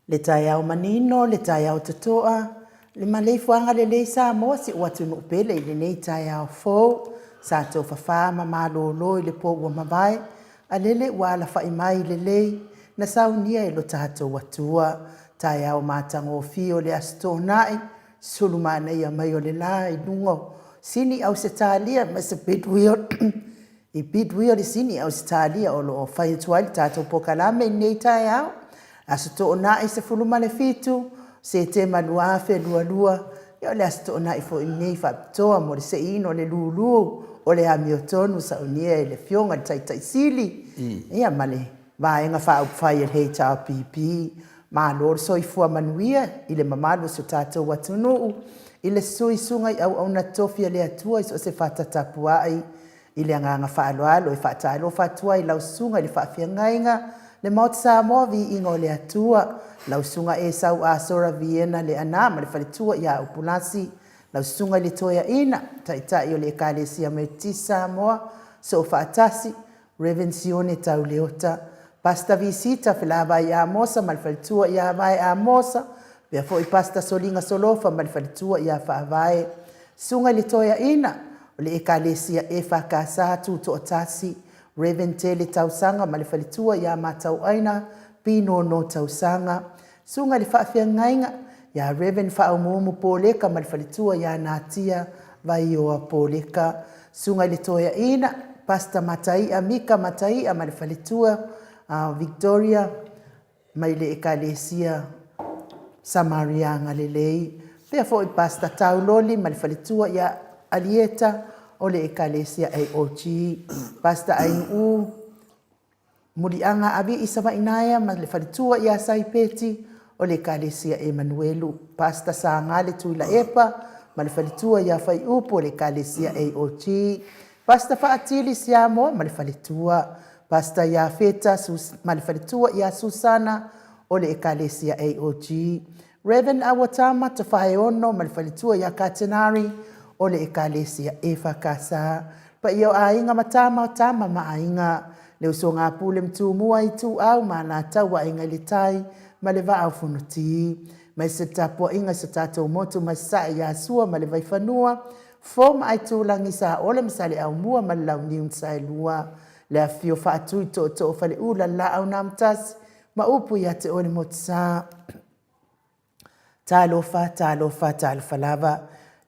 Le taeao manino, le taeao totoa, le maleifuaga lelei Samoa si ou atunuu pele i lenei taeao fou. Sa tofafa ma malolo i le po ua mavae, a lele ua alafai mai lelei na saunia e lo tatou Atua. Taeao matagofie o le Aso Toonai, sulu manaia mai o le la i luga o Sini Ausetalia ma se i Bidwill i Sini Ausetalia o lo o fai atu ai le tatou polokalame i lenei taeao. Aso Toonai 17 Setema 2022, ia o le Aso Toonai foi lenei faapitoa mo le seiina o le lulu o le amiotonu saunia e le Afioga i le Taitai Sili ia ma le Vaega Faaupufai a le HRPP. Malo le soifua manuia i le mamalu o si o tatou atunuu, i le suisuga i auauna totofi a le Atua i so o se fata tapuai. I le agaga faaaloalo e faatalofa atu ai i lau Susuga i le Faafeagaiga, le Maota Samoa, Viiga o le Atua, lau Susuga Esau Asora Viena Leaana ma le faletua ia Upulasi, lau Susuga i le Toeaina, Taitai o le Ekalesia Metotisi Samoa, Soofaatasi, Rev Sione Tauleota, Pastor Visita Felavai Amosa ma le faletua ia Vae Amosa, faapea foi Pastor Soliga Solofa ma le faletua ia Faavae. Susuga i le Toeaina o le Ekalesia EFKS Tutoatasi, Rev Tele Tausaga ma le faletua ia Matauaina Pinono Tausaga. Susuga i le Faafeagaiga ia Rev Faaumuumu Poleka ma le faletua ia Natia Vaioa Poleka. Susuga i le Toeaina, Pastor Mataia Mika Mataia ma le faletua Victoria mai le Ekalesia Samaria Agalelei. Faapea foi Pastor Tauloli ma le faletua ia Alieta o le Ekalesia AOG. Pastor Ainuu Muliaga Avii Savainaea ma le faletua ia Saipeti o le Ekalesia Emanuelu. Pastor Sagale Tuilaepa ma le faletua ia Faiupu o le Ekalesia AOG. Pastor Faatili Siamoa ma le faletua. Pastor Iafeta ma le faletua ia Susana o le Ekalesia AOG. Rev. Awatama Tofaeono ma le faletua ia Katenari o le Ekalesia EFKS. Paia o aiga ma tama o tama ma aiga, le usoga a Pule ma Tumua, Ituau ma Alataua, Aiga i le Tai ma le Vaa o Fonoti. Mai se tapuaiga i so tatou motu mai Sasae ia Sua ma le Vaifanua, Fo ma Aitulagi, Saole ma Saleaaumua ma le Launiu na Saelua, le afifio Faatui, Tootoo o Faleula, le Laau na Amotasi ma upu ia te oe le Motusa. Talofa, talofa, talofa lava.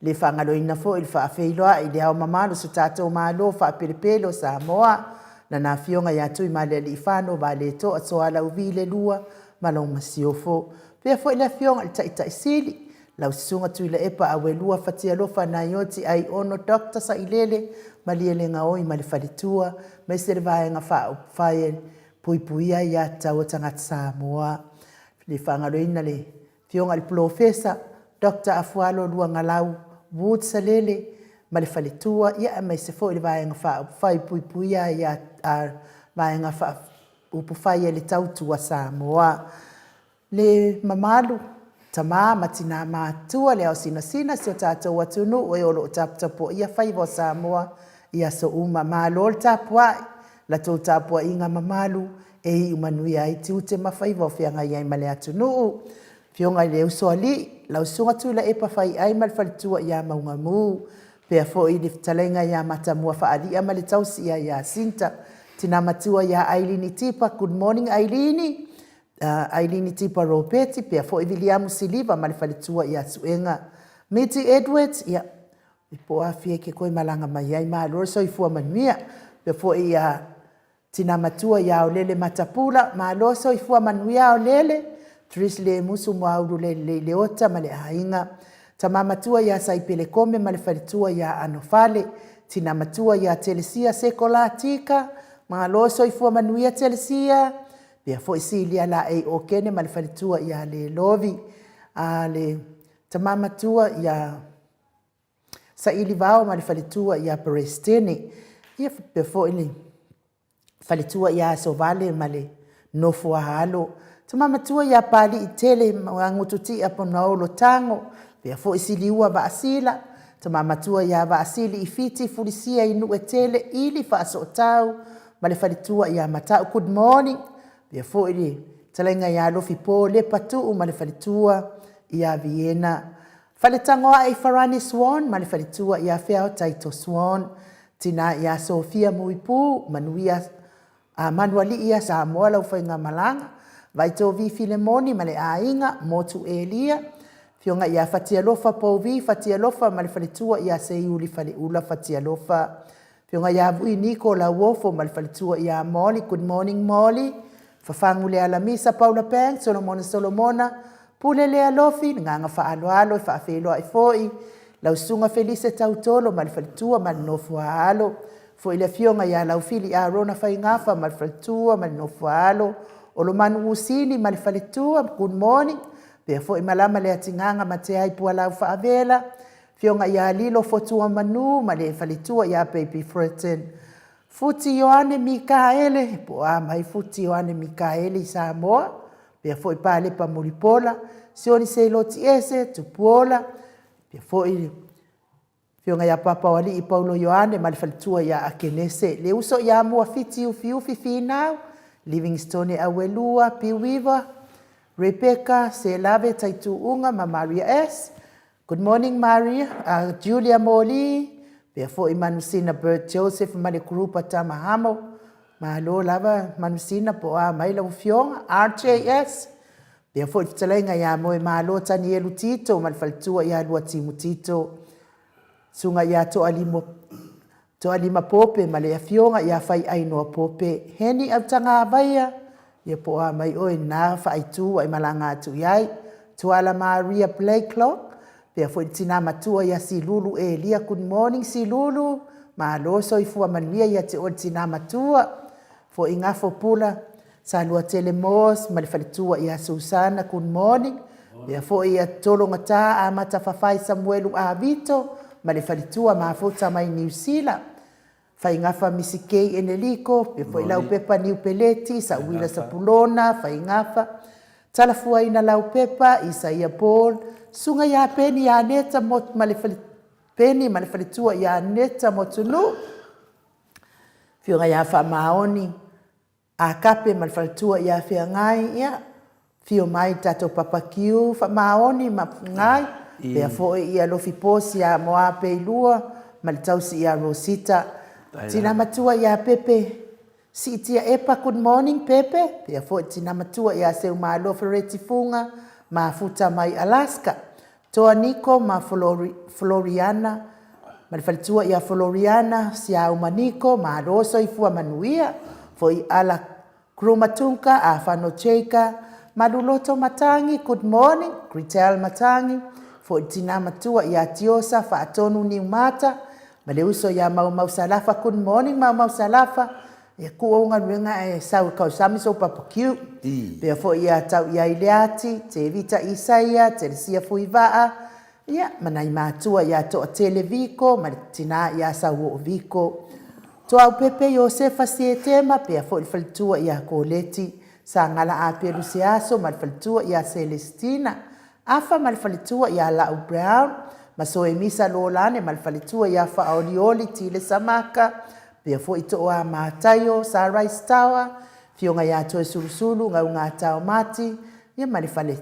Le faagaloina foi le faafeiloai i le Ao Mamalu o so tatou Malo faapelepele o Samoa, Lana Afioga ia Tuimalealiifano Vaaletoa Sualauvi le Lua ma lau Masiofo. Faapea foi le Afioga i le Taitai Sili, lau Susuga Tuilaepa Auelua Fatialofa Naioti Aiono Doctor Sailele Malielegaoi ma le Faletua, aemaise le Vaega Faaupufai e Puipuia Aiatatau a Tagata Samoa. Le faagaloina le Afioga i le Polofesa Doctor Afualo Luagalau Wood Salele ma le faletua, ia aemaise foi le Vaega Faaupufai Puipuia Aia Vaega Faaupufai a le Tautua Samoa. Le mamalu, tama ma tina matutua, le ao sinasina si o tatou atunuu e o lo o taputapuaia faiva o Samoa i aso uma. Malo le tapuai, la tou tapuaiga mamalu e iu manuia ai tiute ma faiva o feagai ai ma le atunuu. Afioga i le Usoalii, lau Susuga Tuilaepa Faiai ma le faletua ia Maugamu, faapea foi le fetalaiga ia Matamua Faalia ma le tausi ia Iasinta, tina matua ia Ailini Tipa, good morning Ailini, Ailini Tipa Ropeti, pea foi Viliamu Siliva ma le faletua ia Suega. Miti Edwards, ia, e po afia ke koe malaga mai ai, malo le soifua manuia. Pea foi ia Tina matua ia Aolele Matapula, malo soifua manuia Aolele, Trish Lemusu Muaulu Lelelei Leota ma le aiga. Tama matua ia Saipele Kome ma le faletua ia Anofale, Tina matua ia Telesia Sekola Tika, malo soifua manuia Telesia. Pea foi Silia Laei Okene ma le faletua ia Lelovi. A le tama matua ia Saili Vao ma le faletua ia Peresetene. Ia faapea foi le faletua ia Asovale ma le nofo a alo. Tama matua ia Palii Tele ma Gututia Ponaolo Tago, faapea foi Siliua Vaasila, tama matua ia Vaasili i Fiti Fulisia i Nuuetele Ili Faasootau ma le faletua ia Matau. Good morning. Faapea foi le Fetalaiga ia Lofi Po Lepa Tuu ma le faletua ia Viena. Faletagoae i Farani Swan ma le faletua ia Feao Taito Swan. Tina ia Sofia Muipu, manuia a Manualii ia Samoa lau faigamalaga. Vaitovi Filemoni ma le aiga, Motu Elia, Afioga ia Fatialofa Pouvi Fatialofa ma le faletua ia Seiuli Faleula Fatialofa. Afioga ia Vui Niko Lauofo ma le faletua ia Molly. Good morning Molly. Fafagu le Alamisa Paula Banks, Solomona Solomona, Pule Lea Lofi, le gagga faaaloalo e faafeiloai foi lau Susuga Felise Tautolo ma le faletua ma le nofo a alo. Foi le afioga ia Laufili Arona Faigafa ma le faletua ma le nofo a alo. Olomanu Usini ma le faletua, good morning. Pea foi malama le atigaga ma Teai Pualau Faavela, Afioga ia Lilo Fotuamanu ma le faletua ia Baby Fritton. Futi Ioane Mikaele, po o a mai Futi Ioane Mikaele i Samoa, pea foi Palepa Mulipola, Sioni Seiloti Ese, Tupuola, pea foi Afioga ia Papaoalii Paulo Ioane ma le faletua ia Akenese, le uso ia Muafiti Ufiufi Finau, Livingstone Auelua, Piuiva, Rebecca Selave Taituuga ma Maria S. Good morning Maria, Julia Moli, pea foi Manusina Bert Joseph ma le group a Tama Hamo. Malo lava Manusina po o a mai lau afioga, RJS, pea foi le fetalaiga ia Moemalo Tanielu Tito ma le faletua ia Luatimu Tito. Susuga ia Toalimo Toalima Pope ma le Afioga ia Faiainoa Pope. Heni Autagavaia, ia po o a mai oe na faaitu ua e malaga atu i ai. Tuala Maria Blakelock, pea foi le tina matua ia Silulu Elia. Good morning Silulu, malo soifua manuia ia te oe le tina matua. Foi Gafo Pula, Saluatele Moores ma le faletua ia Susana, good morning. Pea foi ia Tologata Amata Fafai Samuelu Avito ma le faletua Mafuta mai Niu Sila. Faigafa Misikei Eneliko, pea foi Laupepa Niu Peleti, Sauila Sapulona, Faigafa, Talafuaina Laupepa, Isaia Paul, Susuga ia Peni Aneta ma le Peni ma le faletua ia Aneta Motunuu, Afioga ia Faamaoni, Akape ma le faletua ia Feagai, ia, afio mai le tatou Papa Kiu, Faamaoni ma Feagai, pea foi ia Lofi Posi ia Moa Peilua ma le tausi ia Rosita, Tina Matua ia Pepe, Siitia Epa, good morning Pepe, pea foi Tina Matua ia Seumalo Fereti Fuga, Mafuta mai Alaska. Toa Niko ma Floriana, ma le faletua ia Floriana, Siauma Niko, malo soifua manuia, foi ala Krumatunka, Afano Cheika, Maluloto Matangi, good morning, Gritel Matangi, foi le tina matua ia Tiosa Faatonu Niumata, ma le uso ia Maumau Salafa, good morning Maumau Salafa, Ia ku ou galuega ae sau e kausami sou papakiu. Pea foi ia tau ia i Leati, Tevita Isaia, Telesia Fuivaa, ia, ma nai matua ia Toatele Viko ma le tina ia Sauoo Viko. Toaupepe Iosefa Sietema, pea foi le faletua ia Koleti, Sagala Apelu Seaso ma le faletua ia Selestina, Afa ma le faletua ia Lau Brown, ma Soemisa Lolane ma le faletua ia Faaolioli Tile Samaka, pea foi Tooa Mataio, Sarais Tawa, Afioga ia Toesulusulu, Gaugatao Mati, ia ma le fale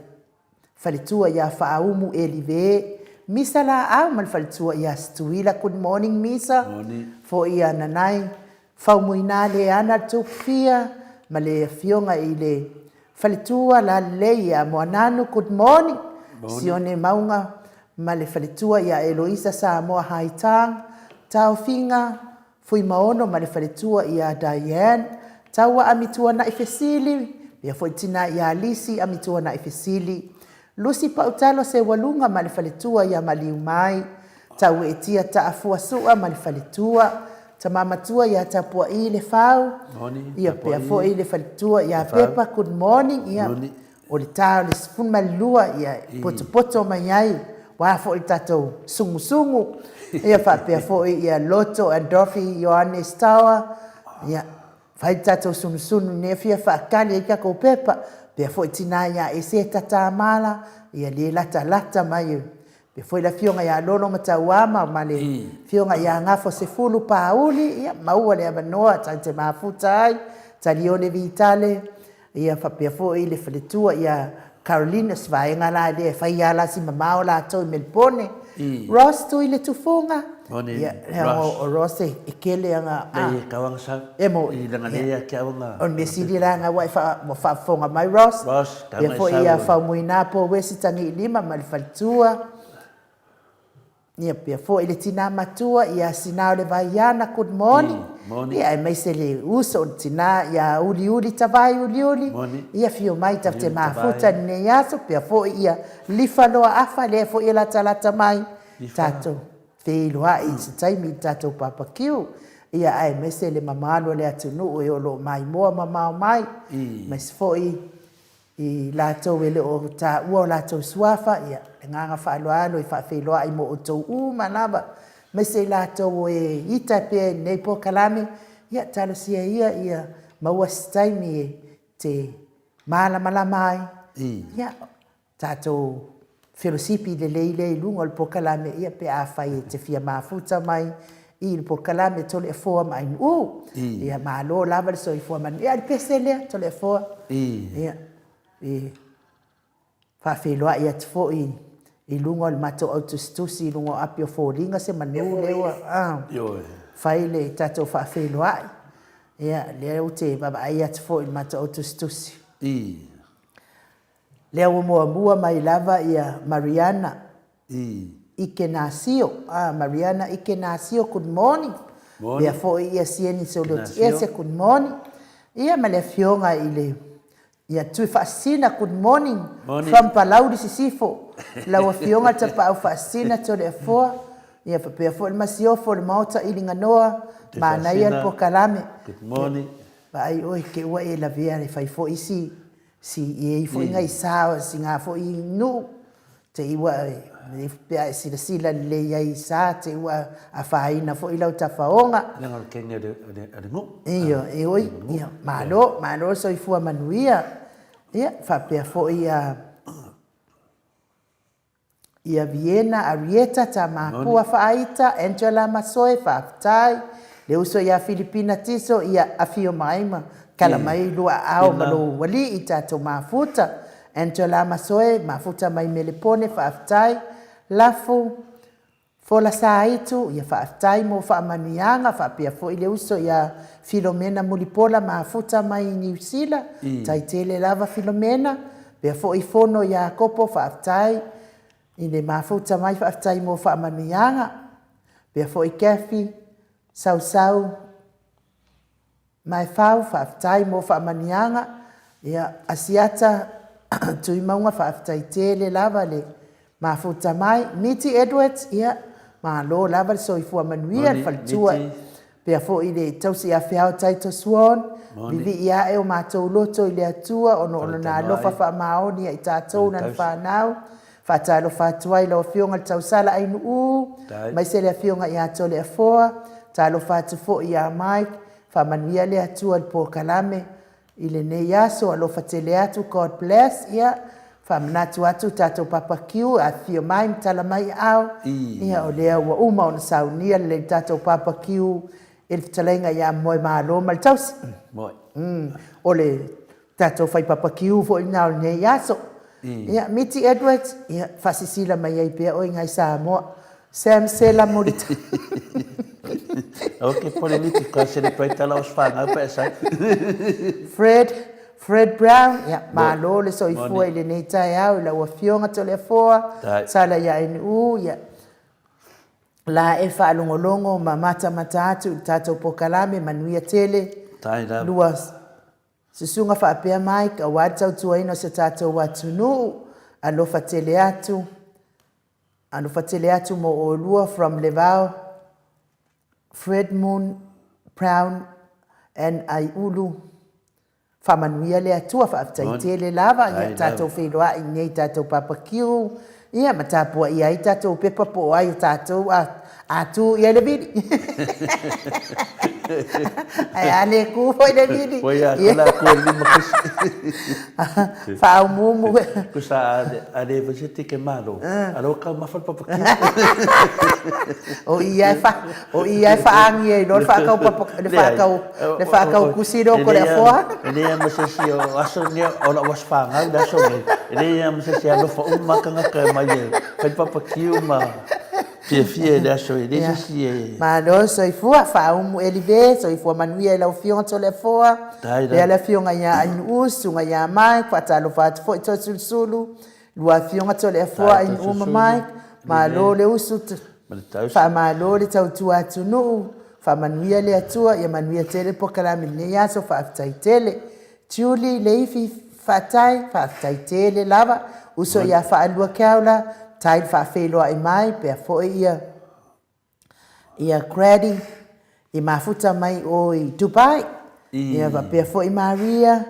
faletua ia Faaumu Elive, Misa Laau ma le faletua ia Situila. Good morning Misa. Morning. Foi ia Nanai Faumuina Leana Tupia ma le afioga i le Faletua lalelei ia Moananu, good morning. Sione Mauga ma le faletua ia Eloisa Samoa Haitang, Taofiga Fuimaono ma le faletua ia Diane, Taua Amituanai Fesili, pea foi tina ia Lisi Amituanai Fesili, Lucy Pautalo Seualuga ma le faletua ia Maliumai, Taueetia Taafua Sua ma le faletua, Tama matua ia Tapua'i Lefau, ia pea foi le faletua ia Pepa, good morning, ia o le ta o le 12 ia e potopoto mai ai, ua foi le tatou sungusungu, ia faapea foi ia Loto and Dorothy Ioane Stower, ia fai le tatou sunusunu nei fia faatali ai tatou pepa, pea foi tina ia Eseta Tamala, ia le latalata mai Faapea foi le Afioga ia Lolo Matauama ma le Afioga ia Gafosefulu Pāuli, ia maua le avanoa tatou te mafuta ai, Talione Vitale, Ia faapea foi le faletua ia Caroline, o se vaega la lea e fai lava la si mamao latou i Melipone. Ross tui le tufuga. Moni, Ia, Ross. o Ross e kele aga a. Nei e kau aga sau. E moni. I langa nei ia ke au aga. O le mea sili la aga ua e wha, ua faafofoga mai Ross. Ross, kau Ia mai foi sau. ia Faumuina po Wesi Tagiilima ma le faletua. Ia pea foi le tina matua ia Sinaolevaiana, good morning. Morning. Ia aemaise le uso o le tina ia Uliuli Tavai Uliuli. Morning. Ia fio mai tatou te Uliuli mafuta Tavai. lenei aso pea foi ia Lifaloa Afa lea foi e latalata mai Lifa. tatou feiloai i se taimi i le tatou papakiu. Ia aemaise le mamalu o le atunuu e o lo o maimoa mamao mai. Aemaise foi I latou e le o taua o latou suafa, ia, le agaga faaaloalo e faafeiloai mo outou uma lava, aemaise i latou o e ita pea i lenei polokalame, ia, talosia ia ia maua se taimi e te malamalama ai, ia, tatou felosipi lelei lea i luga o le polokalame, ia, pe afai e te fia mafuta mai i le polokalame Toleafoa ma Ainuu. Ia malo lava le soifua manuia. Ia, o le pese lea Toleafoa. Ia, e faafeiloai atu foi i luga o le matou autusitusi i luga o api o foliga se manu lea ua fai le tatou faafeiloai. Ia, lea ou te vaavaai atu foi i le matou autusitusi. Lea ua muamua mai lava ia Mariana Ikenasio, ah, Mariana Ikenasio, good morning. Morning. Pea foi ia Sieni Solioti Ese, good morning. Ia ma le afioga i le ia Tui Faasisina, good morning. Morning. From Palauli Sisifo. Lau afioga Tapaau Faasisina Toleafoa. Ia faapea foi le Masiofo le Maota Iliganoa, Tui manaia le Faasisina, polokalame. Good morning. Vaai oe te ua e lavea le fai foi isi si i ai foi nai sa si nga foi nuu te i ua pe a e silasila lelei ai i sa te i ua afaina foi lau tafaoga. Leaga o le kenge o le nuu. Ioe, e oi, ia, malo, malo le soifua manuia. Ia, faapea foi a Ia Viena Arieta Tamapua Faaita Angela Masoe faafetai le uso ia Filipina Tiso ia afio mai ma tala mai lua aao ma lou alii tatou mafuta Angela Masoe mafuta mai Melepone faafetai Lafu Fola Saaitu ia faafetai mo faamanuiaga faapea foi le uso ia Filomena Mulipola mafuta mai Niu Sila tai tele lava Filomena Pea foi fono Iakopo faafetai i le mafuta mai faafetai mo faamanuiaga. Pea foi Kathy Sausau Maefau faafetai mo faamanuiaga. Ia Asiata Tuimauga faafetai tele lava le mafuta mai. Miti Edwards ia malo lava le soifua manuia le faletua. Pea foi le tausi ia Feao Titus Swan, vivii ae o matou loto i le Atua ona o Lona alofa faamaoni ia i tatou lana fanau. Faatalofa atu ai lau Afioga i le Tausala Ainuu, aemaise le Afioga ia Toleafoa, talofa atu foi ia Mike, faamanuia le Atua i le polokalame I lenei aso, alofa tele atu, God bless, ia, faamanatu atu tatou Papa Q, afifio mai ma tala mai aao, ia, o lea ua uma ona saunia lelei le tatou Papa Q e le fetalaiga ia Moemalo ma le Tausi. Moe. O le tatou fai Papa Q foi lena o lenei aso. Ia, Miti Edwards, ia, faasisila mai ai pea oe ngai Samoa. Sam Sela Morita. Ok, pole miti, ka celebrate ala os whanau pa e sai. Fred, Fred Brown, ia, malo le soifua i lenei taeao i lau afioga Toleafoa, Sala ia NU, ia, la e faalogologo ma matamata atu i le tatou polokalame, manuia tele, lua susuga faapea Mike, aua le tautuaina o si o tatou atunuu, alofa tele atu. Alofa tele atu mo olua from Levao Fred Moon Brown and Aiulu Faamanuia le Atua faafetai tele lava ia tatou feiloai i nei tatou barbecue ia ma tapuaia ai tatou pepa po o ai a tatou a A tu i ai le vili. Ae a le ku foi le vili. Ua ia ko la ku le lima kusi. Faaumuumu. Kusa a le vai se tike malo. A lo ka mafa le papaki. O i ai fa o i ai faangi ai lo le faakau papa le faakau le faakau kusi lo ko le afoa. E leai ma se isi o aso nei o la'u aso fanau le aso nei. E leai ma se isi e alofa uma tagata e mai e fai papakiu ma Fiafia i le aso e leai se isi e. Malo soifua, faaumu Elive, soifua manuia i lau Afioga Toleafoa, lea le Afioga ia Ainuu, Susuga ia Mike, faatalofa atu foi Toesulusulu, lua Afioga Toleafoa, Ainuu ma Mike, malo le usu, faamalo le tautua atunuu, faamanuia le Atua, ia manuia tele le polokalame i lenei aso, faafetai tele. Julie Leifi Faatai, faafetai tele lava. Uso ia Faalua Keaula, tai le faafeiloai mai, pea foi ia ia Grady i mafuta mai o i Dubai. Ia faapea foi Maria,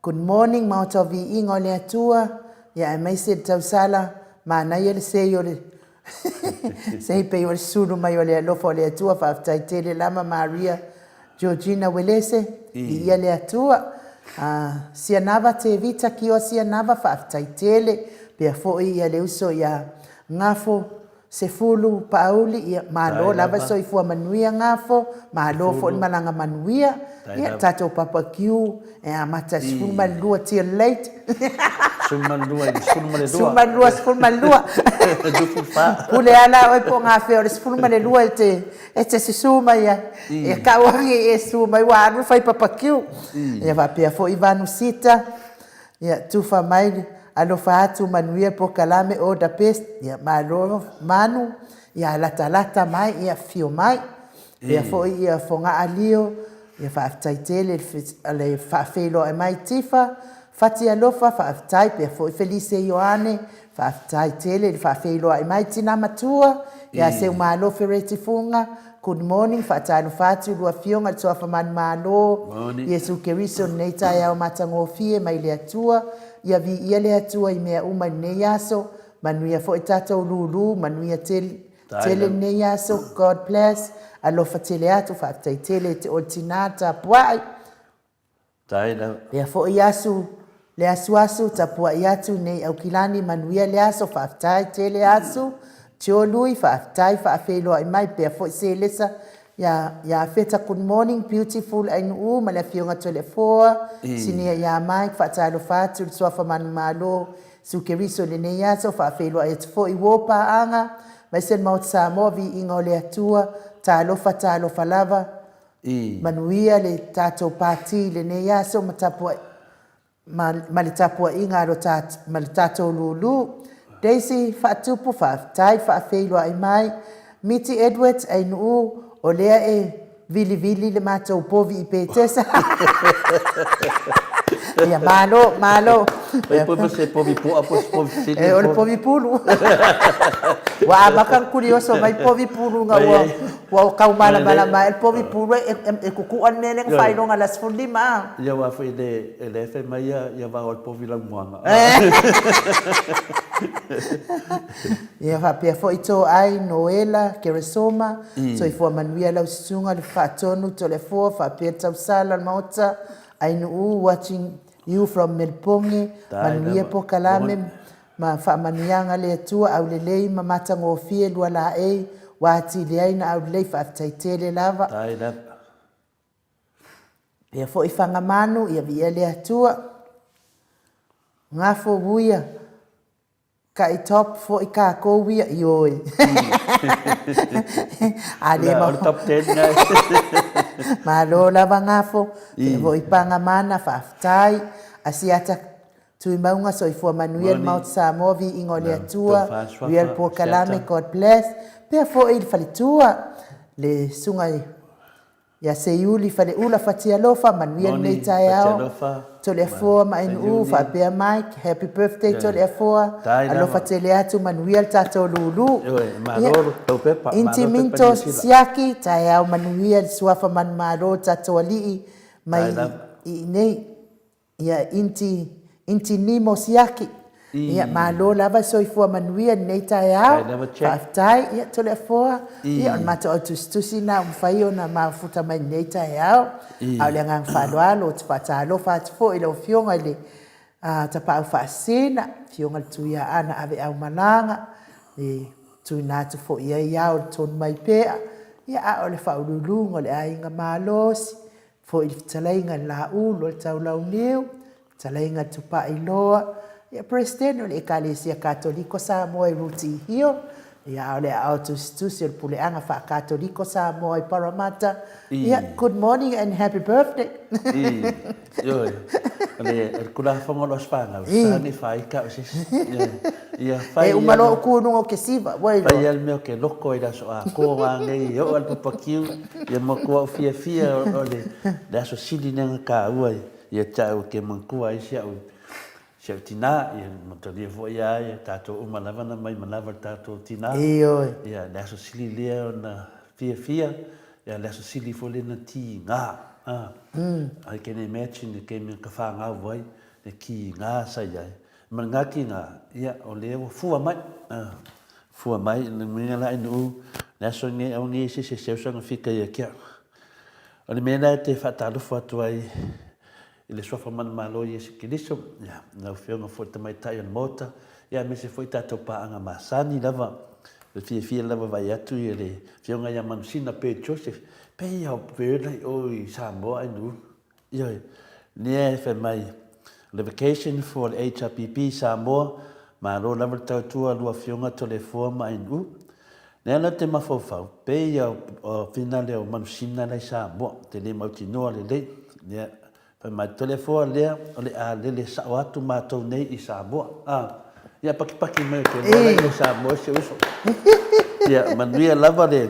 good morning Maota o Viiga o le Atua, ia aemaise le tausala, manaia le sei o le sei pei o le sulu mai o le alofa o le Atua, faafetai tele lava Maria Georgina Welese, viia le Atua. Sianava Tevita Kioa Sianava, faafetai tele. Pea foi ia le uso ia Gafo Sefulu Paauli, ia malo lava soifua manuia Gafo, malo foi le malaga manuia. Ia tatou papakiu e amata i le 12 till late. 12 i le 12. 12, 12. Pule lava la oe po o gafea o le 12 e te E te susu mai ai. E kau agi e susu mai ua alu fai papakiu. Ia faapea foi Vanusita, ia tufa mai alofa atu manuia polokalame all the best. Ia malo Manu, ia latalata mai ia afio mai. Faapea foi ia Fogaa Lio, ia faafetai tele le faafeiloai mai Tifa, Fati alofa faafetai pea foi Felise Ioane faafetai tele le faafeiloai mai tina matua ia Seumalo Fereti Fuga good morning faatalofa atu lua afioga le Suafa Manumalo Iesu Keriso lenei taeao matagofie mai le Atua ia viia le Atua i mea uma i lenei aso manuia foi tatou lulu manuia tele tele lenei aso God bless alofa tele atu faafetai tele te oe tina tapuai Lea foi asu le asuasu tapuai atu nei Aukilani manuia le aso faafetai tele asu Tio Lui faafetai faafeiloai mai pea foi Selesa ia ia Feta good morning beautiful Ainuu ma le afioga Toleafoa Sinia ia Mike faatalofa atu le suafa manumalo Su Keriso i lenei aso faafeiloai atu foi uo paaga maise le Maota Samoa viiga o le Atua talofa talofa lava Manuia le tatou pati i lenei aso ma tapuai ma, ma le tapuaiga a lo ta, ma le tatou lulu. Daisy Faatupu, faafetai faafeiloai mai. Miti Edwards, Ainuu, o lea e vilivili le matou povi i Petesa. Ia, malo, malo. Oi, po se povi pu'a, po se povi sili. E, o le povi pulu. Ua amata ona kulioso mai povi pulu ina ua Ua tau malamalama ai le povi pulu e kuku'a le mea lea na faailoga i le aso 15 a. Ia aua foi le e le fai mai ia ia vao le povi laumuaga. Ia faapea foi Toai, Noela, Keresoma, Soifua manuia lau susuga le Faatonu, Toleafoa faapea Tausala o le Maota, Ainuu watching you from Melbourne, manuia polokalame Ma faamanuiaga le Atua aulelei ma matagofie lualaei ua atili ai na aulelei faafetai tele lava. Tai lava. Pea foi Fagamanu ia viia le Atua. Gafo uia kai top foi kakou ia ioe. A le ma. O le top 10 nai. Malo lava Gafo. Pea foi Pagamana faafetai. Asiata Tuimauga Soifua Manuia le Maota Samoa Viiga o le Atua Real Polokalame God Bless Pea foi le faletua le Susuga ia Seiuli Faleula Fatialofa Manuia lenei taeao Toleafoa ma Ainuu faapea Mike Happy Birthday Toleafoa Alofa tele atu Manuia le tatou lulu Inti Minto Siaki taeao manuia le Suafa Manumalo tatou Alii mai i inei Ia Inti, Inti Nimo Siaki. Ia, malo lava soifua manuia i lenei taeao. Faafetai. Ia, Toleafoa, ia, o le matou au tusitusi lena ua mafai ona mafuta mai i lenei taeao. A o le agaga faaaloalo, ou te faatalofa atu foi i lau Afioga i le Tapaau Faasisina, Afioga i le Tuiaana Aveaumalaga, e tuuina atu foi i ai ao i le tonu mai pea, ia, a o le faauluuluga o le Aiga Malosi, foi le fetalaiga i le Laulu o le Taulauniu, fetalaiga i le Tupailoa, ia Peresetene o le Ekalesia Katoliko Samoa i Rooty Hill, ia a o le aao tusitusi o le Puleaga Faa-Katoliko Samoa i Parramatta, ia good morning and happy birthday. I, ioe, o le, o le Tulafono o le Aso Fanau, sa nei faaita au e se isi. Ioe, ia fai E uma loa ou tu i luga o kesiva, ua iloa. Fai lava le mea ou te loto ai i le aso atoa nanei e oo lava i le papakiu, ia matua ou fiafia o le, le aso sili lea ona taua ia te au ou te manatua ai si au, si au tina, ia matalia foi a ia tatou uma lava na mai manava i le tatou tina. Ioe. Ia le aso sili lea ona fiafia, ia le aso sili foi lea ona tiga. A. I can imagine le taimi na fanau ai, le tiga sa i ai. Ma lena tiga, ia o lea ua fua mai. A, fua mai, le uiga la inu, le aso lenei aua ne i se isi e seu sana fika ia te au. O le mea lea e te faatalofa atu ai i le Suafa Manumalo o Iesu Keriso, ia, lau Afioga foi i le Tamaitai o le Maota, ia aemaise foi tatou paaga masani lava, e fiafia lava vaai atu i le Afioga ia Manusina Bird Joseph, pei lava o Bird la i o i Samoa ai nu. Ioe, lea e fai mai, o le vacation for le HRPP Samoa, malo lava le tautua a lua Afioga Toleafoa ma Ainuu. Lea la te mafaufau, pei lava o finale o Manusina la i Samoa, te le mautinoa lelei. Lea, fai mai, Toleafoa lea o le a lele sao atu matou nei i Samoa. A, ia pakipaki mai ou te iloa la i Samoa si ou uso. Ia, manuia lava le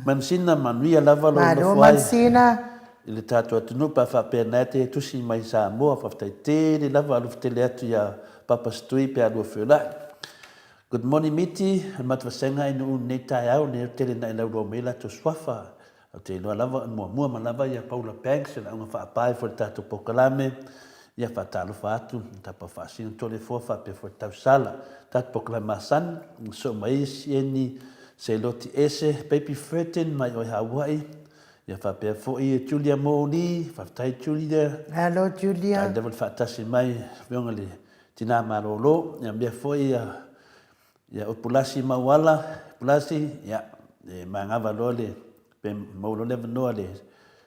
Manusina, manuia lava lou Malo nofo ai Manusina. i le tatou atunuu pe a faapea na te tusi mai i Samoa. Faafetai tele lava, alofa tele atu ia Papa Setui pe a lua feiloai. Good morning Miti, o le matou vasega i Nuu lenei taeao, lea ou te tele na'i lauloa mai latou suafa. Ou te iloa lava o le muamua ma lava ia Paula Banks, o le auga faapae foi i le tatou polokalame. Ia faatalofa atu, tapa faasino Toleafoa faapea foi Tausala. Tatou polokalame masani, soo mai ai Sieni Seiloti Ese, Baby Furton mai oe Hawaii, ia faapea foi Julia Moli, faafetai Julia. Hello Julia. Tali lava le faatasi mai, afioga i le Tina malolo, ia mea foi ia, ia Upulasi Mauala, Upulasi, ia, e manava loa le, pe maua loa le avanoa le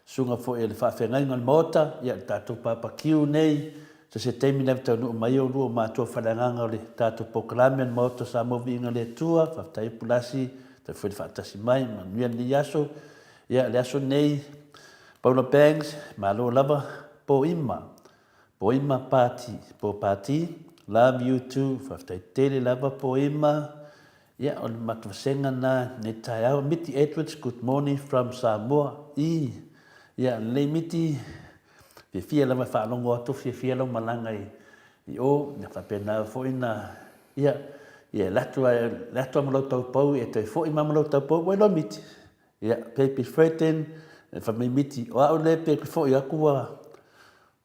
susuga foi o le faafeagaiga o le Maota, ia le tatou papakiu nei, so se taimi lava taunuu mai oulua o matua faaleagaga o le tatou polokalame o le Maota o Samoa Viiga i le Atua, faafetai Upulasi, faafetai foi le faatasi mai, manuia lenei aso. Ia, le aso nei, Paula Banks, malo lava, Poima, Poima Pati, po Pati, love you too, faafetai tele lava Poima, ia o le matou vasega na nei taeao, Miti Edwards, good morning from Samoa, i, ia lelei Miti, fiafia lava e faalogo atu, fiafia lau malaga i, i o, ia faapena foi na, ia, ia e atu lava, e atu lava ma lau taupou, e toe foi ma lau taupou, ua iloa Miti. Ia, Baby Fredden, fai mai Miti, o au lea pe foi atu ua,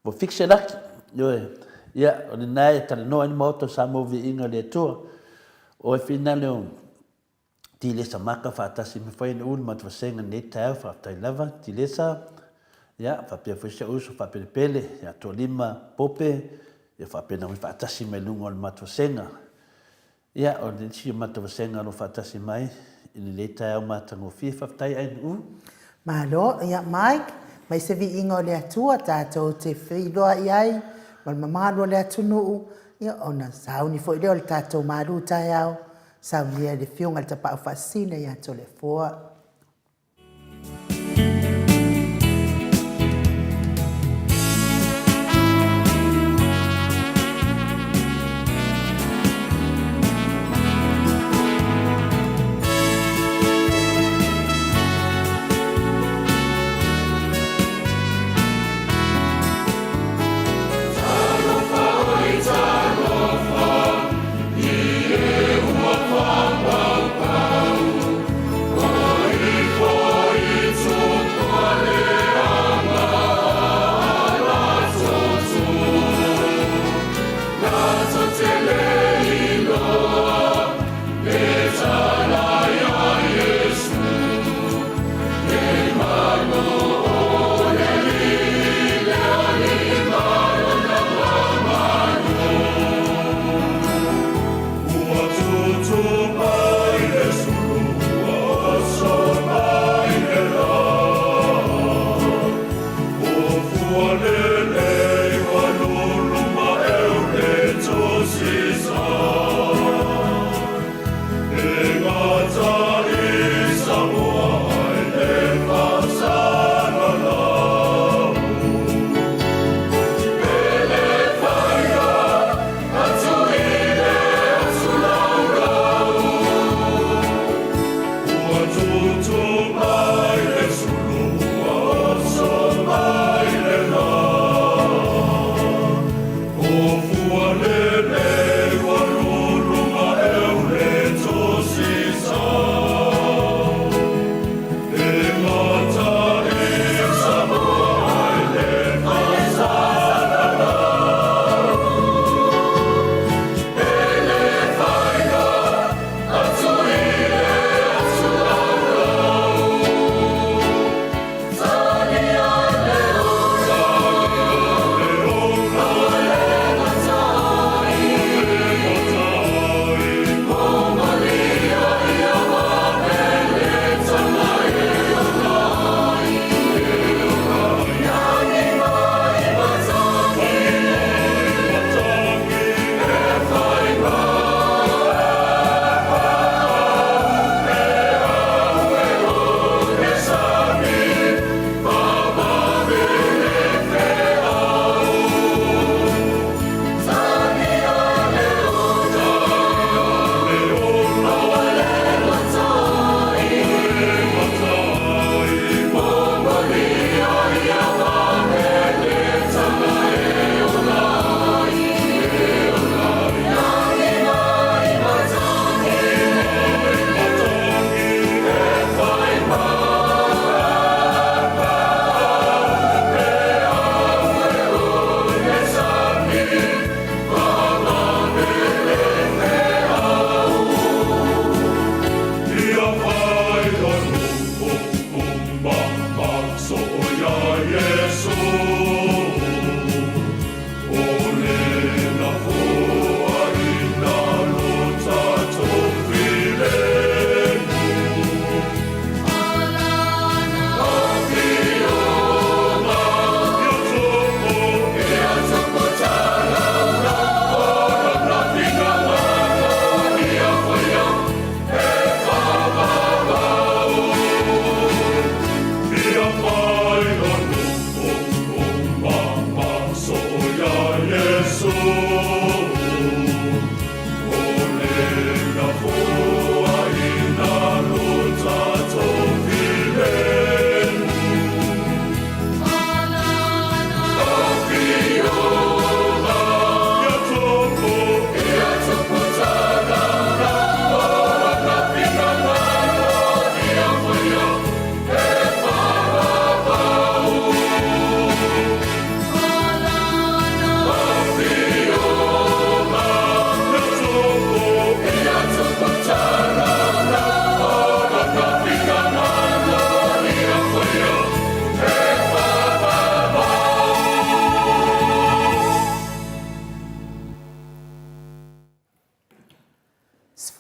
ua fix se laki. Ioe. Ia, o lena e talanoa ai le Maota o Samoa Viiga i le Atua. O e finale o Tilesa Maka faatasi ma fai ina ulu matou vasega nei taeao, faafetai lava Tilesa. Ia, faapea foi si ou uso faapelepele ia Toalima Pope, ia faapena foi faatasi mai luga o le matou vasega. Ia, o le isi o matou vasega o lo o faatasi mai i lenei taeao matagofie. Faafetai Ainuu. Malo, ia Mike, mai se viiga o le Atua tatou te feiloai ai ma le mamalu o le atunuu, ia ona sauni foi lea o le tatou malu taeao, saunia e le Afioga i le Tapaau Faasisina ia Toleafoa.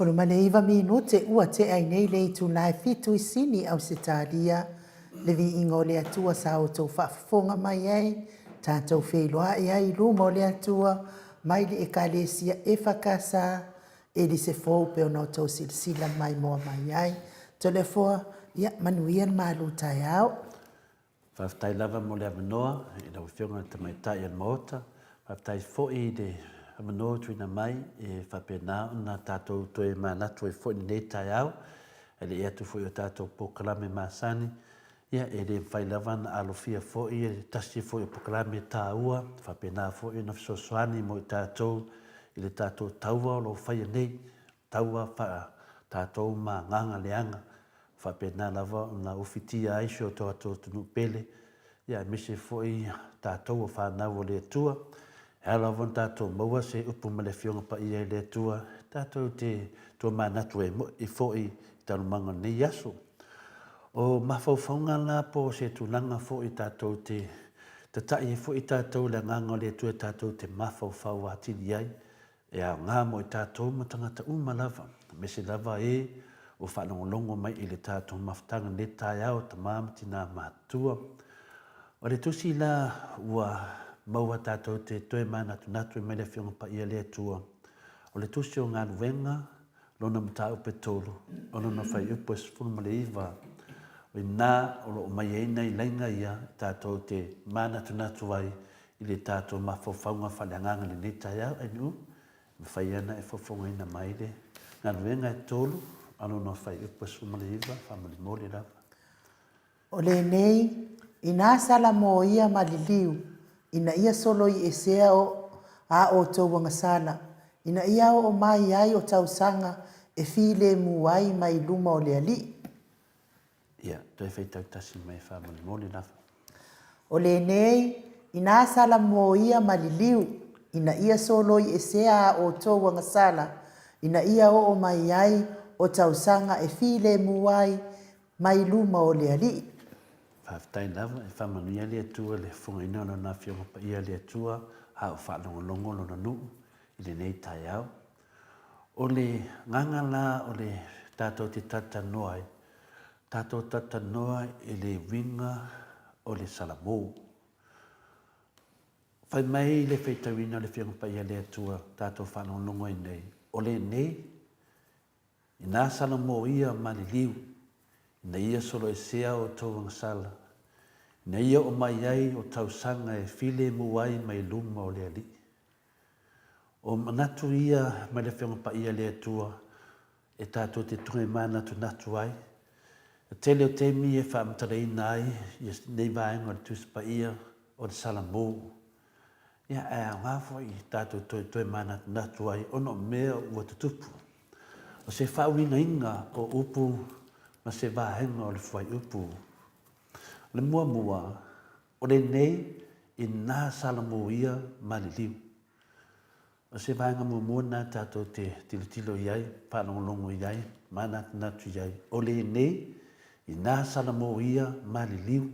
19 minute ua tea ai nei le itula e fitu i Sini, Ausetalia. Le viiga o le Atua sa outou faafofoga mai ai, tatou feiloai ai i luma o le Atua mai le Ekalesia EFKS Elise Fou pei ona outou silasila maimoa mai ai. Toleafoa, ia manuia le malu taeao. Faafetai lava mo le avanoa i lau Afioga i le Tamaitai o le Maota. Faafetai foi i le avanoa ua tuuina mai e faapena ona tatou toe manatu ai foi i lenei taeao. E le i atu foi i o tatou polokalame masani, ia e le mafai lava ona alofia foi e tasi foi o polokalame taua e faapena foi ona fesoasoani mo i tatou i le tatou taua o lo o faia nei, taua faa tatou ma agaga leaga, faapena lava ona ufitia ai si o tatou atunuu pele, ia aemaise foi tatou o fanau a le Atua. E ao lava ona tatou maua se upu ma le Afioga Paia i le Atua, tatou te tomanatu ai foi i taualumaga o lenei aso. O mafaufauga la po o se tulaga foi tatou te tatai ai foi tatou i le Agaga o le Atua tatou te mafaufau atili ai E aoga mo i tatou ma tagata uma lava, aemaise lava e ua faalogologo mai i le tatou mafutaga i lenei taeao, tama ma tina matutua. O le tusi la ua maua tatou te toe manatunatu ai mai le Afioga Paia le Atua, o le tusi o Galuega, lona mataupu e tolu, o lona fuaiupu e 19, o i ina o lo o mai ai nai laina ia tatou te manatunatu ai i le tatou mafaufauga faaleagaga i lenei taeao, ae mafai ana e fofogaina mai le galuega e tolu a lona fuaiupu e 19, faamolemole lava. O lenei, inā salamoia ma liliu, ina ia soloiesea o a outou agasala, ina ia oo mai ai o tausaga e filemu ai mai luma o le Alii. Ia, toe faitau tasi mai faamolemole lava. O lenei, inā salamoia ma liliu, ina ia soloiesea a outou agasala, ina ia oo mai ai o tausaga e filemu ai mai luma o le Alii. Faafetai lava, e faamanuia le Atua i le fofogaina o Lona Afioga Paia le Atua a o faalogologo Lona nuu i lenei taeao. O le agaga la o le tatou te talatalanoa ai, tatou talatalanoa i le uiga o le Salamo. Fai mai le faitauina o le Afioga Paia le Atua tatou faalogologo ai nei, o lenei, inā Salamo ia maliliu, ina ia soloesea outou agasala, ina ia oo mai ai o tausaga e filemu ai mai luma o le Alii. O manatu ia mai le Afioga Paia le Atua e tatou te toe manatunatu ai. E tele o taimi e faamatalaina ai ia nei vaega o le Tusi Paia o le Salamo. Ia, ae aoga foi i tatou toe toe manatunatu ai ona o mea ua tutupu. O se faauigaina o upu ma se vaega o le fuaiupu. O le muamua, O lenei i nā Salamoia maliliu. O se vaega muamua lena tatou te tilotilo i ai, faalogologo i ai, manatunatu i ai. O lenei i nā Salamoia maliliu.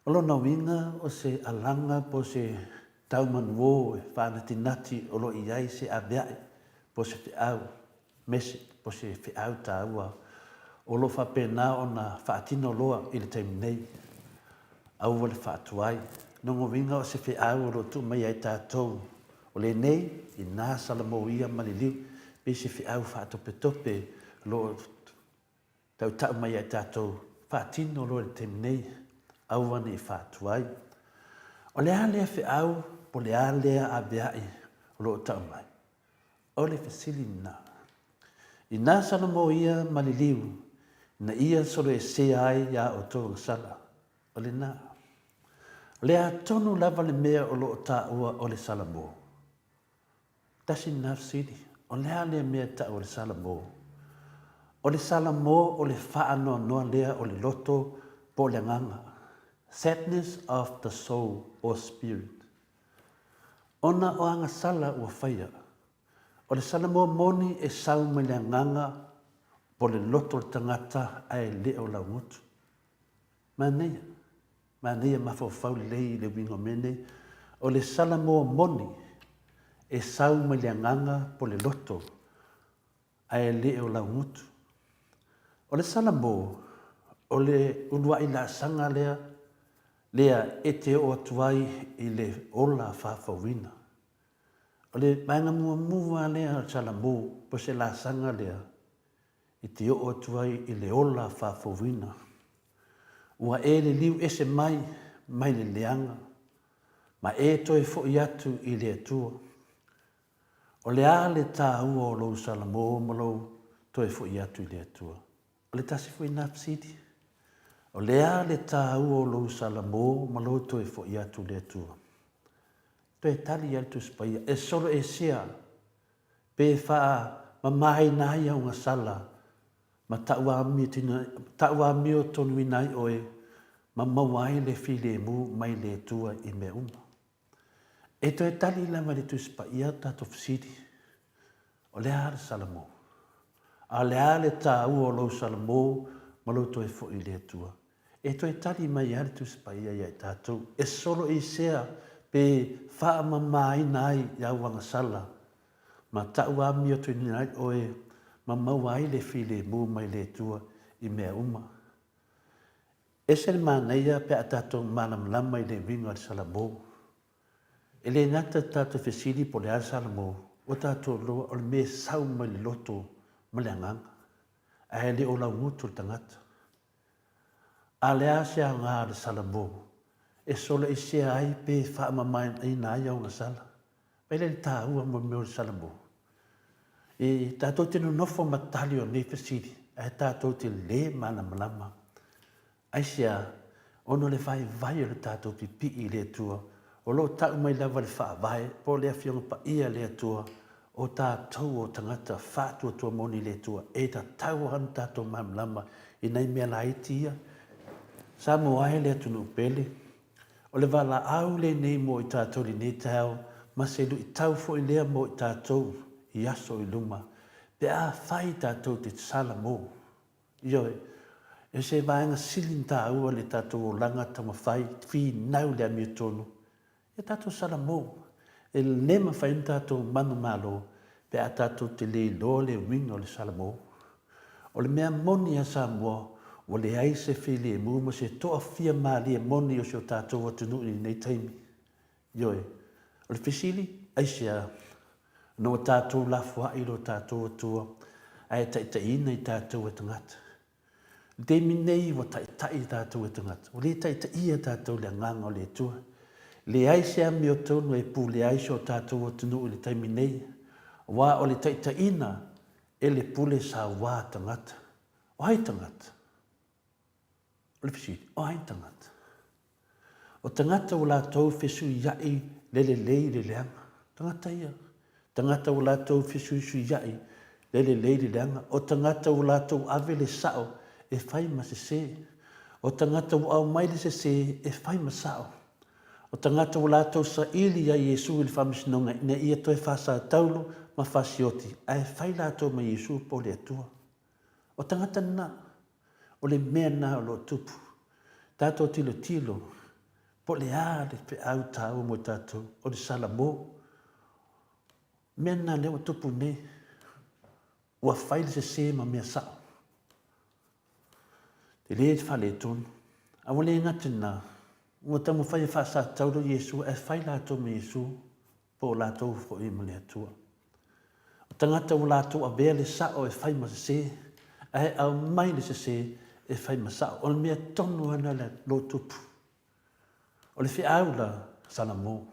O lona uiga o se alaga po o se taumanuō e faanatinati o lo o i ai se aveae po o se feau mese po se feau taua o lo o faapena ona faatino loa i le taimi nei. Aua le faatuai. Lona uiga o se feau o lo o tuu mai ai tatou o lenei, ina salamoia ma liliu, pei se feau faatopetope o lo o tautau mai ai tatou, faatino loa i le taimi nei, aua ne i faatuai. O le a lea feau po o le a lea avea'i o lo o tau mai? O le fesili lena. Inā Salamo ia ma liliu, ina ia soloesea ai iā outou agasala, o lena. O le a tonu lava le mea o lo o taua o le Salamo? Tasi lena fesili. O le a lea mea e tau o le Salamo? O le Salamo o le faanoanoa lea o le loto po o le agaga, sadness of the soul or spirit. Ona o agasala ua faia. O le Salamo moni e sau mai le agaga po le loto o le tagata ae le o laugutu. Manaia, manaia mafaufau lelei i le uiga o mea nei. O le Salamo moni e sau mai le agaga po le loto. ae le o laugutu. O le Salamo, o le uluai laasaga lea, lea e te oo atu ai i le ola faafouina. O le vaega muamua lea o le Salamo, po o se laasaga lea e te oo atu ai i le ola faafouina. Ua e liliu ese mai mai le leaga, ma e toe foi atu i le Atua. O le a le taua o lou Salamo ma lou toe foi atu i le Atua? O le tasi foi lena fesili. O le a le taua o lou Salamo ma lou toe foi atu i le Atua? Toe tali i ai le Tusi Paia, e soloesea pe faamamaina ai au gasala ma tauamiotonuina ai oe ma maua ai le filemu mai le Atua i mea uma. E toe tali lava i le Tusi Paia o tatou fesili, O le a le Salamo? A o le a le taua o lou Salamo ma lou toe foi i le Atua? E toe tali mai lava le Tusi Paia ia i tatou, e soloisea pe faamamaina ai i au agasala ma tauamiotoina ai oe ma maua ai le filemu mai le Atua i mea uma. Ese le manaia pe a tatou malamalama i le uiga o le Salamo. E le gata i tatou fesili po o le a le Salamo, ua tatou iloa o le mea e sau mai le loto ma le agaga, ae le o laugutu o le tagata. A o le a se aoga o le Salamo e soloisea ai pe faamamaina ai aogasala? Vaai la i le taua mo le mea o le Salamo. E tatou te nonofo ma tali o nei fesili, ae tatou te le malamalama. Aisea? Ona o le vaivai o le tatou pipii i le Atua, o lo o tau mai lava le Faavae po o le Afioga Paia a le Atua, o tatou o tagata faatuatua moni i le Atua, e tatau lava ona tatou malamalama i nai mea laiti ia. Samoa e le atunuu pele, O le valaau lenei mo i tatou i lenei taeao, ma se luitau foi lea mo i tatou i aso i luma, pe a fai tatou te Salamo. Ioe, e se vaega sili ona taua le tatou olaga taumafai, finau i le amiotonu, ia tatou Salamo. E le mafai ona tatou manumalo pe a tatou te le iloa le uiga o le Salamo. O le mea moni a Samoa, ua leai se filemu ma se toafia malie moni o si o tatou atunuu i lenei taimi. Ioe. O le fesili, aisea? Ona ua tatou lafoai i lo tatou Atua, ae taitaiina i tatou e tagata. I le taimi nei ua taitai i tatou e tagata, ua le taitaia tatou i le Agaga o le Atua. Leai se amiotonu e pulea ai si o tatou atunuu i le taimi nei, aua o le taitaiina E le pule sauā tagata. O ai tagata? O le fesili, o ai tagata? O tagata ua latou fesuiaʻi le lelei i le leaga. Tagata ia. Tagata ua latou fesuisuiaʻi le lelei i le leaga. O tagata ua latou ave le sao e fai ma sesē. O tagata ua aumai le sesē e fai ma sao. O tagata ua latou saili iā Iesu i le faamasinoga ina ia toe faasataulo ma fasioti, ae fai latou ma Iesu po o le Atua. O tagata na, o le mea na o lo o tupu. Tatou tilotilo, po o le a le feau taua mo tatou, o le Salamo. Mea na lea ua tupu nei, ua fai le sese ma mea sao. Tele le faaletonu. A ua le gata i lena, ua taumafai e faasatauro Iesu ae fai latou ma Iesu po o latou foi ma le Atua. O tagata ua latou avea le sao e fai ma sese, ae aumai le sese e fai ma sao. O le mea tonu lava lena o lo o tupu. O le feau la, Salamo.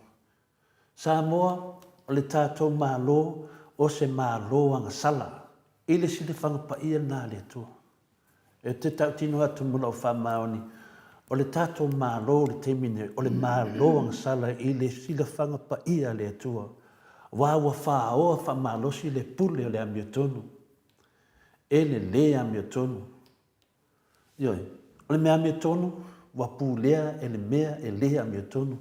Samoa, o le tatou Malo o se Malo agasala i le silafaga paia lena a le Atua. E te tautino atu ma lou faamaoni, o le tatou Malo i le taimi nei, o le Malo agasala i le silafaga paia a le Atua, aua ua faoa faamalosi le pule o le amiotonu e le lē amiotonu. Ioe, o le mea amiotonu ua pulea e le mea e lē amiotonu.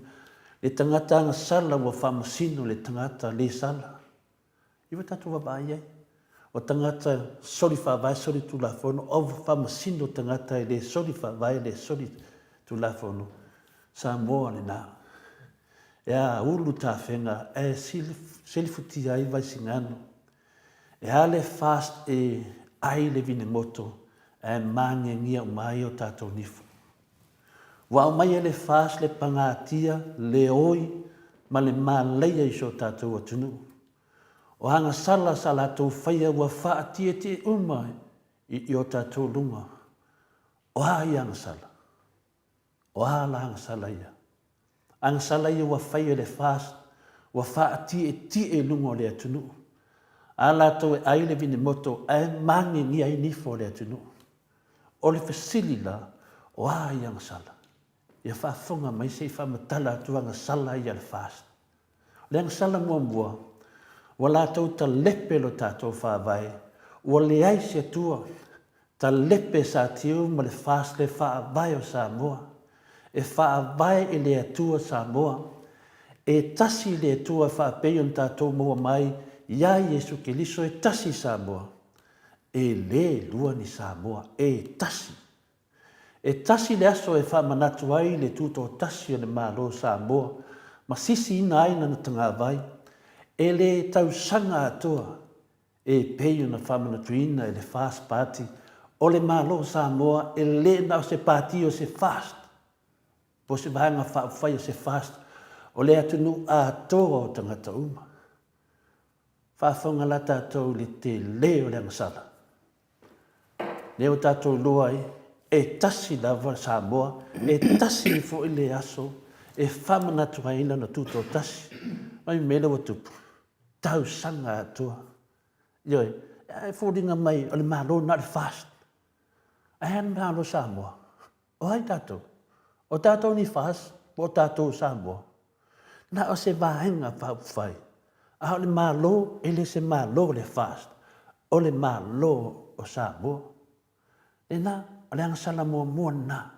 Le tagata agasala ua faamasino le tagata lē sala. I ua tatou vaavaai ai. O tagata soli faavae, soli tulafono, o faamasino tagata e lē soli faavae, lē soli tulafono. Samoa lena. E a ulu tafega ae selifutia ai Vaisigano. E a le FAST e ai le vinemoto ae māgiagia uma ai o tatou nifu. Ua aumai e le FAST le pagatia, le oi ma le malaia i si o tatou atunuu. O agasala sa latou faia ua faatietie uma i o tatou luga. O a ia agasala? O a la agasala ia? Agasala ia ua fai e le FAST, ua faatietie i luga o le atunuu. A latou e ai le vinemoto ae magegia ai nifo o le atunuu. O le fesili la, o a ia agasala? Ia faafofoga mai se i faamatala atu agasala ia a le FAST. O le agasala muamua, ua latou talepe lo tatou Faavae, ua leai se Atua, talepe Satiu ma le FAST le Faavae o Samoa. E faavae i le Atua Samoa. E tasi le Atua e faapei ona tatou maua mai iā Iesu Keliso e tasi Samoa. E le lua ni Samoa, e tasi. E tasi le aso e faamanatu ai le tutoatasi o le Malo o Samoa ma sisiina ai lana tagavai, e le tausaga atoa e pei ona faamanatuina e le FAST Party o le Malo o Samoa e le na o se pati o se FAST po o se vaega faaupufai o se FAST o le atunuu atoa o tagata uma. Faafofoga la tatou i le tele o le agasala. Lea ua tatou iloa ai, e tasi lava Samoa, e tasi foi le aso e faamanatu ai lana tutoatasi. O le mea lea ua tupu, tausaga atoa. Ioe, e foliga mai o le Malo na o le FAST. Ae a le Malo Samoa? O ai tatou? O tatou ni FAST po o tatou Samoa? Na o se vaega faaupufai, a o le Malo e le se Malo o le FAST, o le Malo o Samoa. Lena, o le agasala muamua lena.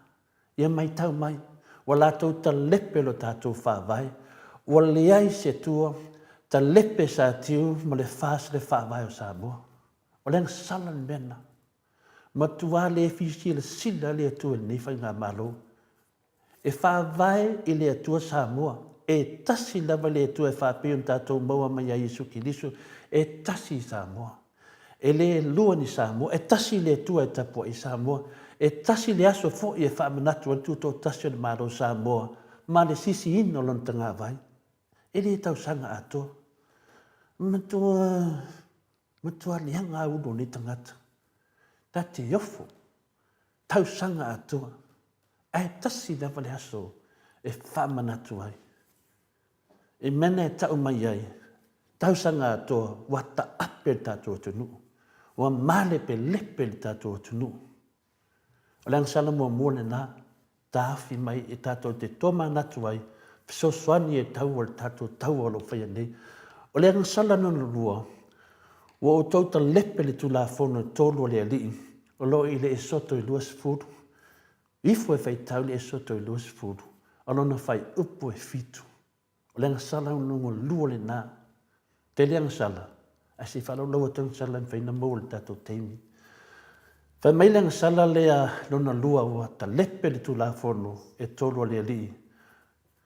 Ia matau mai, ua latou talepe lo tatou Faavae, ua leai se Atua, talepe satiu ma le FAST le Faavae o Samoa. O le agasala le mea lena. Matua le fia silasila le Atua i lenei Faigamalo. E faavae i le Atua Samoa. E tasi lava le Atua e faapei ona tatou maua mai ia Iesu Keriso, e tasi Samoa. E le lua ni Samoa, e tasi le Atua e tapuai Samoa. E tasi le aso foi e faamanatu ai le tutoatasi o le Malo o Samoa ma le sisiina o lona tagavai. E le tausaga atoa. Matua, matua leaga ulu o nei tagata. Ta te ofo tausaga atoa, ae tasi lava le aso e faamanatu ai. I mea na e tau mai ai, tausaga atoa ua taape le tatou atunuu, ua malepelepe le tatou atunuu. O le agasala muamua lena, taofi mai e tatou te tomanatu ai, fesoasoani e taua le tatou taua o lo o faia nei. O le agasala lona lua, ua outou talepe le Tulafono e tolu a le Alii o lo o i le Esoto i 20, ifo e faitau le Esoto i 20, o lona faaiupu e fitu. O le agasala lona lua lena. Tele agasala, ae se i faalaulau atu agasala e mafai ona maua i le tatou taimi. Fai mai le agasala lea lona lua ua talepe le Tulafono e tolu a le Alii.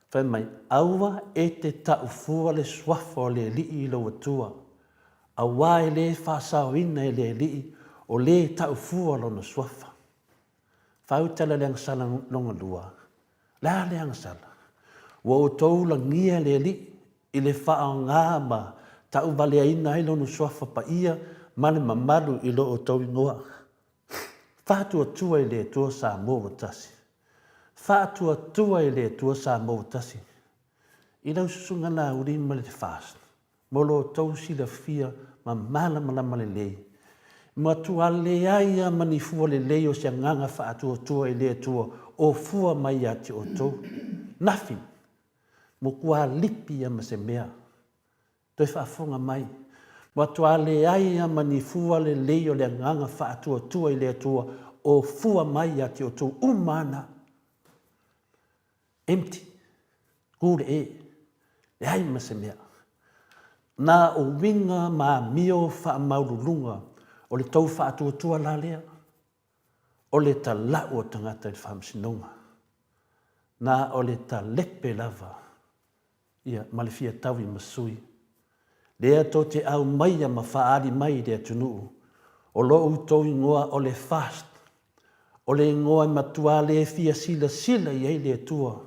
Fai mai, Aua e te tau fua le suafa o le Alii i lou Atua, auā e le faasaoina e le Alii o lē tau fua lona suafa. Faautala le agasala lona lua, Le a le agasala? Ua outou lagia le Alii i le faaaoga ma tauvaleaina ai lona suafa paia ma le mamalu i lo outou igoa. Faatuatua i le Atua Samoa ua tasi. Faatuatua i le Atua Samoa ua tasi. I lau susuga Laauli ma le FAST, mo lo outou silafia ma malamalama lelei. Matua leai lava ma ni fua lelei o se agaga faatuatua i le Atua o fua mai ia te outou. Nothing. Matua lipi lava ma se mea. Toe faafofoga mai. Matua leai lava ma ni fua lelei o le agaga faatuatua i le Atua o fua mai ia te outou uma lava na. Empty. Ku le e. Leai ma se mea. Na o uiga ma amio faamaululuga o le tou faatuatua la lea, o le talau o tagata i le faamasinoga. Na o le talepe lava ia ma le fia taui ma sui. Lea tou te aumaia ma faaali mai i le atunuu, o lo outou igoa o le FAST, o le igoa e matua le fia silasila i ai le Atua,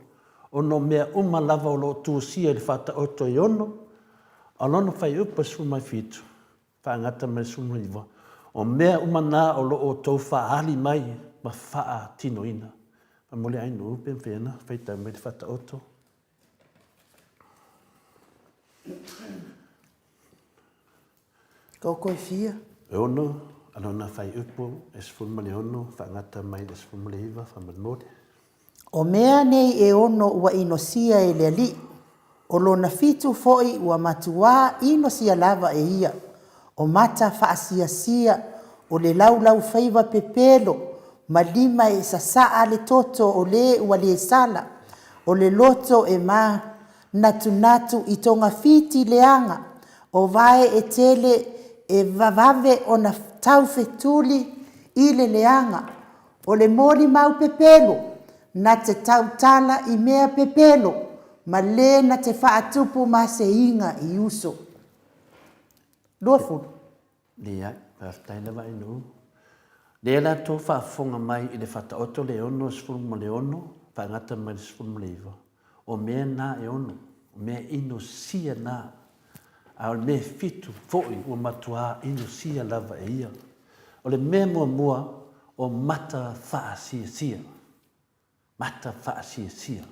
ona o mea uma lava o lo o tusia i le Faataoto e ono, a o lona fuaiupu e 17, faagata ma le 19, o mea uma na o lo o outou faaali mai ma faatinoina. Faamolemole Ainuu pe mafai ona faitau mai le Faataoto. Koko e fia? E ono, a lona fuaiupu e 16, faagata mai le 19, faamolemole. O mea nei e ono ua inosia e le Alii, o lona fitu foi ua matuā inosia lava e ia, o mata faasiasia, o le laulaufaiva pepelo, ma lima e sasaa le toto o le ua le sala, o le loto e manatunatu i togafiti leaga, o vae e tele e vavave ona taufetuli i le leaga, o le molimau pepelo na te tautala i mea pepelo, ma le na te faatupu maseiga i uso. 20. Leai, faafetai lava Ainuu. Lea la tou faafofoga mai i le Faataoto le 66, faagata mai le 19, o mea na e ono, o mea inosia na, a o le mea fitu foi ua matua inosia lava e ia. O le mea muamua, o mata faasiasia, mata faasiasia.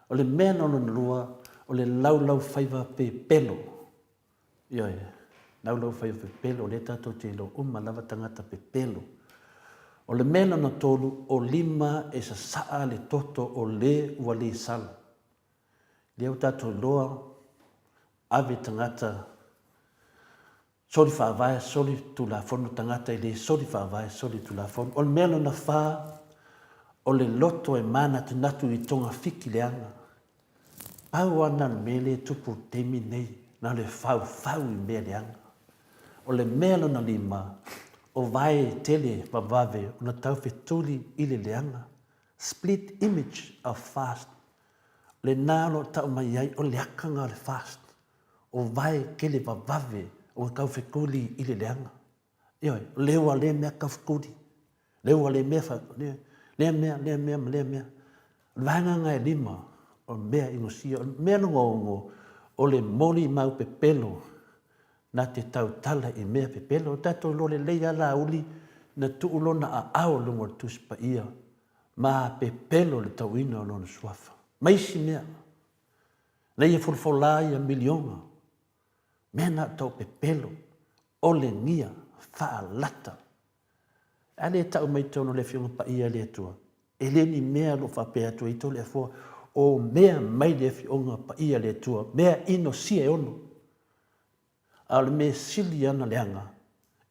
O le mea lona lua, o le laulaufaiva pepelo. Ioe, laulaufaiva pepelo, o lea tatou te iloa uma lava tagata pepelo. O le mea lona tolu, o lima e sasaa le toto o le ua le sala. Lea ua tatou iloa, ave tagata soli faavae, soli tulafono, tagata e le soli faavae, soli tulafono. O le mea lona fa, o le loto e manatunatu i togafiti leaga. Pau lava lena o le mea lea e tupu i le taimi lenei, na o le faufau i mea leaga. O le mea lona lima, o vae tele vavave ona taufetuli i le leaga, split image of fast. O lena o lo o tau mai ai o le aka lena o le fast, o vae tele vavave ona taufetuli i le leaga. Ioe, o lea ua lea mea taufetuli, lea ua lea mea, lea mea, lea mea ma lea mea. O le vaega lena e lima o mea inosia. O le mea lona ono, o le molimau pepelo na te tautala i mea pepelo. O tatou iloa lelei lava Laauli na tuu lona aao i luga o le Tusi Paia ma pepelo le tauina o lona suafa. Ma isi mea. Na ia folafola ia miliona. Mea na o tau pepelo, olegia, faalata. A lea e tau mai totonu o le Afioga Paia a le Atua, e le ni mea o lo o faapea atu ai Toleafoa, o mea mai le Afioga Paia a le Atua, mea inosia e ono. A o le mea sili ana leaga,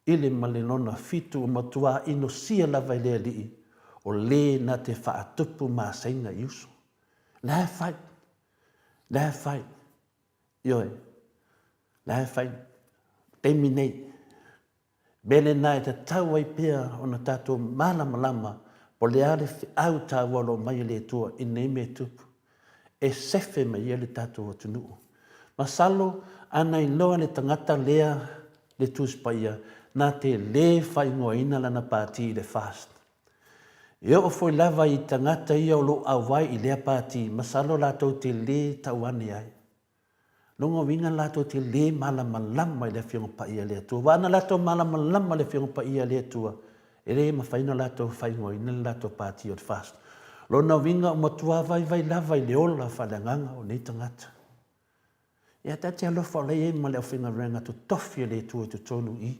i le ma le lona fitu ua matua inosia lava e le Alii, o le na te faatupu maseiga i uso. La e fai, la e fai. Ioe, la e fai taimi nei. Mea lena e tatau ai pea ona tatou malamalama po o le a le feau taua o lo o mai e le Atua i nei mea e tupu, e sefe mai ai le tatou atunuu. Masalo a na iloa le tagata lea le Tusi Paia na te le faaigoaina lana pati i le FAST. E oo foi lava i tagata ia o lo o auai i lea pati, masalo latou te le tau ane ai. Lona uiga latou te le malamalama i le Afioga Paia a le Atua. Aua ana latou malamalama i le Afioga Paia a le Atua, e le mafai ona latou faaigoaina le latou pati o le FAST. Lona uiga ua matua vaivai lava i le ola faaleagaga o nei tagata. Ia ta te alofa o la e i ai ma le aufaigaluega totofi a le Atua i totonu i i.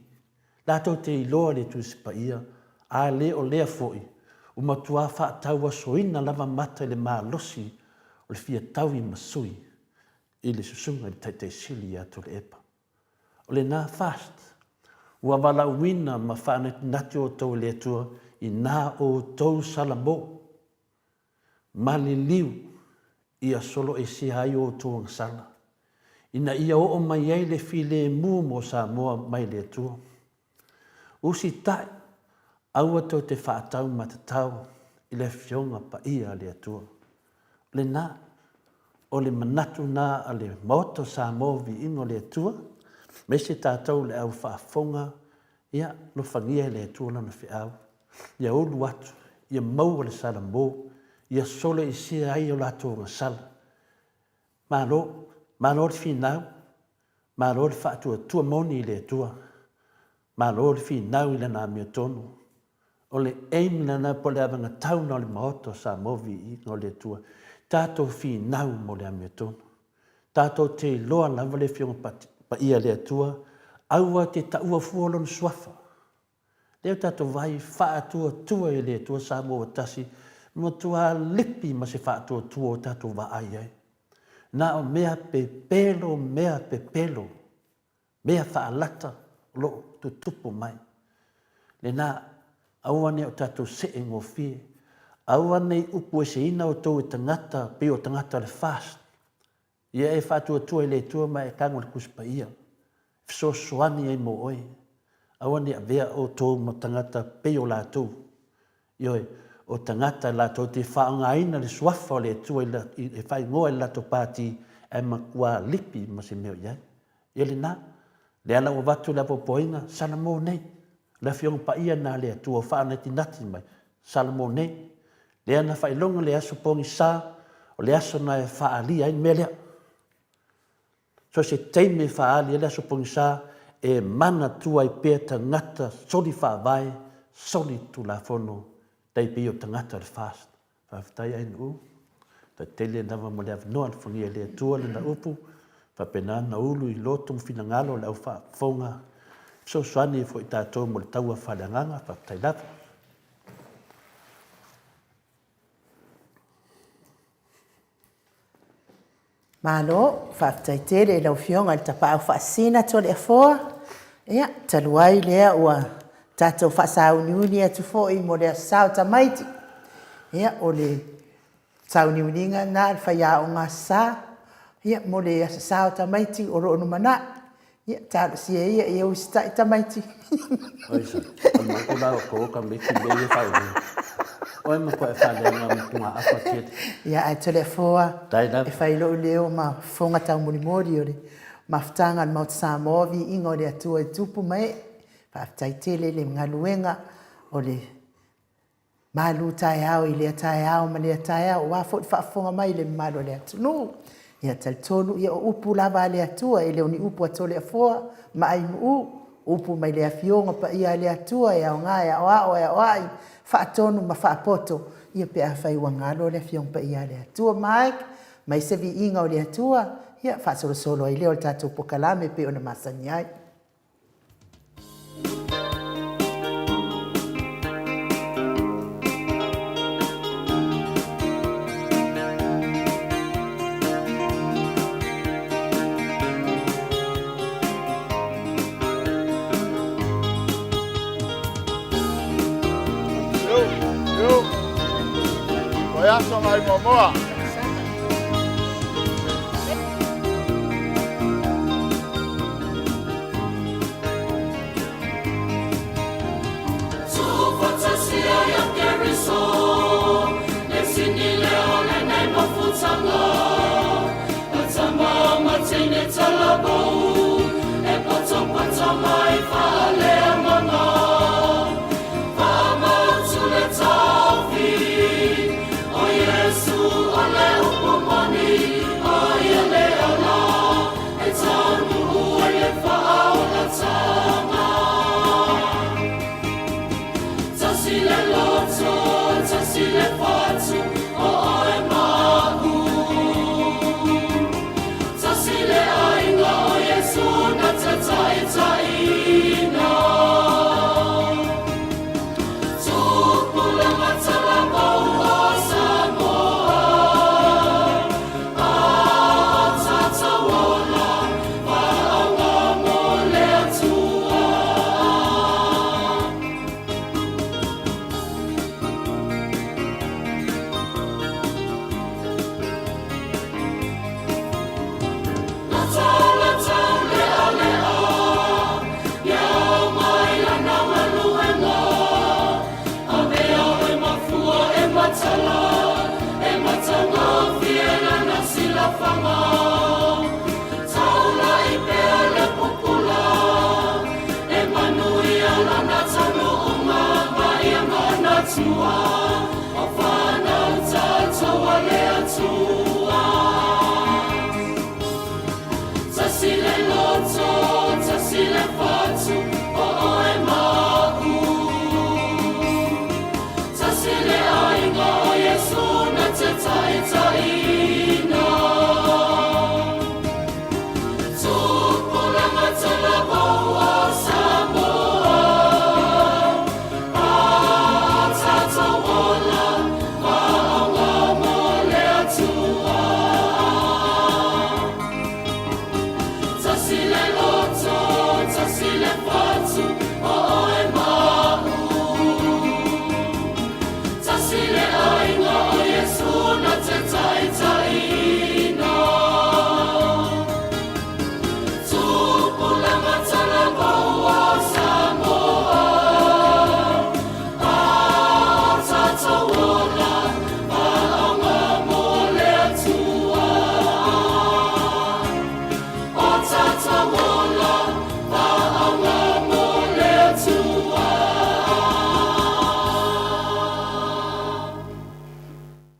Latou te iloa le Tusi Paia, a le o lea foi, ua matua faatauasoina lava mata i le malosi o le fia taui ma sui i le Susuga i le Taitai Sili ia Tuilaepa. O lena fast, ua valaauina ma faanatinati outou e le Atua i na outou salamo maliliu ia soloesea ai outou agasala, ina ia oo mai ai le filemu mo Samoa mai le Atua. Usitai, aua tou te faatau matatau i le Afioga Paia a le Atua. O lena, o le manatu lena a le Maota o Samoa Viiga o le Atua. Aemaise tatou le au faafofoga, ia, alofagia e le Atua Lana feau, ia ulu atu, ia maua le salamo, ia soloisia ai o latou agasala. Malo, malo le finau, malo le faatuatua moni i le Atua, malo le finau i Lana amiotonu. O le aim lena po o le avagatau lena o le Maota o Samoa Viiga o le Atua, tatou finau mo le amiotonu. Tatou te iloa lava le Afioga Paia a le Atua, aua te taua fua Lona Suafa. Lea ua tatou vaai faatuatua i le Atua Samoa ua tasi, matua lipi ma se faatuatua ua tatou vaai ai. Na o mea pepelo, mea pepelo, mea faalata o lo o tutupu mai. Lena, aua ne i o tatou see gofie. Aua ne i upueseina outou e tagata pei o tagata o le fast. Ia e faatuatua i le Atua ma e tago i le Tusi Paia, e fesoasoani ai mo oe. Aua ne i avea outou ma tagata pei o latou. Ioe, o tagata latou te faaaogaina le Suafa o le Atua e faaigoa i le latou pati, ae matua lipi ma se mea o i ai. Ia lena, lea la ua avatu le apoapoaiga, Salamo nei. O le Afioga Paia lena a le Atua ua faanatinati mai, Salamo nei. Lea na faailoga le aso pogisa, o le aso na e faaalia ai le mea lea. So se taimi e faaali ai le aso pogisa, e manatua ai pea tagata soli faavae, soli tulafono, tai pei o tagata o le FAST. Faafetai Ainuu, faafetai tele lava mo le avanoa, alofagia e le Atua lana upu, faapena ona ulu i loto ma finagalo o le au faafofoga, fesoasoani ai foi i tatou mo le taua faaleagaga, faafetai lava. Malo, faafetai tele i lau Afioga i le Tapaau Faasisina Toleafoa. Ia, talu ai lea ua tatou faasauniuni atu foi mo le Aso Sa o Tamaiti. Ia, o le sauniuniga lena a le faiaoga Aso Sa, ia, mo le Aso Sa o tamaiti o lo o lumanai. Ia, talosia ia ia usitai tamaiti. Oisa, o le matou la o ko tamaiti mea ia faaulua. Oe matuai faaleaga ma togaafa tele. Ia, ae Toleafoa, e fai lou leo ma fofoga taumolimoli o le mafutaga a le Maota Samoa, viiga o le Atua i tupu ma ee. Faafetai tele i le galuega o le malu taeao i lea taeao ma lea taeao, aua foi le faafofoga mai i le mamalu o le atunuu. Ia talitonu, ia o upu lava a le Atua, e le o ni upu a Toleafoa ma Ainuu, o upu mai le Afioga Paia a le Atua e aoga e aoao e aoai, faatonu ma faapoto, ia pe afai ua galo le Afioga Paia a le Atua. Mike, mai se viiga o le Atua, ia faasolosolo ai lea o le tatou pokalame e pei ona masani ai. Vaiaso nai muamua.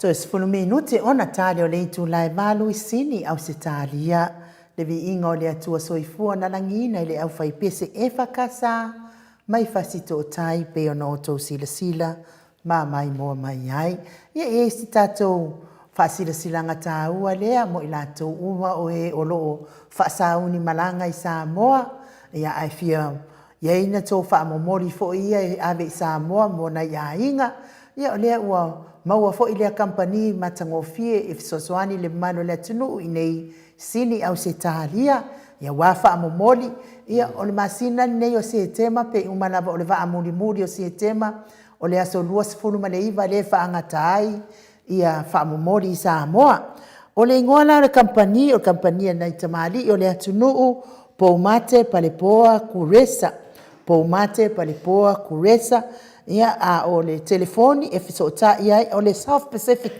Toe 10 minute ona tali o le itula e 8 i Sini, Ausetalia. Le viiga o le Atua Soifua na lagiina i le aufaipese EFKS mai Fasitootai pei ona outou silasila ma maimoa mai ai. Ia e i ai se tatou faasilasilaga taua lea mo i latou uma o e o lo o faasauni malaga i Samoa, ia ae fia i ai na tou faamomoli foi ia e ave i Samoa mo nai aiga, ia o lea ua maua foi lea kamupani matagofie e fesoasoani i le mamalu o le atunuu i nei Sini Ausetalia, ia aua faamomoli, ia o le masina lenei o Setema pe uma lava o le vaa mulimuli o Setema, o le aso 29 lea e faagata ai ia faamomoli i Samoa. O le igoa la o le kamupani, o le kamupani a nai tamalii o le atunuu, Poumate Palepoa Kuresa. Poumate Palepoa Kuresa, ia a o le telefoni e fesootai ai, o le South Pacific,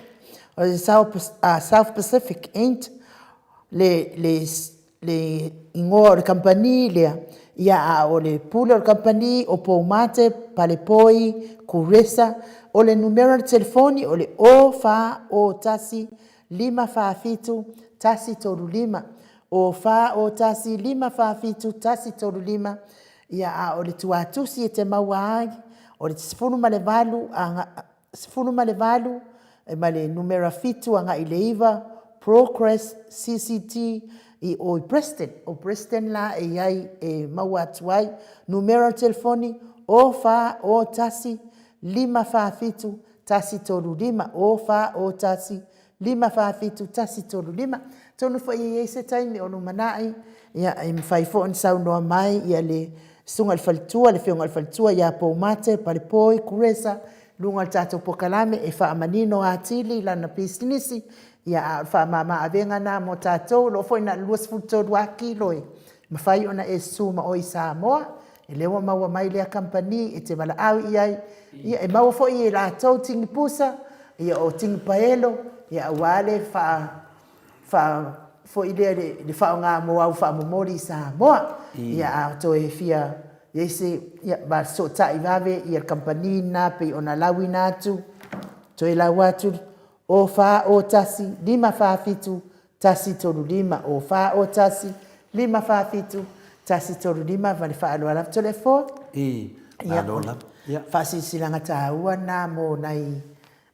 o le South Pacific Int le, le, le igoa o le kamupani lea, ia a o le pule o le kamupani o Poumate Palepoi Kuresa. O le numera o le telefoni o le 0401 547 135. 0401 547 135. Ia a o le tuatusi e te maua ai o le 18 18 ma le numera 7 agai i le 9 Progress CCT i o i Preston. O Preston la e i ai e maua atu ai. Numera o le telefoni 0401 547 135 0401 547 135. Atonu foi e i ai se taimi o lumanai, ia, e mafai foi ona saunoa mai ia le susuga i le faletua, le afioga i le faletua ia Poumate Palepoi Kuresa, luga o le tatou polokalame e faamanino atili lana pisinisi, ia a o le faamama avega lena mo tatou, o lo o foi na o le 23 lava kilo e mafai ona e susu ma oe i Samoa. E lea ua maua mai lea kamupani e te valaau i ai, ia e maua foi e latou tini pusa, ia o tini paelo, ia aua le faa, faa foi lea le faaaoga mo au faamomoli i Samoa. Ia a toe fia i ai se, ia fesootai vave ia le kamupani lena pei ona lauina atu, toe lau atu, 0401 547 135 0401 547 135 ma le faaaloalo lava Toleafoa. I, malo lava. Ia. Faasilasilaga taua na mo nai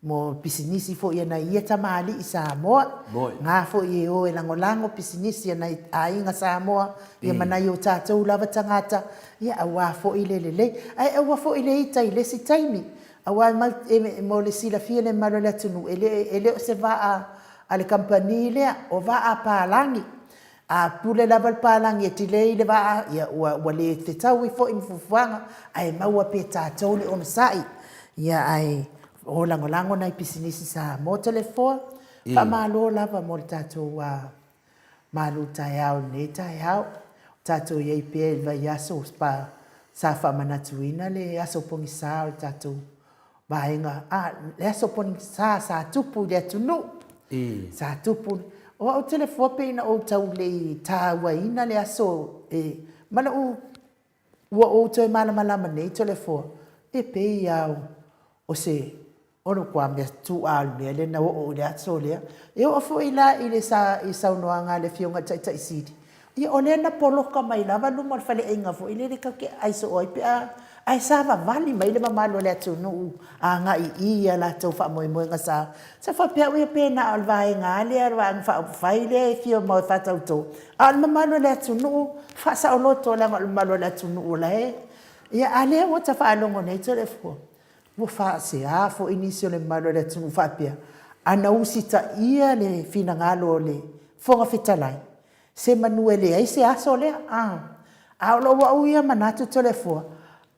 mo pisinisi foi a nai ia tamalii Samoa. Moi. Nga foi e o e lagolago pisinisi a nai aiga Samoa, ia ma nai o tatou lava tagata, ia aua foi le lelei. Ae aua foi le ita i le isi taimi, aua e mo le silafia e le mamalu o le atunuu, e le, e le o se vaa a le kamupani lea, o vaa palagi. A pule lava le palagi e delay le vaa, ia ua, ua le fetaui foi ma fuafuaga, ae maua pea e tatou le onosai. Ia ae o lagolago nai pisinisi Samoa. Toleafoa, faamalo lava mo le tatou malu taeao i lenei taeao. O tatou i ai pea i le vaiaso sa faamanatuina le aso pogisa o le tatou vaega, a, le aso pogisa sa tupu i le atunuu. Sa tupu. O au Toleafoa pei na ou tau le i tāuaina le aso e, ma lou, ua ou toe malamalama nei Toleafoa, e pei lava o se O le matua mea tuua o le mea lea na oo i le aso lea. E oo foi la i le saunoaga a le Afioga i le Taitai Sili, ia o lea na poloka mai lava luma o le faleaiga foi lele tatou te aai soo ai pe a, ae savavali mai le mamalu o le atunuu agai i i a latou faamoemoega sa sa faapea au ia pe na o le vaega lava lea, le Vaega Faaupufai lea e fia mau e faatauto, a o le mamalu o le atunuu faasaoloto leaga o le mamalu o le atunuu o la e, ia a o lea ua ta faalogo nei Toleafoa, Ua faasea foi nisi o le mamalu o le atunuu faapea, ana usitaia le finagalo o le Fofoga Fetalai, semanu e leai se aso lea. A, a o lou au ia manatu Toleafoa,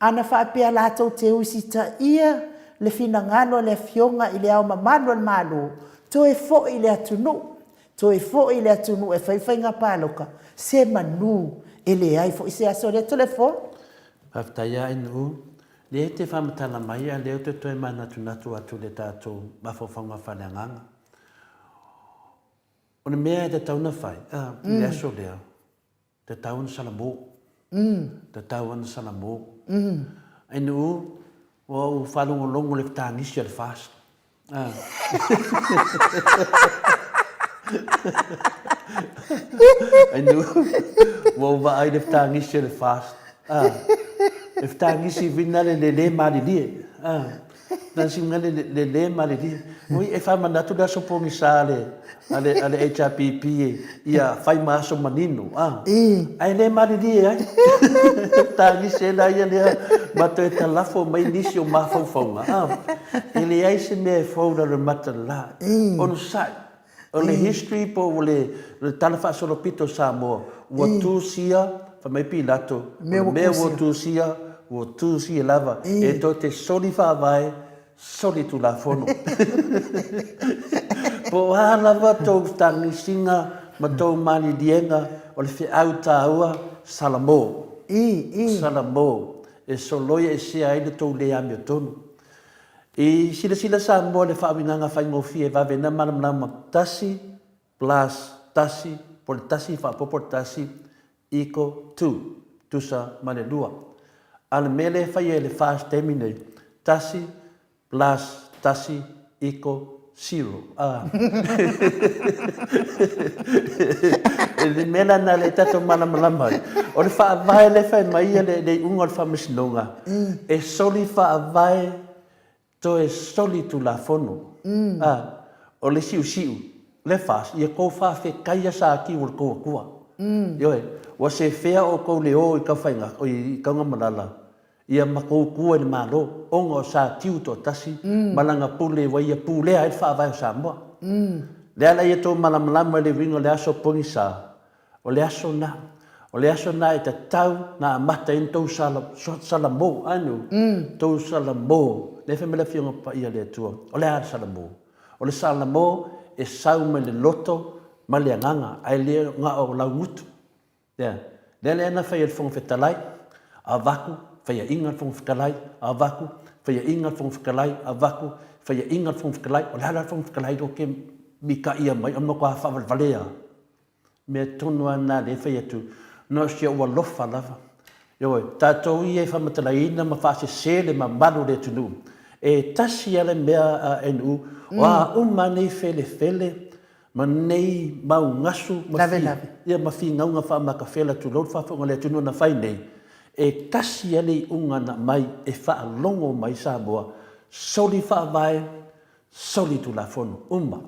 ana faapea latou te usitaia le finagalo o le Afioga i Le Ao Mamalu o le Malo, toe foi i le atunuu, toe foi i le atunuu e fai faiga palota, semanu e leai foi se aso lea Toleafoa. Faafetai lava Inu. Lea e te faamatala mai a lea ou te toe manatunatu atu i le tatou mafaufauga faaleagaga. O le mea e tatau ona fai, a, i le aso lea, tatau ona salamo. Tatau ona salamo. Ae nuu, ua ou faalogologo i le fetagisi a le FAST. Ainu, ua ou vaai i le fetagisi o le FAST. E fetagisi vina le le malilie. Fetagisi vina le le malilie. Oi, e faamanatu le aso pogisa a le, a le, a le HRPP ia fai ma aso manino. Ae le malilie ai. Tagisi ai la ia lea ma toe talafo mai nisi o mafaufauga. E leai se mea e fou i lalo o le mata o le la. Onosai. O le history po o le tala faasolopito o Samoa, ua tusia, fai mai Pilato, o le mea ua tusia, ua tusia lava. E tou te soli faavae, soli tulafono. Po o a lava tou tagisiga ma tou maliliega, o le feau taua, Salamo. Salamo. E soloia esea ai le tou le amiotonu. I silasila Samoa i le faauigaga faigofie vave na malamalama tasi plus tasi po o le tasi faaopoopo le tasi equal to, tusa ma le lua. A o le mea lea e faia e le FAST taimi nei, tasi plus tasi equal zero. A. Le mea la lena lea tatou malamalama ai, o le faavae lea e fai mai ia le iuga o le faamasinoga, e soli faavae toe soli tulafono. A, o le siusiu, le FAST, ia kou faafetai ia Satiu o le kou Atua. Ioe, ua sefea outou le o i Taufaiga, i Taugamalala, ia ma kou tua i le Malo, ona o Satiu toatasi ma lana pule ua ia pulea ai le faavae o Samoa. Lea la ia tou malamalama i le uiga o le aso pogisa, O le aso na. O le aso na e tatau na amata ai ona tou salamo, a nu? Tou salamo. Lea e fai mai le Afioga Paia a le Atua, o le a le salamo? O le salamo e sau mai le loto ma le agaga, ae le na o laugutu. Ea. Lea lea na fai e le Fofoga Fetalai, avatu faiaina le Fofoga Fetalai, avatu faiaina le Fofoga Fetalai, avatu faiaina le Fofoga Fetalai. O le a la le Fofoga Fetalai lea ou te mitaia mai, o le matua faavalevalea lava. Mea tonu lava lena lea e fai atu, na o si ou alofa lava. Ioe, tatou ia e faamatalaina ma faasese le mamalu o le atunuu, e tasi lava le mea a NU, o a uma nei felefele ma nei mau gasu ma, ia, ma finauga faamatafela tulou le faafofoga a le atunuu na fai nei, e tasi lava le iuga na aumai e faalogo mai Samoa, soli faavae, soli tulafono, uma.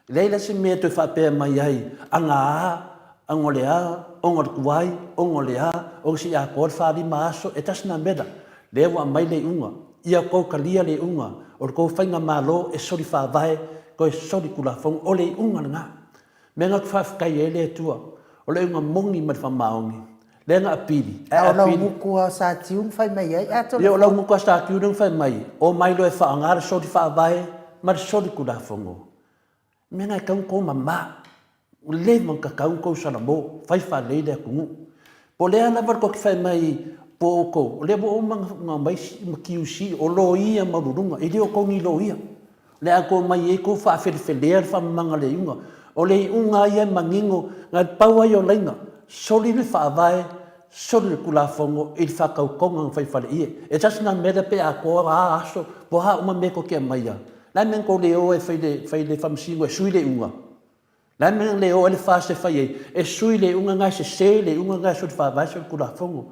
Leai la se mea e toe faapea mai ai, aga a, aga o le a, oga o le tuai, oga o le a, oga se i atoa le 45 aso, e tasi na mela. Lea ua aumai le iuga. Ia tou talia le iuga o le tou faigamalo e soli faavae, toe soli tulafono. O le iuga lena. Mea na ou te faafetai ai le Atua, o le iuga moni ma le faamaoni. Lea na apili, ae A o lau apili. gutu a o Satiu na fai mai ai, a Ia o lau gutu a Satiu lea na fai mai, omai loa e faaaoga le soli faavae ma le soli tulafono. Mea na e tatau ona tou mama. Ua leva ona tatau ona tou salamo, fai faalelei le atunuu. Po o le a lava le tou te fai mai po o outou, o lea ua uma ona aumai ma QC, o loia maualuluga, e le o outou ni loia. Le a tou omai ai tou faafelefelea le faamamaga o le iuga. O le iuga lava ia e manino, na o le pau lava ia o laina, soli le faavae, soli le Tulafono i le faatautoga na fai i faleie. E tasi lena mea lea pe atoa a aso, po o a uma mea tou te aumaia. O le a le mea na tou le o ai e fai le faamasino e sui le iuga? O le a le mea na le o ai le FAST e fai ai? E sui le iuga lena e sese le iuga lena e soli faavae soli tulafono.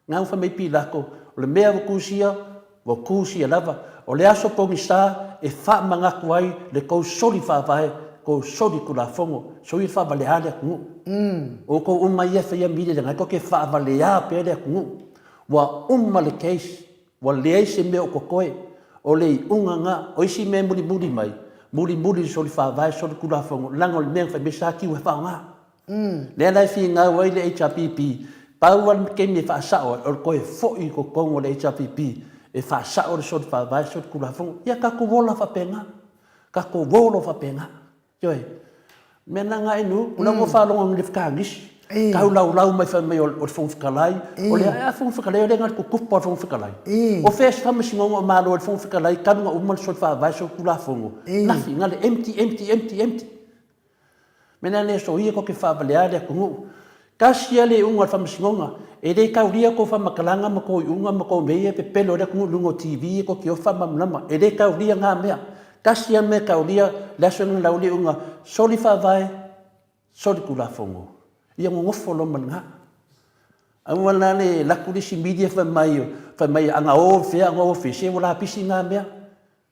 Na ua fai mai Pilato, o le mea ua tusia, ua tusia lava. O le aso pogisa e faamanatu ai le tou soli faavae, tou soli tulafono, soia le faavalea le atunuu. O outou uma ia e faia mili leaga tou te faavalea pea le atunuu. Ua uma le case. Ua leai se mea o totoe. O le iuga na. O isi mea e mulimuli mai, mulimuli i le soli faavae, soli tulafono, leaga o le mea na fai mai sa tiu e faaaoga. Lea la e finau ai le HRPP, pau lava le taimi e faasao ai, o le toe foi i totonu o le HRPP e faasao le soli faavae, soli tulafono. Ia tatou ola faapena. Tatou o loa faapena. Ioe. O mea na na inu, o la ua faalogo i le fetagisi, tau laulau mai fai mai o le Fofoga Fetalai, o le a Fofoga Fetalai o le na tutupa o le Fofoga Fetalai. O fea se faamasinoga o malo e le Fofoga Fetalai talu na uma le soli faavae soli tulafono, nothing, na le empty, empty, empty, empty. Mea na le soia tou te faavalea le atunuu. Tasi lava le iuga o le faamasinoga, e le taulia tou faamatalaga ma tou iuga ma tou mea ia e pepelo ai le atunuu i luga o TV tou te o faamalamalama, e le taulia na mea. Tasi a mea taulia le aso na lauli unga soli faavae, soli tulafono. Ia nonofo loa ma lena. Aua la le laku le isi media fai mai, fai mai ana o fea, ana o fea, se ua lapisi na mea.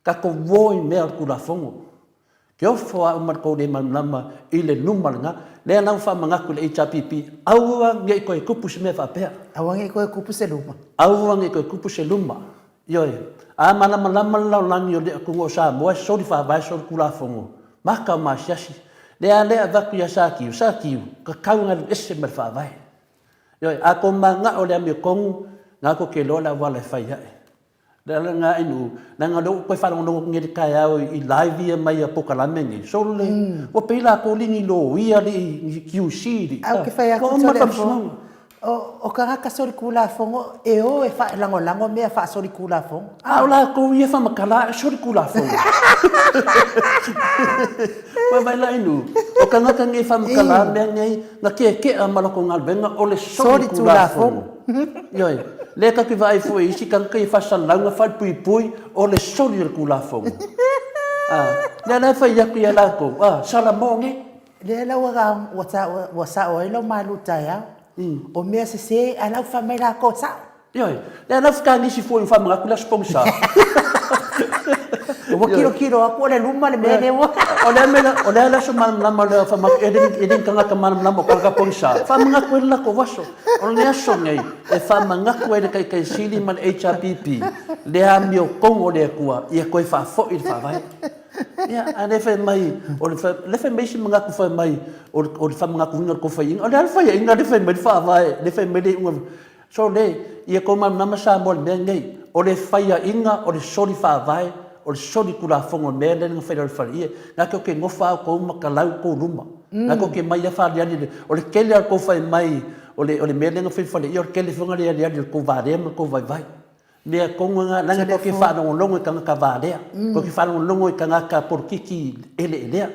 Tatou o i mea o le Tulafono. Ke ofo a uma le tou le malamalama i le luma lena. Lea la ua faamanatu i le HRPP, aua ne i toe tupu se mea faapea. Aua ne i toe tupu se luma. Aua ne i toe tupu se luma. Ioe. A malamalama le lalolagi o le atunuu o Samoa e soli faavae soli Tulafono, maka o maasiasi. Lea lea avatu ia Satiu, Satiu, tatau ona alu ese ma le Faavae. Ioe. A tou mananao i le amiotonu, na tou te iloa le auala e fai ai. Le ala lena i nuu, leaga o lea ua ou toe faalogologo atu nei i le taeao i live ia mai a polokalame nei, sole, ua pei latou le ni loia le ni QC le, Ae ou te fai atu ua uma le Toleafoa, faamasinoga. o tagata solitulafono e o e faalagolago mea faasolitulafono. A o latou ia e faamatala e solitulafono. Ua vaai la i nuu, o tagata nei e faamatala mea nei, na tietea ma latou galuega o le solitulafono. Ioe. Lea tatou te vaai foi i isi tagata ia faasalalauga falepuipui o le soli o le Tulafono. A, lea la e fai atu ia latou, a, Salamo nei. Lea la ua, ua, ua sao ai lau malu taeao. O mea sese, ae la ua fai mai latou e sao. Ioe. Lea la fetaanisi foi ua faamanatu le Aso Pogisa. Ua kilokilo atu o le luma le mea lea ua. O le a mea, o le a le aso malamalama lea faamanatu, e le, e le ni tagata malamalama o tagata pogisa. Faamanatu ai le latou aso. O le aso nei e faamanatu ai le Taitai Sili ma le HRPP le amiotonu o le Atua ia toe faafoi le Faavae. Ia, a le fai mai, o le le fai mai isi manatu fai mai o le, o le faamanatuina o le tou faiaina. O le a le faiaina le fai mai le Faavae, le fai mai le iuga. Sole, ia tou malamalama Samoa i le mea lenei, o le faiaina o le soli Faavae, o le soli Tulafono o le mea lea na fai i lalo o le faleie. Na tou te nofo lava outou ma talau tou luma. Na tou te mai lava faaaliali le, o le tele lava o le tou fai mai o le, o le mea lea na fai i le faleie, o le tele foi na le aliali o le tou valea ma le tou vaivai. Mea tonu lena, leaga tou te faalogologo i tagata valea, tou te faalogologo i tagata polokiki eleelea.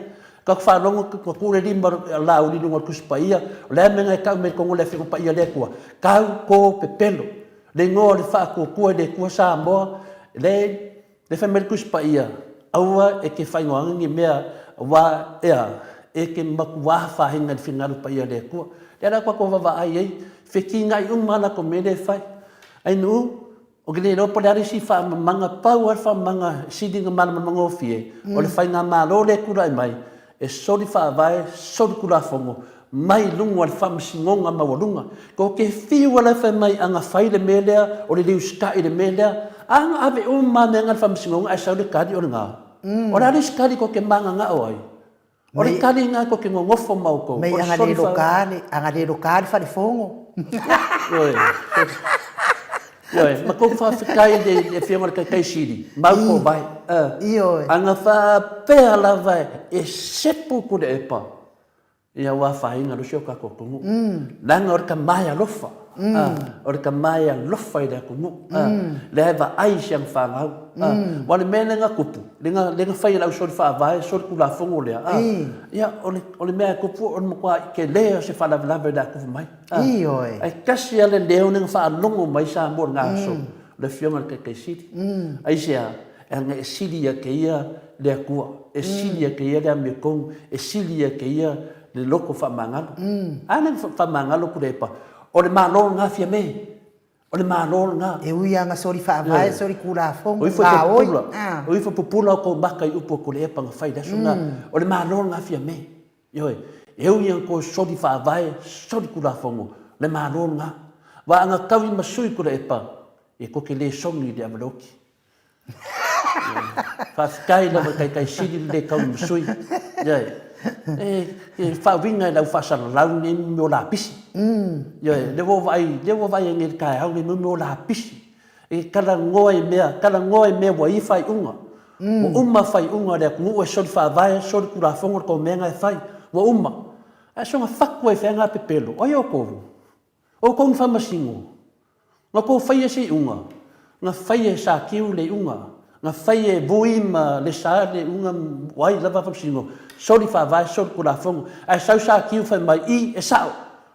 Tou te faalogo ua tuu le lima o Laauli i luga o le Tusi Paia, o le a le mea na e tau mai i totonu o le Afioga Paia a le Atua? Tau to pepelo, le igoa o le Faatuatua i le Atua Samoa, le Le fai mai le Tusi Paia, Aua e te faaigoaina ni mea aua ea e te matuā afaina i le finagalo paia o le Atua. Lea la tatou vaavaai ai, fetinai uma lava latou mea lea e fai. Ainuu, ou te le iloa po o le a le isi faamamaga, pau lava le faamamaga e sili ona malamalamagofie, o le faigamalo lea e tulai mai, e soli faavae, soli tulafono, mai luga o le faamasinoga maualuga. Tou te fiu lava e fai mai ana fai le mea lea, o le liusitai le mea lea, a na ave uma lava mea na i le faamasinoga ae sau le tali o lena. O le a le isi tali tou te mananao ai? O le tali lena tou te nonofo ma outou. Mei ana le loka le, ana le loka le falefono. Ioe. Ioe, ma tou faafetai i le Afioga i le Taitai Sili, mau kou vai. Ioe. Ana faapea lava e sepu Tuilaepa, ia ua afaina loa si o tatou atunuu. Leaga o le tama e alofa, o le tama e alofa i le atunuu, lea e vaai i si ana fanau. Aua o le mea lea na tupu, lea na fai e le ausoli faavae, soli tulafono lea, ia o le mea e tupu o le matua tele o se faalavelave o le a tupu mai. Ioe. Ae tasi lava le leo lea na faalogo mai Samoa i lena aso, o le Afioga i le Taitai Sili. Aisea? Leaga e sili ia te ia le Atua, e sili ia te ia le amiotonu, e sili ia te ia le loto faamagalo. A lea na faamagalo Tuilaepa, o le Malo lena Fiame, o le Malo lena. E ui lava na soli faavae, soli tulafono, gaoi. O ifo pupula o tou maka i upu a Tuilaepa na fai i le aso lena, o le Malo lena Fiame. Ioe, e ui ina toe soli faavae, soli tulafono, le Malo lena. Aua ana tau i masui Tuilaepa, e tou te le sogi i le avaleoti. Faafetai lava i Taitai Sili le le tau i masui. Ioe, e faauiga i le au faasalalau nei mea o lapisi. Ioe, lea ua ou vaai, lea ua vaai ai nei i le taeao nei mea o lapisi. E talanoa i mea, talanoa i mea ua i ai faaiuga. Ua uma faaiuga a le atunuu e soli faavae, soli tulafono le tou mea na e fai. Ua uma. Ae soona fatu ai fea na pepelo? O ai outou? O outou ni faamasino? Na outou faia se iuga? Na faia e Sakiu le iuga? Na faia e Vui ma Lesa le iuga? O ai lava faamasino? Soli faavae, soli tulafono. Ae sau Sakiu fai mai, i, e sao.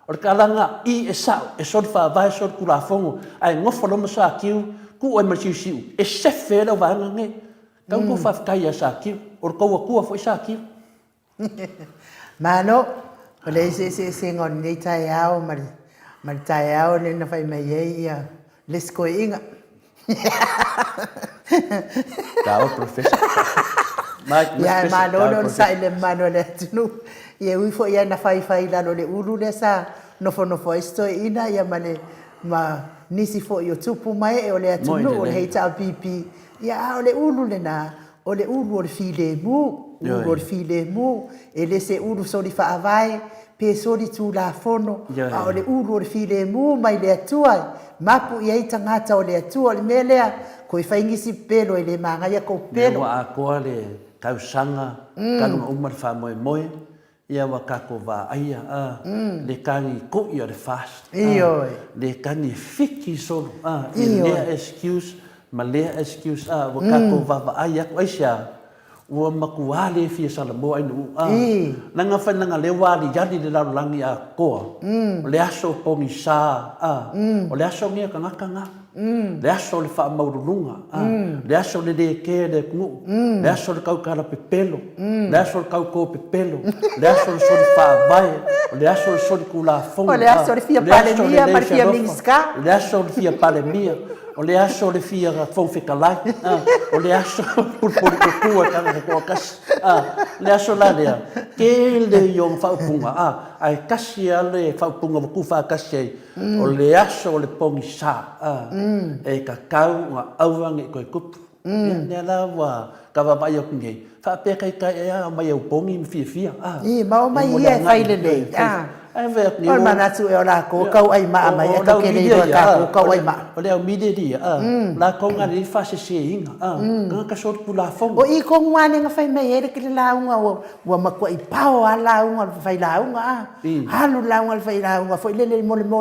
O le tala lena, i, e sao, e soli faavae, soli tulafono. Ae nofo loa ma Sakiu, tuu ai ma le siusiu, e sefe ai lau vaega lenei. Tau tou faafetai ia Satiu, o le tou Atua foi Satiu. Malo, o le eseeseesega o lenei taeao ma le, ma le taeao lea na fai mai ai ia le isi toeaina. Taua Professor. Mike, Ia, e malo le onosai i le mamalu o le atunuu. Ia, e ui foi lava ina faifai i lalo o le ulu lea sa nofonofo ai si toeaina ia ma le ma nisi foi o tupu ma ee o le atunuu o le HRPP, ia a o le ulu lena, o le ulu o le filemu, ulu o le filemu, e le se ulu soli faavae pe soli tulafono, a o le ulu o le filemu mai le Atua e mapu i ai tagata o le Atua. O le mea lea, toe fai nisi pepelo, e le manaia kou pepelo. Lea ua atoa le tausaga talu ona uma le faamoemoe, ia ua tatou vaaia a le tagi to'i o le fast a le tagi fiki solo a i lea excuse ma lea excuse a ua tatou vaavaai atu aisea ua matua le fia salamo Ainu'u a leaga fai leaga lea ua aliali le lalolagi atoa o le aso pogisa a o le aso nei a tagata na. Le aso o le faamaualuluga, le aso o le lē kea i le atunuu, le aso o le tautala pepelo, le aso o le tautō pepelo, le aso o le soli faavae, o le aso o le soli tulafono, O le aso o le fia o le aso o le Palemia ma lē le fia fealofa, Minisita. o le aso o le fia Palemia, o le aso o le fia Fofoga Fetalai, o le aso o le pulupulu tutua e tagata toatasi. Le aso la lea, tele i ona faaupuga, ae tasi lava le faaupuga ua tuufaatasi ai, O le aso o le pogisa e tatau ona aua ne i toe tupu. Ia, lea la ua ta vaavaai atu nei, faapea taitai ai lava omai e opogi ma fiafia. I, ma omai Mo le ia e agai fai lelei. Ae vaai atu nei, O le manatu ea o latou e tau ai maa mai, ae tatou te le iloa e tatou tau ai maa. O le au milia ia, latou na lelei faaseseina, tagata solitulafono. O i tonu lava lea na fai mai ai le lauga ua matuai pao lava le lauga o le failauga a. Alu le lauga a le failauga foi lele mo le mea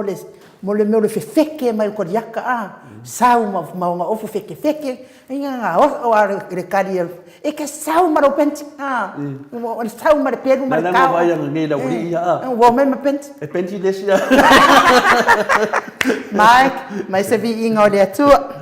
o le mea o le fefeke mai o Koliata a, sau ma ona ofu fekefeke, ina na oo lava le tali a, e te sau ma lou penti a, o le sau ma le pelu ma le tao. Lea na vaai ananei i le aualii ia a. Ua omai ma penti. E penti le isi a. Mike, mai se viiga o le Atua.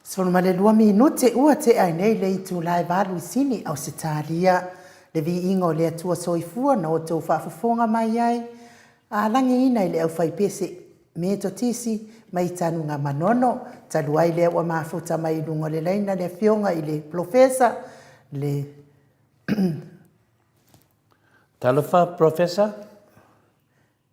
12 minute ua tea ai nei le itula e valu i Sini, Ausetalia. Le viiga o le Atua Soifua na outou faafofoga mai ai, a lagiina i le aufaipese Metotisi mai Tanuga Manono, talu ai lea ua mafuta mai i luga o le laina le Afioga i le Polofesa, le. Talofa Professor.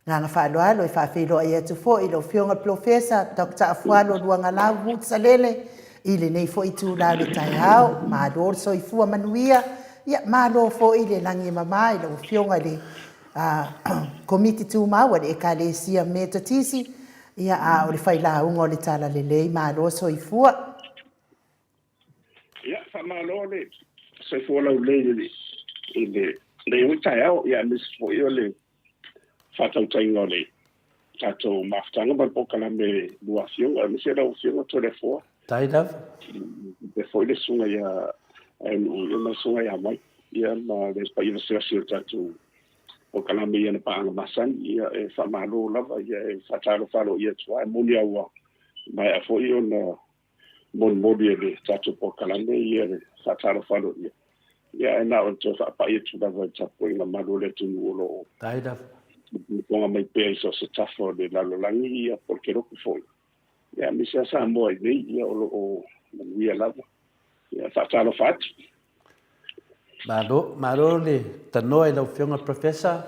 Agaga faaaloalo e faafeiloai atu foi i lau Afioga i le Polofesa Doctor Afualo Luagalau Ruth Salele i lenei foi itula o le taeao. Malo le soifua manuia, ia malo foi le lagi e mama i lau Afioga i le Komiti Tumau a le Ekalesia Metotisi, ia a o le failauga o le Talalelei. Malo le soifua. Ia, faamalo le soifua laulelei i le i lenei foi taeao, ia aemaise foi o le faatautaiga o le tatou mafutaga ma le polokalame lua afioga, aemaise lau Afioga Toleafoa. Faafetai lava. Faapea foi le susuga ia Aenu'u ia ma le susuga ia Mike, ia ma le paia vasevase o le tatou polokalame i ana paaga masani. Ia e faamalo lava, ia e faatalofa aloaia atu lava, e moni lava ua maea foi ona molimoli e le tatou polokalame ia le faatalofa aloaia, ia ae na o le toe faapai atu lava i le tapuaiga malu o le atunuu o lo o fofoga mai pea i so o se tafa o le lalolagi, ia po o le kelope foi, ia aemaise lava Samoa i nei, ia o lo o manuia lava. Ia faatalofa atu. Malo, malo le tanoa i lau Afioga Professor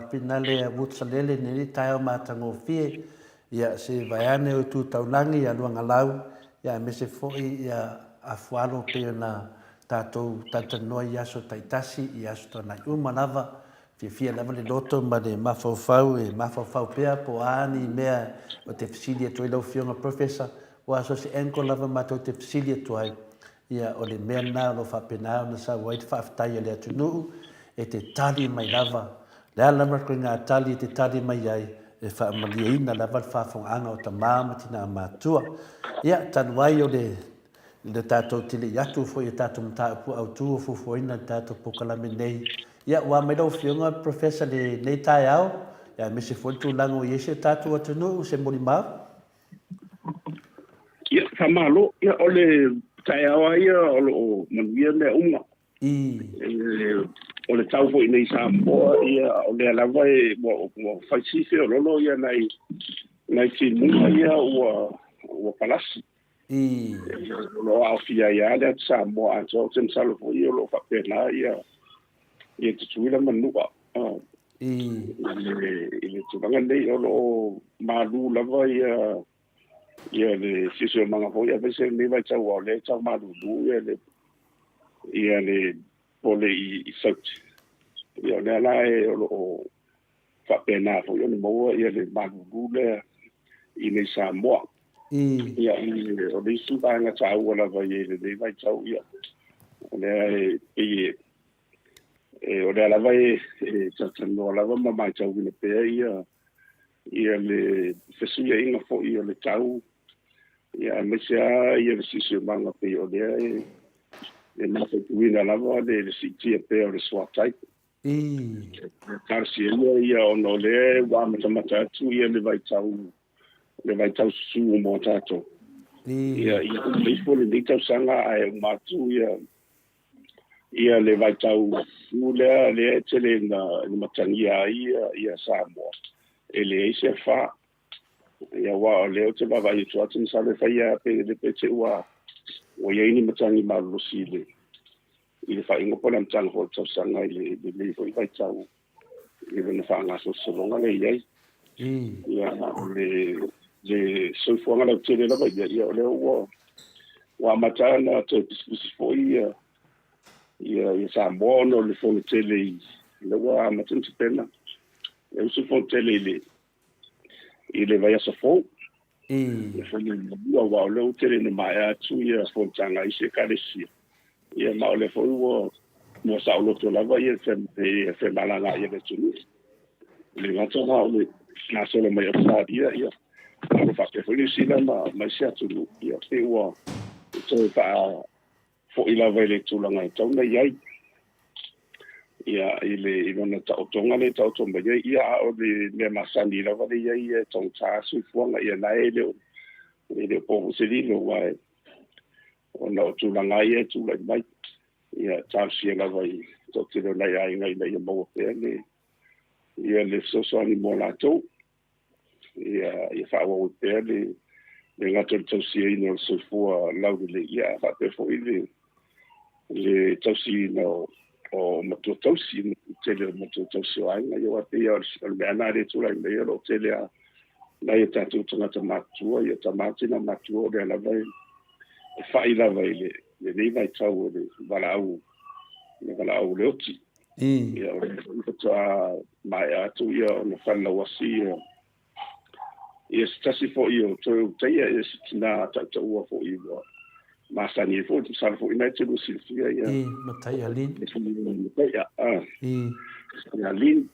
Finale Woods-Salele i lenei taeao matagofie. Ia, se vaeane o itu taulagi ia Luagalau, ia aemaise foi ia Afualo pei ona tatou talatalanoa i aso taitasi, i aso tuanai uma lava. Fiafia lava le loto ma le mafaufau e mafaufau pea po o a ni mea ou te fesili atu ai lau Afioga Professor, aua so o se angle lava matou te fesili atu ai, Ia, o le mea lena o lo o faapena ona sau ai le faafetai a le atunuu e te tali mai lava. O le a lava le ituaiga tali e te tali mai ai, e faamalieina lava le faafofogaaga o tama ma tina matutua. Ia, talu ai o le le tatou tele atu foi i tatou mataupu autu o fuafuaina i le tatou polokalame nei, ia, ua mai lau Afioga Professor i lenei taeao, ia, aemaise foi le tulaga o i ai si o tatou atunuu, se molimau. Ia, faamalo. Ia, o le taeao lava ia o lo o manuia mea uma. O le tau foi nei i Samoa, ia, o lea lava e, ua, ua fai si feololo ia nai, nai timuga ia ua, ua palasi. O lo o aofia ai lava le atu Samoa atoa. Ou te masalo foi o lo o faapena ia, ia Tutuila ma Nu'a. I le tulaga lenei, o lo o malu lava ia ia le siosiomaga foi, aemaise lenei vaitau aua o lea e tau malulu ia le ia le pole i Saute. Ia o lea la e o lo o faapena foi ona maua ia le malulu lea i nei Samoa. Ia o le isi vaega taua lava i lenei vaitau, ia o lea e pei e E, o lea lava e, e talatalanoa lava ma matauina pea ia, ia le fesuiaiga foi o le tau, ia aemaise lava ia le siosiomaga pei o lea e, e mataituina lava le, le siitia pea o le suatai. Talosia ia ia ona o lea ua amatamata atu ia le vaitau le vaitau susu mo tatou. Ia, ia uma ifo lenei tausaga ae uma atu ia ia le vaitau u lea lea e tele ina matagia ai ia, ia Samoa e leai se afa. Ia aua o lea ou te vaavaai atu atu masalo e fai lava pe le pe te ua ua i ai ni matagi malolosi i le i le faaiuga po o le amataga foi o le tausaga i le lenei foi vaitau i lona faagasolosologa lea e i ai. Ia o le le soifuaga lautele lava ia, ia o lea ua ua amata ona toe pisipisi foi ia ia ia Samoa ona o le fono tele i lea ua amata ona tapena e usu fono tele i le i le vaiaso fou. Le fono muamua aua o lea ua tele ina maea atu ia fonotaga a isi ekalesia. Ia ma o lea foi ua ua saoloto lava ia le femalagaai a le atunuu. E le gata la o le gasolo mai Ausetalia, ia, a o lo o faapea foi Niu Sila ma ma isi atunuu, ia pei ua toe faafoi lava i le tulaga e tatau ona i ai. Ia, i le i lona taotoga lea e taoto mai ai, ia, a o le mea masani lava lea i ai, ia e taugata soifuaga, ia na e le o e le o po foi se lilo, aua e Ona o tulaga lava ia e tulai mai, ia talosia lava i toatele o nai aiga ina ia maua pea le ia le fesoasoani mo latou. Ia ia faaauau ai pea le le gata o le tausiaina o le soifua laulelei, ia ae faapea foi le le tausiina o o matua tausi, le tele o matua tausi o aiga. Ia aua e pei lava o le mea lena lea e tulai mai, o lo o tele lava nai o tatou tagata matutua, ia tama tina matua o lea lava e fai lava i le lenei vaitau o le valaau, le valaau o le oti. Ia o lea foi faatoa maea atu ia ona falelauasi ia ia se tasi foi o toe utaia ia se tina tautaua foi ua masani ai foi, masalo foi na e te lua silafia ia. I, Matai Alin. Matai, a. I. Alin.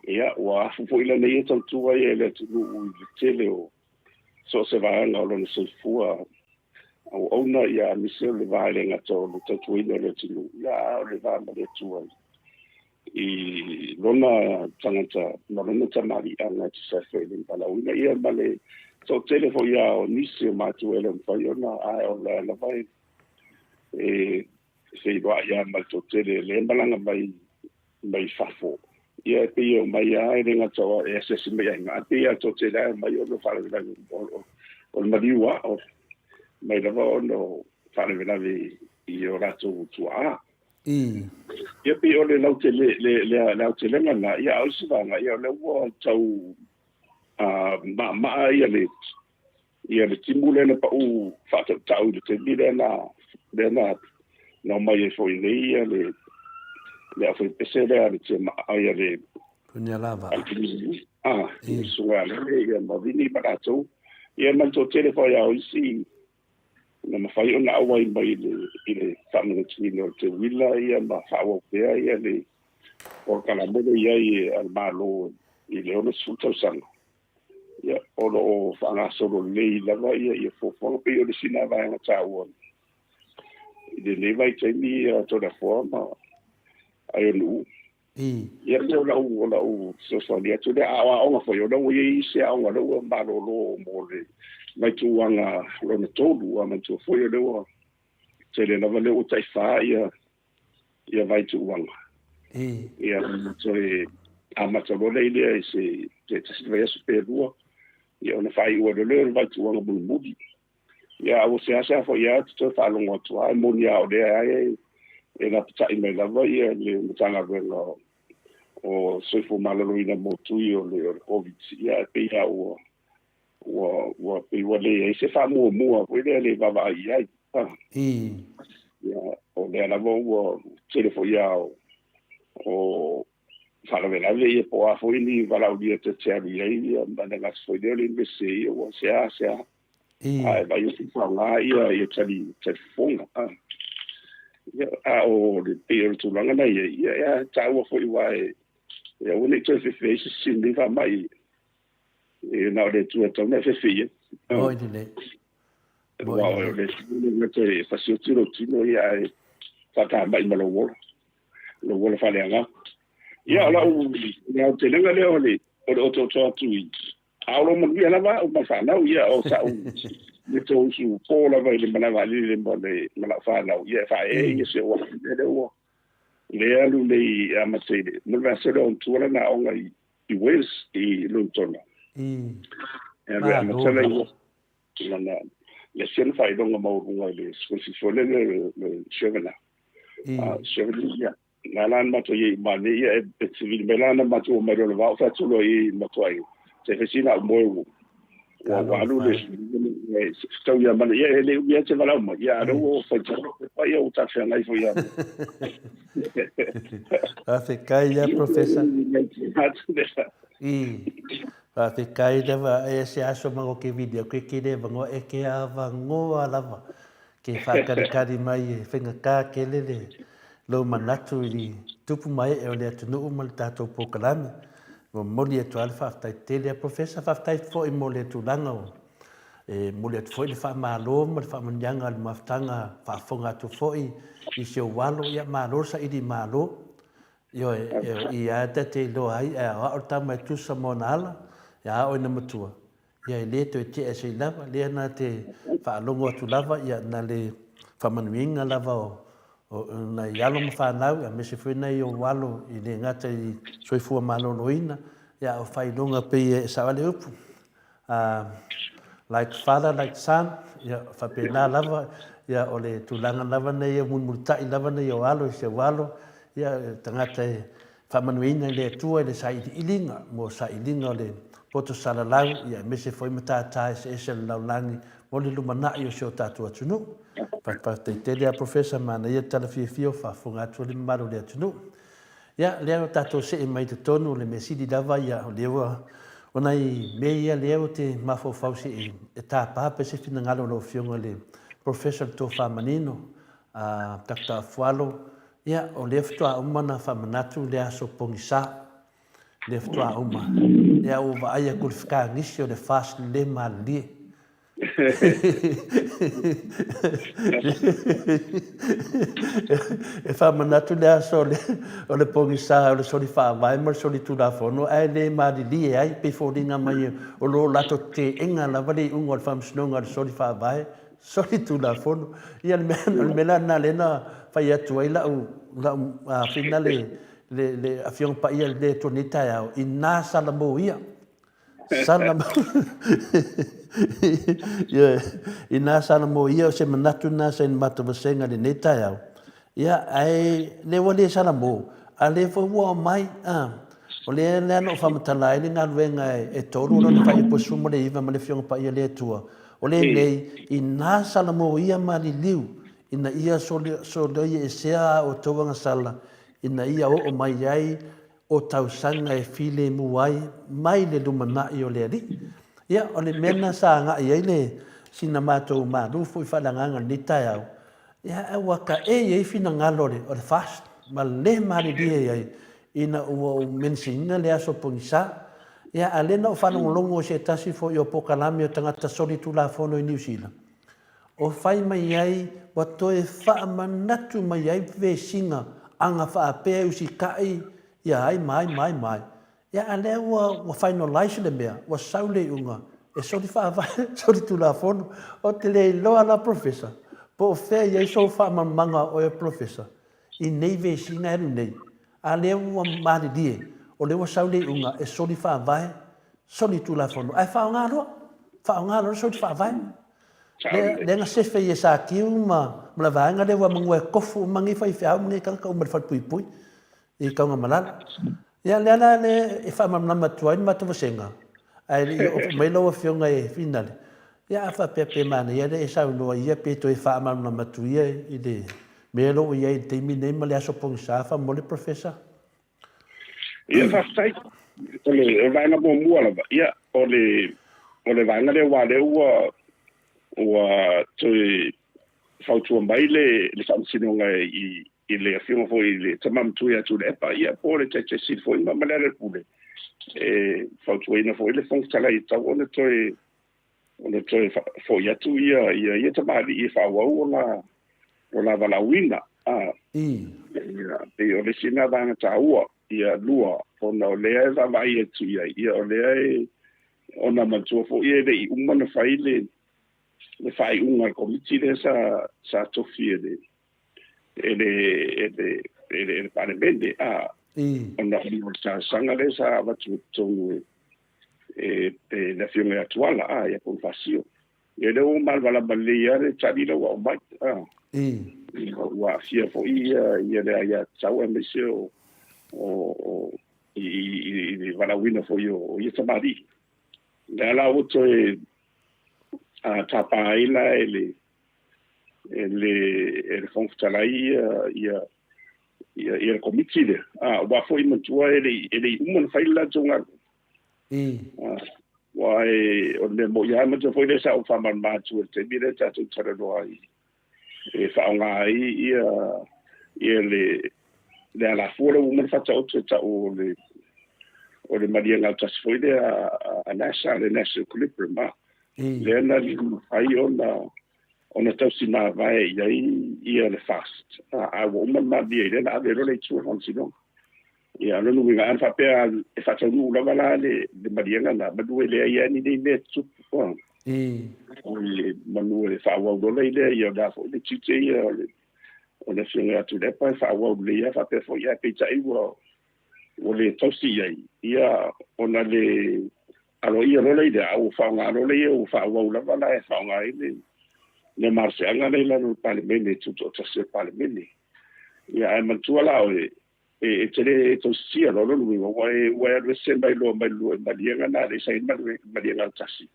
Ia, ua afu foi lana ia tautua ia i le atunuu i le tele o so o se vaega o lona soifua auauna, ia aemaise o le va e le gata o le tautuaina o le atunuu, ia a o le va ma le Atua i lona tagata ma lona tamaliiaga e tusa ai foi i le valaauina, ia ma le toatele foi lava o nisi o matua e le o mafai ona, ae o lea lava e feiloai lava ma le toatele lea e malaga mai mai fafo. Ia e pei e omai lava, e le gata o e asiasi mai aiga, ae pei lava toatele lava e omai ona o faalavelave o le maliu lava, mai lava ona o faalavelave i o latou tuaa. Ia pei o le lautele, le, le, le aotelega lena, ia a o isi vaega, ia o lea ua tau maamaa ia le, ia le timu lea na pau faatautau i le taimi lea na, lea na, na omai ai foi nei ia le, le aufaipese lea a le TMA, ia le, Punialavaa. Ah, le susuga ia Lele, ia ma Vini ma latou, ia ma le toatele foi lava o isi na mafai ona auai mai i le, i le faamanatuina o le teuila ia ma faaauau pea ia le polokalame lea i ai a le Malo i le 60 tausaga. Ia, o lo o faagasolo lelei lava ia, ia fuafuaga. Pei o le isi lena vaega taua i lenei vaitaimi ia Toleafoa ma Aionuu. Ia, pei o lau, o lau fesoasoani atu lea. A o aoga foi, o lea ua i ai isi aoga o lea ua malolo mo le vaituuaga lona tolu. A manatua foi o lea ua tele lava lea ua taifa ia, ia vaituuaga. Ia, toe amata loa lea i lea i se, se tasi vaiaso pe lua, ia ona faaiu ai loa lea o le vaituuaga mulimuli. Ia, a ua seasea foi lava te toe faalogo atu lava, e moni lava o lea e, e lapatai mai lava ia le Matagaluega o Soifua Maloloina mo tui o le, o le Covid, ia ae pei lava ua, ua, ua pei ua leai se faamuamua foi lea le vaavaai i ai. Ia, o lea lava ua tele foi lava o, o faalavelave ia po o a foi ni valaaulia ta te alu i ai ia ma le gata foi lea o le Iunivesite ia ua seasea ae vaai atu faaaoga ia ia tali tali fofoga. Ia, a o le pei o le tulaga na i ai ia e taua foi aua e aua ne i toe fefe ai se sini nei faamai e na o le Atua e tatau ona e fefe i ai. Moi lelei. Aua o le le gata e fasioti lou tino ia ae faatamai ma lou ola, lou ola faaleagaga. Ia o lau le aotelega lea o le o le otooto atu i a o lo manuia lava au ma fanau ia o sa'u le tou usu po lava i le malae vaalele ma le ma lau fanau ia e faaee ia se ua lea ua le alu nei amata i le mo le vaiaso lea ona tua lana aoga i i Wales i Lonetona. E alu e amata lana lana le siona faailoga maualuga i le sikolasipi foi lele le Chevening. Chevening, ia. Na la na matou i ai uma nei, ia e fesili mai la na matou omai loa i le vao, fai atu loa i ai matua i se fai sina au moe ua ua alu le tau ia mana, ia e le umi ai te valaau mai, ia a lea ua faitau lau pepa, ia ua talafeagai foi ia. Faafetai ia Professor. Faafetai lava e se aso mango ke video ke ke le vangoa e ke avangoa lava ke whakarikari mai e whaingatā ke lele lou manatu i li tupu mai e o le atunuu ma le tātou polokalame. Momoli atu lava le faafetai tele a Professor, faafetai foi mo le tulaga o e momoli atu foi le faamalo ma le faamanuiaga o le mafutaga faafofoga atu foi i si ou alo, ia malo le saili malo. Ioe, o i lava ta te iloa ai, ae o au le tama e tusa ma ona ala, ia a oe na matua, ia e le toe tea se i lava, lea na te faalogo atu lava, ia na le faamanuiaina lava o nai alo ma fanau, aemaise foi nai ou alo i le gata i soifua maloloina, ia a o faailoga pei e sao ai le upu, like father like son, ia faapena lava, ia o le tulaga lava nei e mulimulitai lava nei o alo i si ou alo, ia tagata e faamanuiaina e le Atua i le sailiiliga mo sailiga o le poto salalau, ia aemaise foi matata eseese o le lalolagi mo le lumanai o si o tatou atunuu. Faafetai tele a Professor, manaia le tala fiafia o faafofoga atu le mamalu o le atunuu. Ia, lea ua tatou see mai i totonu o le mea sili lava ia, o lea ua, o nai mea ia lea ou te mafaufau se i e tapa pea se finagalo o lau Afioga i le Professor le tofa manino, a Doctor Afualo, ia, o lea faatoa uma ona faamanatu le aso pogisa, lea faatoa uma. Ia, ua vaai atu i le fetagisi o le FAST le malilie. E faamanatu le aso o le pogisa o le soli faavae ma le soli tulafono ae le malilie ai, pei foliga mai o lo o latou teena lava le iuga o le faamasinoga o le soli faavae, soli tulafono. Ia o le mea la lena lea na fai atu ai lau finale le Afioga Paia i le Atua i lenei taeao, ina salamoia. Sala Ioe, inā sala mo ia o se manatu lena sa i le matou vasega i lenei taeao, ia, ae lea ua le sala mo, a lea foi ua aumai, a, o lea la na ou faamatala ai le galuega e tolu o lona faaiupu e 19 ma le Afioga Paia le Atua, o lenei, inā sala mo ia maliliu, ina ia soloia esea a outou agasala, ina ia oo mai ai o tausaga e filemu ai mai le lumanai o le Alii. Ia, o le mea lena sa agai ai le sina matou malu foi faaleagaga i lenei taeao, ia, ae ua taei ai finagalo o le FAST ma le malilie ai ina ua ou mention ina le aso pogisa. Ia, a o lea na ou faalogologo i se tasi foi o polokalame o tagata solitulafono i Niu Sila, o fai mai ai ua toe faamanatu mai ai vesiga aga faapea e usitai ia ai ma ai ma ai ma ai. Ia a lea ua ua finalize le mea, ua sau le iuga e soli faavae, soli tulafono. Ou te le iloa la Professor, po o fea e i ai sou faamalamalamaga oe Professor i nei vesiga e alu nei, a lea ua malilie, o lea ua sau le iuga e soli faavae, soli tulafono, ae faaaoga loa, faaaoga loa le soli faavae. Lea na sefe i e Satiu ma le vaega lea ua manua e tofu uma nei faifeau ma nei tagata uma i le falepuipui i Taugamalala. Ia lea la lea e faamalamalama atu ai le matou vasega, ae le i oo mai lau Afioga e finale, ia a faapea pe manaia le e saunoa ia pe toe faamalamalama atu ia i le mea lea ua i ai i le taimi nei ma le aso pogisa faamolemole Professor. Ia, faafetai. O le vaega muamua lava, ia, o le, o le vaega lea aua o lea ua, ua toe fautua mai le, le Faamasinoga i, i le Afioga foi i le Tama Matua ia Tuilaepa, ia, po o le Taitai Sili foi ma Lealailepule, e fautuaina foi le Fofoga Fetalai e tatau ona toe, ona toe foi atu ia, ia, ia tamalii e faaauau ona, o la valaauina. A, ia, pei o le isi lena vaega taua. Ia, lua, ona o lea e vaavaai atu i ai, ia, o lea e, ona manatua foi e le i uma ona fai le, le faaiuga a le Komiti lea sa, sa tofi e le, e le, e le, e le, e le Palemene, a, ona o le talosaga lea sa avatu i totonu e, e, e le Afioga ia Tuala, a, ia Ponifasio. Ia lea ua malamalama lelei lava le tali lea ua aumai. A. Ua aafia foi ia, ia le aiatatau aemaise o, o, o i, i, i le valaauina foi o, o ia tamalii. Lea la ua toe a, tapa ai la e le, e le, e le Fofoga Fetalai ia, ia, ia, ia le komiti lea. A, aua foi manatua e le, e le i uma ona fai le latou galuega. Aua e, o le mea moni lava, manatua foi lea sa ou faamalamalama atu i le taimi lea tatou talanoa ai e faaaoga ai ia, ia le, le alafua lea ua uma ona faataoto e tau o le, o le maliega autasi foi lea a NASA, le National Equilibrium, a. Lea na mafai ona, ona tausi mavae i ai ia le FAST, a ua uma ona malilie i lea na ave loa le itu o le Faamasinoga. Ia, o lona uiga, ana faapea e faataunuu lava la le, le maliega lena, manu e leai lava ni nei mea e tutupu. O le manu e faaauau loa lea, ia o le a foi le tiute ia o le Afioga ia Tuilaepa e faaauau lelei lava faapea foi, ae peitai ua le tausi i ai, ia ona le aloaia loa lea, a ua faaaoga loa lea, ua faaauau lava la e faaaoga ai le malosiaga lea i lalo o le Palemene, tutoatasi o le Palemene. Ia ae manatua la oe, e te le tausisia loa lona uiga, ua e alu ese mai loa mai le maliega na le saini maliega le tasi.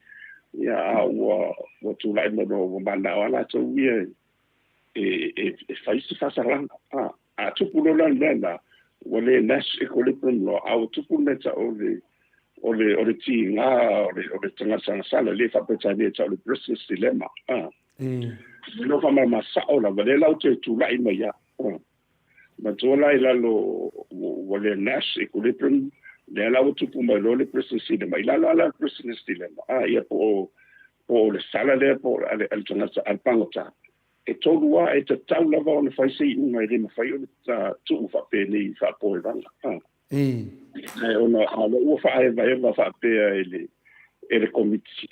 Ia a ua tulai mai loa ua manao lava latou ia e fai se faasalaga. A tupu loa la le mea lena, ua le Nash equilibrium loa, a ua tupu le mea tau o le tiga o le tagata gasala, le faa-Peretania tau o le Prisoner's Dilemma. Le faamalamalama sao lava, lea la ua toe tulai mai lava. Matua la i lalo ua le Nash equilibrium, lea la ua tupu mai loa le Prisoner's Dilemma. I lalo la le Prisoner's Dilemma, ia po o le sala lea po o le tagata a le pagota, e tolu lava e tatau lava ona fai se iuga, e le mafai ona tuu faapenei faapoevaga. Ae ona a lea ua faaevaeva faapea e le komiti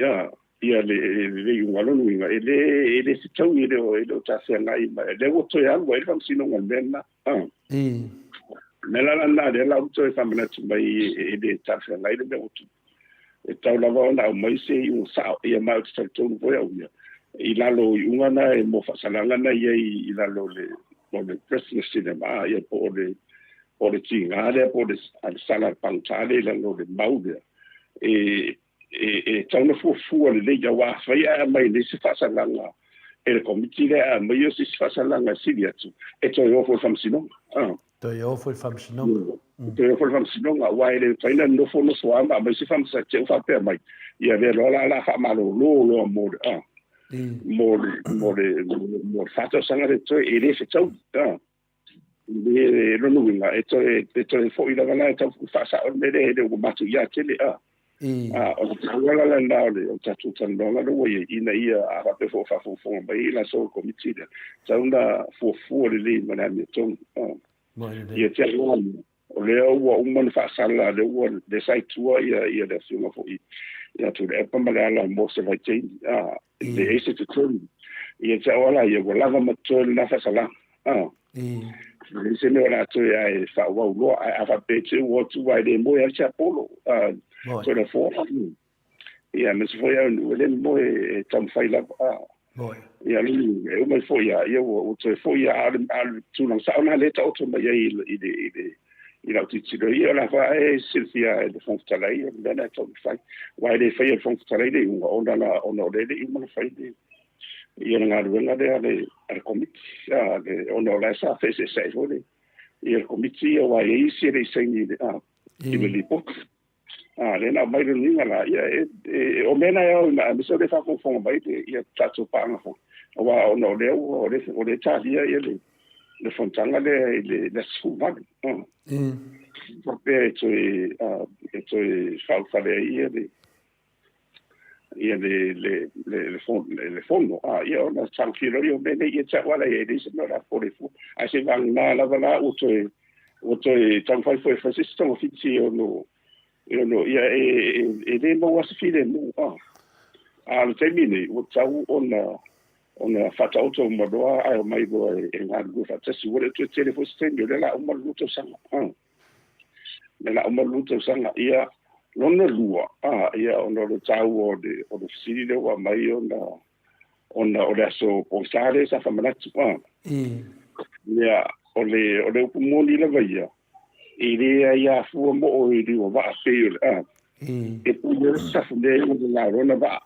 ia le iuga lona uiga, e le fetaui, e le o talafeagai ma lea ua toe alu ai le faamasinoga i le mea lena. O le mea la lena lea la ua toe faamanatu mai e le talafeagai le mea ua tupu. E tatau lava ona aumai se iuga sao, ia ma ou te talitonu foi au ia i lalo o iuga na e mo faasalaga na i ai i lalo o le Prisoner's Dilemma, ia po o le tiga lea po o le sala pagota lea i lalo o le mau lea, e tau na fuafua lelei, aua afai ae aumai nei se faasalaga e le komiti lea, ae aumai o se isi faasalaga e sili atu, e toe o foi i le faamasinoga. Toe o foi i le faamasinoga. Toe o foi i le faamasinoga, aua e le mafai ona nofonofo lava ma aumai se faamasinoga te i faapea mai, ia lea loa la faamalolo loa mo le mo le 4 tausaga le toe, e le fetaui. Le lona uiga e toe foi lava la e tau faasao le mea lea, e le ua matuia tele. O le taua la lena o le tatou talanoaga lea ua i ai, ina ia a faapea foi o faafogafoga mai i latou o le komiti lea, tatau ona fuafua lelei ma le amiotonu. Ia te au o lea ua uma ona faasala, lea ua lea sa i tua ia le afioga foi ia Tuilaepa ma Leala mo se vaitaimi, le ese totonu. Ia te au la ia ua lava ma totoe lena faasalaga. Le se mea o le a toe ae faaauau loa, ae a faapea te ua atu ai le moe ai le tiapolo toe le foa. Ia ma se foi au e le moe e taumafai lava. Ia e uma foi ia ua toe foi a le tulaga sao na le taoto mai ai i lau tilotilo ia, o la fa e silafia e le Fofoga Fetalai o le mea na e taumafai. Aua e le faia e le Fofoga Fetalai le iuga ona o lea e le i uma ona fai le ia le galuega lea a le komiti, ona o la e sa feeseeseai foi le ia le komiti, aua e i ai isi e le i saini i le lipoti. Lea na aumai le uiga la, ia o mea na e ao ina aemaise o le faafogafoga mai ia tatou paaga foi, aua ona o lea ua o lea talia ia le fonotaga lea i le aso 18. Faapea e toe faaulufale ai ia le ia le le le le fono ia ona tagofia loa ia o mea nei. Ia te au ala ia e leai se mea o le a popole fua, ae se vagana lava la ua toe taumafai foi e fai se isi togafiti ono e ono ia e le maua se filemu. A o le taimi nei ua tatau ona faataoto uma loa ae omai loa e galulue faatasi, ua le toe tele foi se taimi, o lea la uma le 2 tausaga, le la uma le 2 tausaga. Ia lona lua ia ona o le taua o le fesili lea ua aumai ona o le aso pogisa lea sa faamanatu. Ia o le upu moni lava ia, e le ai afua mo o i liua vaa pei o le e pule le safu lea i le lona vaa.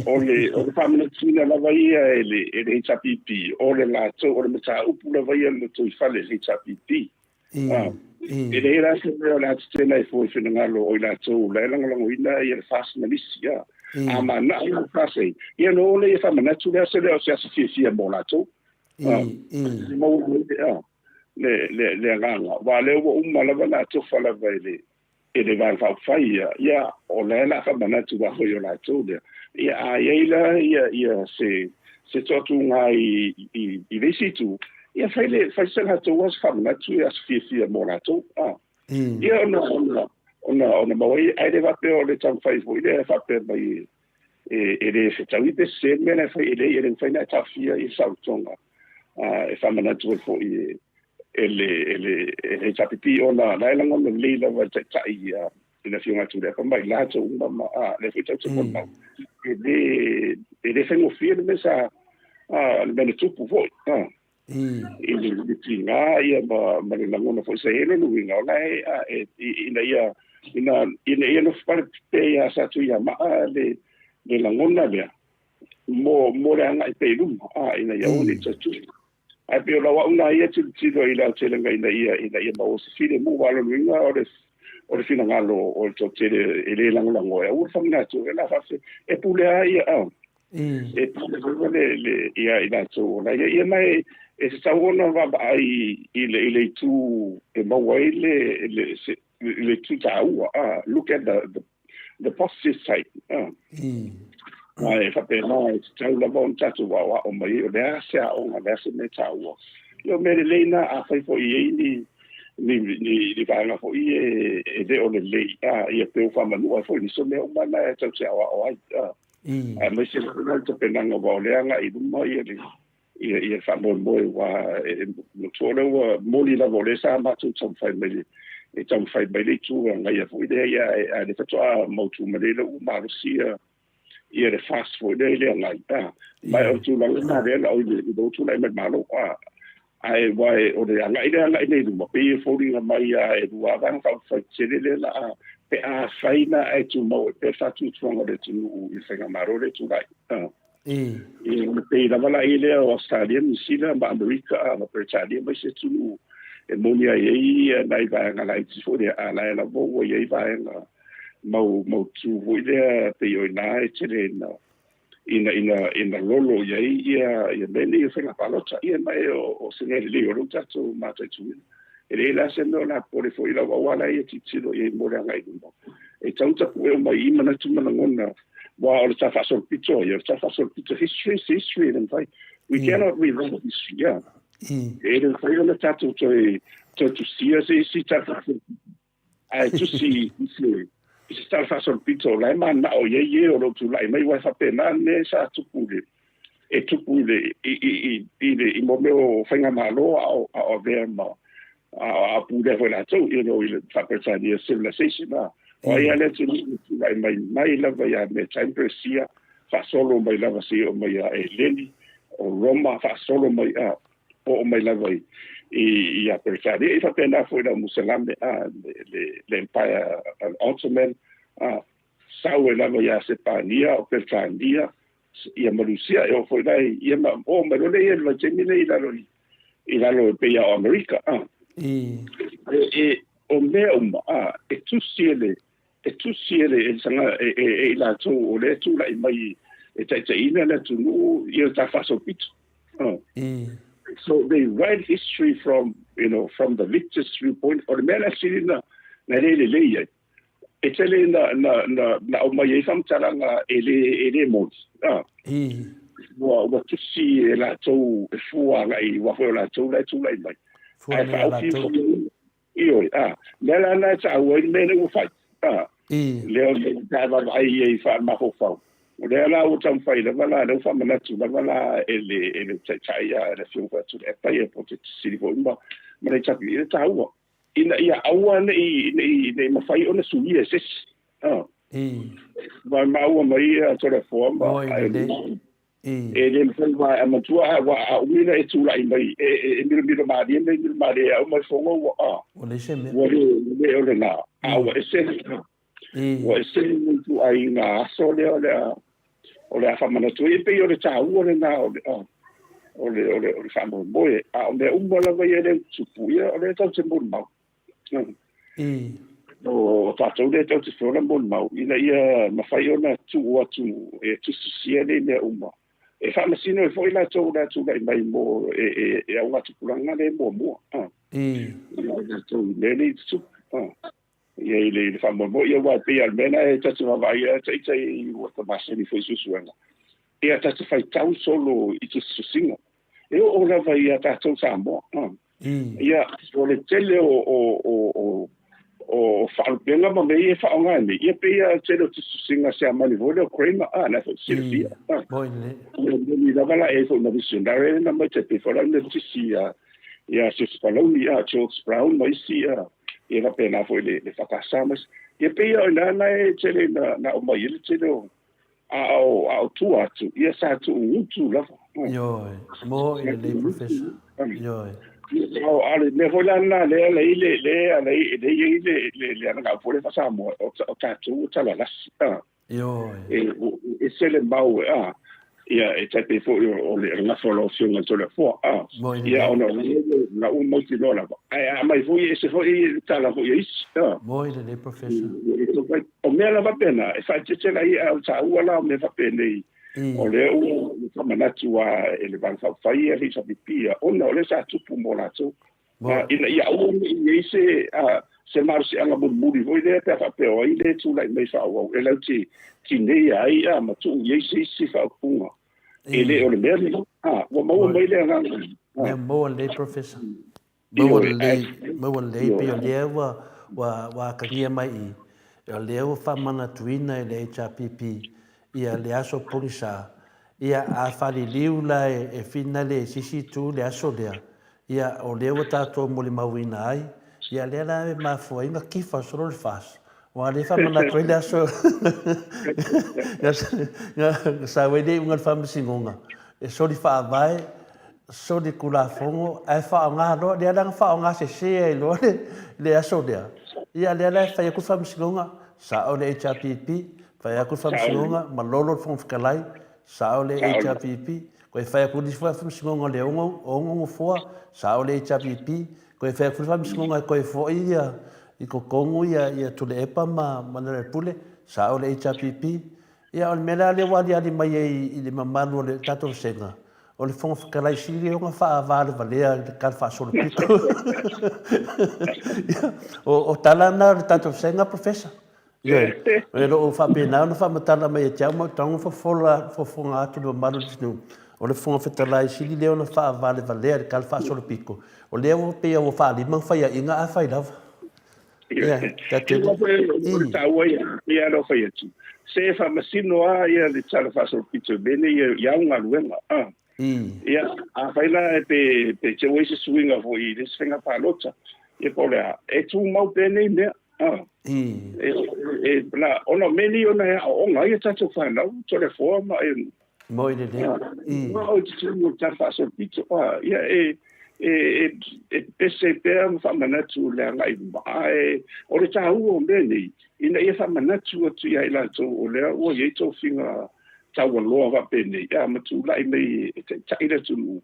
O le faamanatuina lava ia e le HRPP, o le latou o le mataupu lava ia le lotoifale le HRPP. E leai la se mea o le a tetena e fua i finagalo o i latou la e lagolagoina ia le FAST ma nisi. A manao le FAST ai ia no ole ia faamanatu le aso lea o se aso fiafia mo latou. Maua le agaga, aua lea ua uma lava na atofa lava e le Vaega Faaupufai ia o lea la faamanatu a foi o latou lea. Ia a i ai la ia se toatuga i le isi itu, ia fai le fai se latou aso faamanatu ia aso fiafia mo latou. Ia ona maua ai, ae le faapea o le taumafai foi lea faapea mai. E le fetaui pe sese le mea la e fai, e leai, e le mafai ona e taofia le saolotoga e faamanatu ai foi e le e le e le HRPP ona la e lagona lelei lava e le Taitai i le Afioga ia Tuilaepa ma i latou uma ma lea foi tatou te molimau e le e le faigofie le mea sa le mea na tupu foi i le tiga ia ma le lagona foi sa i ai lona uiga o la e ina ia ina ia nofo pale pea ia Satuiamaa le lagona lea mo le agai pea i luma ina ia aua ne i toe tupu. Ae pei o lau au na ia tilotilo i le aotelega ina ia ina ia maua se filemu aua o lona uiga o le o le finagalo o le toatele e le lagolago ai aua le faamanatu e la faafe e pule lava ia a e pule foi le le ia i latou o la ia ia ma e e tatau ona vaavaai i le i le itu e maua ai le le se le itu taua a look at the the positive side. Ma e faapena e tatau lava ona tatou aoao mai ai, o le a se aoga, o le a se mea taua. Ia o mea lelei na, afai foi e i ai ni, ni, ni, ni vaega foi e, e le o lelei, a, ia pe ua faamanua ai foi nisi o mea uma na e tatou te aoao ai. A, aemaise lava la le tapenaga aua o lea e agai i luma ia le, ia, ia faamoemoe aua e manatua o lea ua moni lava o lea sa matou taumafai mai le e taumafai mai le itu e agaia foi lea ia a o lea faatoa mautu mai lea ua malosi ia ia le FAST foi lea i le agai a ma o le tulaga lena lea na oi le lou tulai mai malo a ae aua o le agai lea agai nei i luma pei e foliga mai a e lua vaega faaupufai tele lea la a pe afai la ae tumau ai pea le faatuatuaga o le atunuu i le faigamalo lea e tulai a Ia, e pei lava la i lea o Ausetalia, Niu Sila ma Amerika ma Peretania ma isi atunuu e moni ai ai nai vaega laiti foi lea, a la e lava ua i ai vaega mau mautu foi lea pei o i ina e tele ina ina ina ina lolo i ai ia ia mea nei o faiga palota. Ia ma e o se mea lelei o lea ua tatou mataituina. E leai la se mea o le a popole foi i lau auala ia tilotilo i ai mo le agai i luma. E tatau ona tapue uma i i manatu ma lagona, aua o le ta faasolopito ia, o le ta faasolopito, history is history, e le mafai. We cannot rewrite history, yeah. E le mafai ona tatou toe toe tusia se isi tala faasolopito. Ae tusi i se i se tala faasolopito o la e mananao i ai e o lo o tulai mai, aua e faapena le mea sa tupu i le e tupu i le i i i i le i mo mea o faigamalo a o a o avea ma a o a pulea foi latou, you know, i le faa-Peretania civilization a o ai lava le atunuu na tulai mai mai lava ia Meta i Peresia faasolo mai lava seia oo mai ia Eleni o Roma faasolo mai a oo mai lava i i Peretania. E faapena foi i le au Musalame, a, le, le Empire Ottoman, a, sau ai lava ia Sepania, o Peretania, ia ma Rusia, e oo foi la i, ia ma oo mai loa lea i le vaitaimi lea i lalo i, i lalo e pei a o Amerika, a. E, e, o mea uma, a, e tusi e le, e tusi e le, e le, e, e, e i latou o lea e tulai mai e taitaiina le atunuu ia le ta faasolopito. Oh. So they write history from, you know, from the victor's viewpoint. O le mea la sili na, na le lelei ai. E tele na, na, na, na aumai ai faamatalaga e le, e le moni. Ah. Ua, ua tusi e latou e fua agai, aua foi o latou la e tulai mai. Fua Ae nei a faaofi latou. foi Ioe, a, mea la na e taua ai le mea lea ua fai, a, lea o le ta vaavaai i ai faamafaufau. O lea la ua taumafai lava la, lea ua faamanatu lava la e le, e le Taitai a le Afioga foi a Tuilaepa ia po o te sili foi ma, ma le HRPP le taua, ina ia aua ne i, ne i, ne i mafai ona suia e se isi. A, ma maua mai ia Toleafoa ma, Oi, lelei. E le mafai aua a matua aua a umi ona e tulai mai e e milomilo malie ma milo malie au mai fogo ua a. Ua leai se mea. Ua le le o lena. A ua ese le ua ese le ituaiga aso lea o le a o le a faamanatu ai. E pei o le taua lena o le o le o le o le faamoemoe. A o mea uma lava ia lea ua tupu, ia o lea tatou te molimau. O tatou lea tatou te feola molimau ina ia mafai ona tuu atu e tusitusia nei mea uma. E faamasino ai foi latou o le a tulai mai mo e, e, e augatupulaga lea muamua. Ia latou i mea nei tutupu. Ia i le, i le faamoemoe, ia aua e pei lava o le mea lena e ta te vaavaai lava ita i ua ta masani foi i suesuega. Ia ta te faitau solo i tusitusiga. E oo lava ia tatou Samoa. Ia, o le tele o, o, o, o, o faalupega ma mea ia e faaaoga ai nei, ia pei lava o le tele o tusitusiga a Siamani foi lea o Kramer, a, lena foi e te silafia. Ia moni lava la e i ai foi ma missionary na mai tai pei foi la o le Metotisi ia ia Siusi Palauli, a, George Brown ma isi, a, ia faapena foi le le FKS ma isi. Ia pei o ina na e tele na na aumai ai le tele o a o a o tua atu, ia sa tuugutu lava. Ioe, mo i lelei Professor. Ioe. O a le mea foi la lena lea la i le le ala i le i le le le ana foi le Samoa o o tatou o talalasi. A. Ioe. E e sele mau e a. Ia e tai pei foi o le gafa o lau Afioga i le Toleafoa. A. Ia ona o le na uma mautinoa lava. Ae a aumai foi e ese foi tala foi a isi. A. Mo i lelei Professor. O mea la faapena e faaeteete la ia a o taua la o mea faapenei o lea ua faamanatu lava e le Vaega Faaupufai ia le HRPP ona o lea sa tupu mo latou ina ia aua ne i i ai se se malosiaga mulimuli foi lea pe a faapea o ai le tulai mai faaauau e latou te tineia ai ma tuu i ai se isi faaupuga e le o le mea lena. Ua maua mai le agaga. Mea maua lelei Professor. Maua lelei, maua lelei, pei o lea ua, ua, ua atagia mai i, o lea ua faamanatuina e le HRPP ia le aso pogisa, ia a faliliu la e, e finale i se isi itu le aso lea, ia o lea ua tatou molimauina ai, ia lea la e mafua ai ona kifa solo le FAST, aua o lea e faamanatu ai le aso na sau ai le iuga o le Faamasinoga e soli faavae soli Tulafono ae faaaoga loa, lea la na faaaoga sese ai loa le, le aso lea. Ia lea la e fai atu le Faamasinoga, sao le HRPP, fai atu le Faamasinoga, malolo le Fofoga Fetalai, sao le HRPP, toe fai atu nisi foi Faamasinoga o le ono, ono nofoa, sao le HRPP, toe fai atu foi le Faamasinoga e toe foi ia i totonu ia, ia Tuilaepa ma, ma Lealailepule, sao le HRPP. Ia o le mea la lea ua aliali mai ai i le mamalu o le tatou vasega, O le Fofoga Fetalai sili ona faavalevalea i le tala faasolopito. O, o tala na o le tatou vasega, Professor. Ioe, e lo o faapena ona faamatala mai e te au ma tago fofola fofoga atu le mamalu o le atunuu. O le Fofoga Fetalai sili lea ona faavalevalea i le tala faasolopito. O lea ua pei ua faalima faiaiga ae fai lava. Ia, o le taua ia, ia lea fai atu. Se e faamasino lava ia le tala faasolopito i mea nei i au galuega. Ah. Ia, afai la e pe, pe teu ai se suiga foi i le isi faiga palota, ia po o le a, e tumau pea nei mea. Ah. E, e, na, ona o mea nei ona e aooga ai a tatou fanau, Toleafoa ma e, Moi lelei. Ua o i totonu o le tala faasolopito, ia e, e, e, e pepese pea ma faamanatu le agai i luma. Ae o le taua o mea nei, ina ia faamanatu atu ia i latou o lea ua i ai tofiga taualoa faapenei, a ma tulai mai e taitai le atunuu,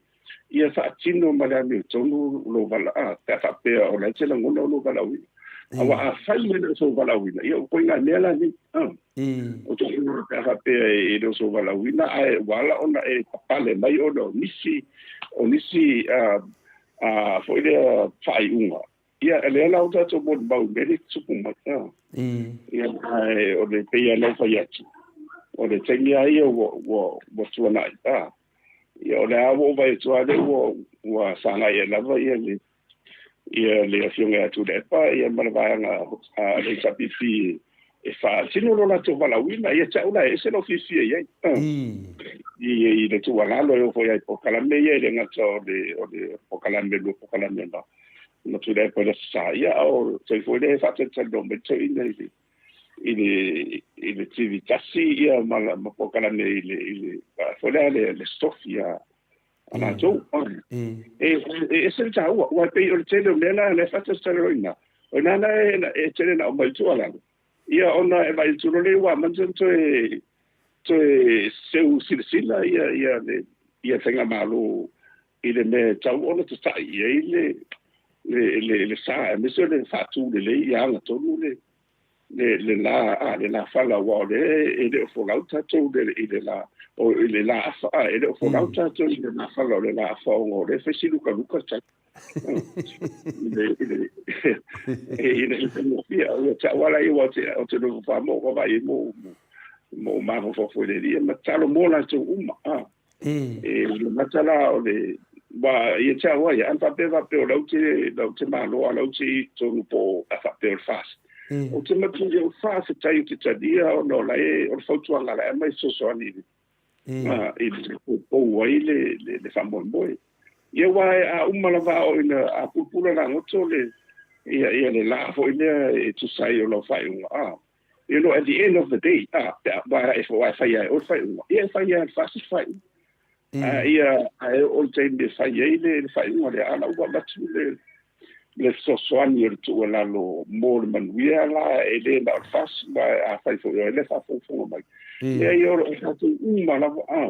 ia faatino ma le amiotonu lou valaau, pe a faapea o la e te lagona o lou valaauina. Aua afai e le o sou valaauina, ia o ituaiga mea la nei. O te pe a faapea e le o sou valaauina, ae ua ala ona e papale mai ona o nisi, o nisi foi lea faaiuga. Ia, lea la ua tatou molimau i mea nei e tutupu mai. Ia, ae o le pei lava ona ou fai atu, o le taimi lava ia ua, ua, ua tuanai. Ia, o lea ua ou vaai atu lava lea ua, ua sagai ai lava ia le, ia le Afioga ia Tuilaepa ia ma le vaega a le HRPP e faatino lo latou valaauina. Ia te au la, e ese lou fiafia i ai. I, i le tuualalo e oo foi i polokalame ia, e le gata o le, o le polokalame, lua polokalame ma, ma Tuilaepa i le Aso Sa, ia, a o tai foi lea e faatalitali mai toeaiina i le, i le, i le TV tasi, ia, ma, ma polokalame i le, i le, foi lea le, le stofi a, a latou. E, e ese le taua, aua e pei o le tele o mea la, lea e faatalitali o ina la e, e tele na aumai tuualalo, ia ona e vaai atu loa lea ua amata ona toe, toe seu silasila ia, ia le, ia faigamalo i le mea e tatau ona tatai i ai le, le, le, le sa, aemaise o le faatu lelei ia agatonu le, le, le la, a, le la fala, aua o lea e le o folau tatou i le la, o, i le la afa, a, e le o folau tatou i le la fala o le la afa ona o lea e fai si lukaluka le tai. I le, i le, i le, i le, ia te au ala ia ua te, o te nofo wha ka vai mo, mo, mo mafaufau foi le lia, ma talo mo latou uma, a. E le mata la o le Aua ia te au ai, ana faapea faapea o lau te, lau te malo a lau te i totonu po o a faapea o le FAST. Ou te matua i ou faafetai ou te talia ona o la e, o le fautuaga la e aumai fesoasoani i le, i le poupou ai le, le, le faamoemoe. Ia aua a uma lava a oo ina a pulapula lagoto le, ia, ia le la foi lea e tusa ai o lau faaiuga, a, you know, at the end of the day, a, pe a, aua e fai lava e oe le faaiuga, ia e fai lava e le FAST le faaiuga. A ia, ae oo i le taimi e fai ai le faaiuga lea, a o la ua avatu le le fesoasoani o le tuualalo mo le manuia la, e le na o le FAST, ma afai foi o ai le faafogafoga mai. Leai, o tatou uma lava, a,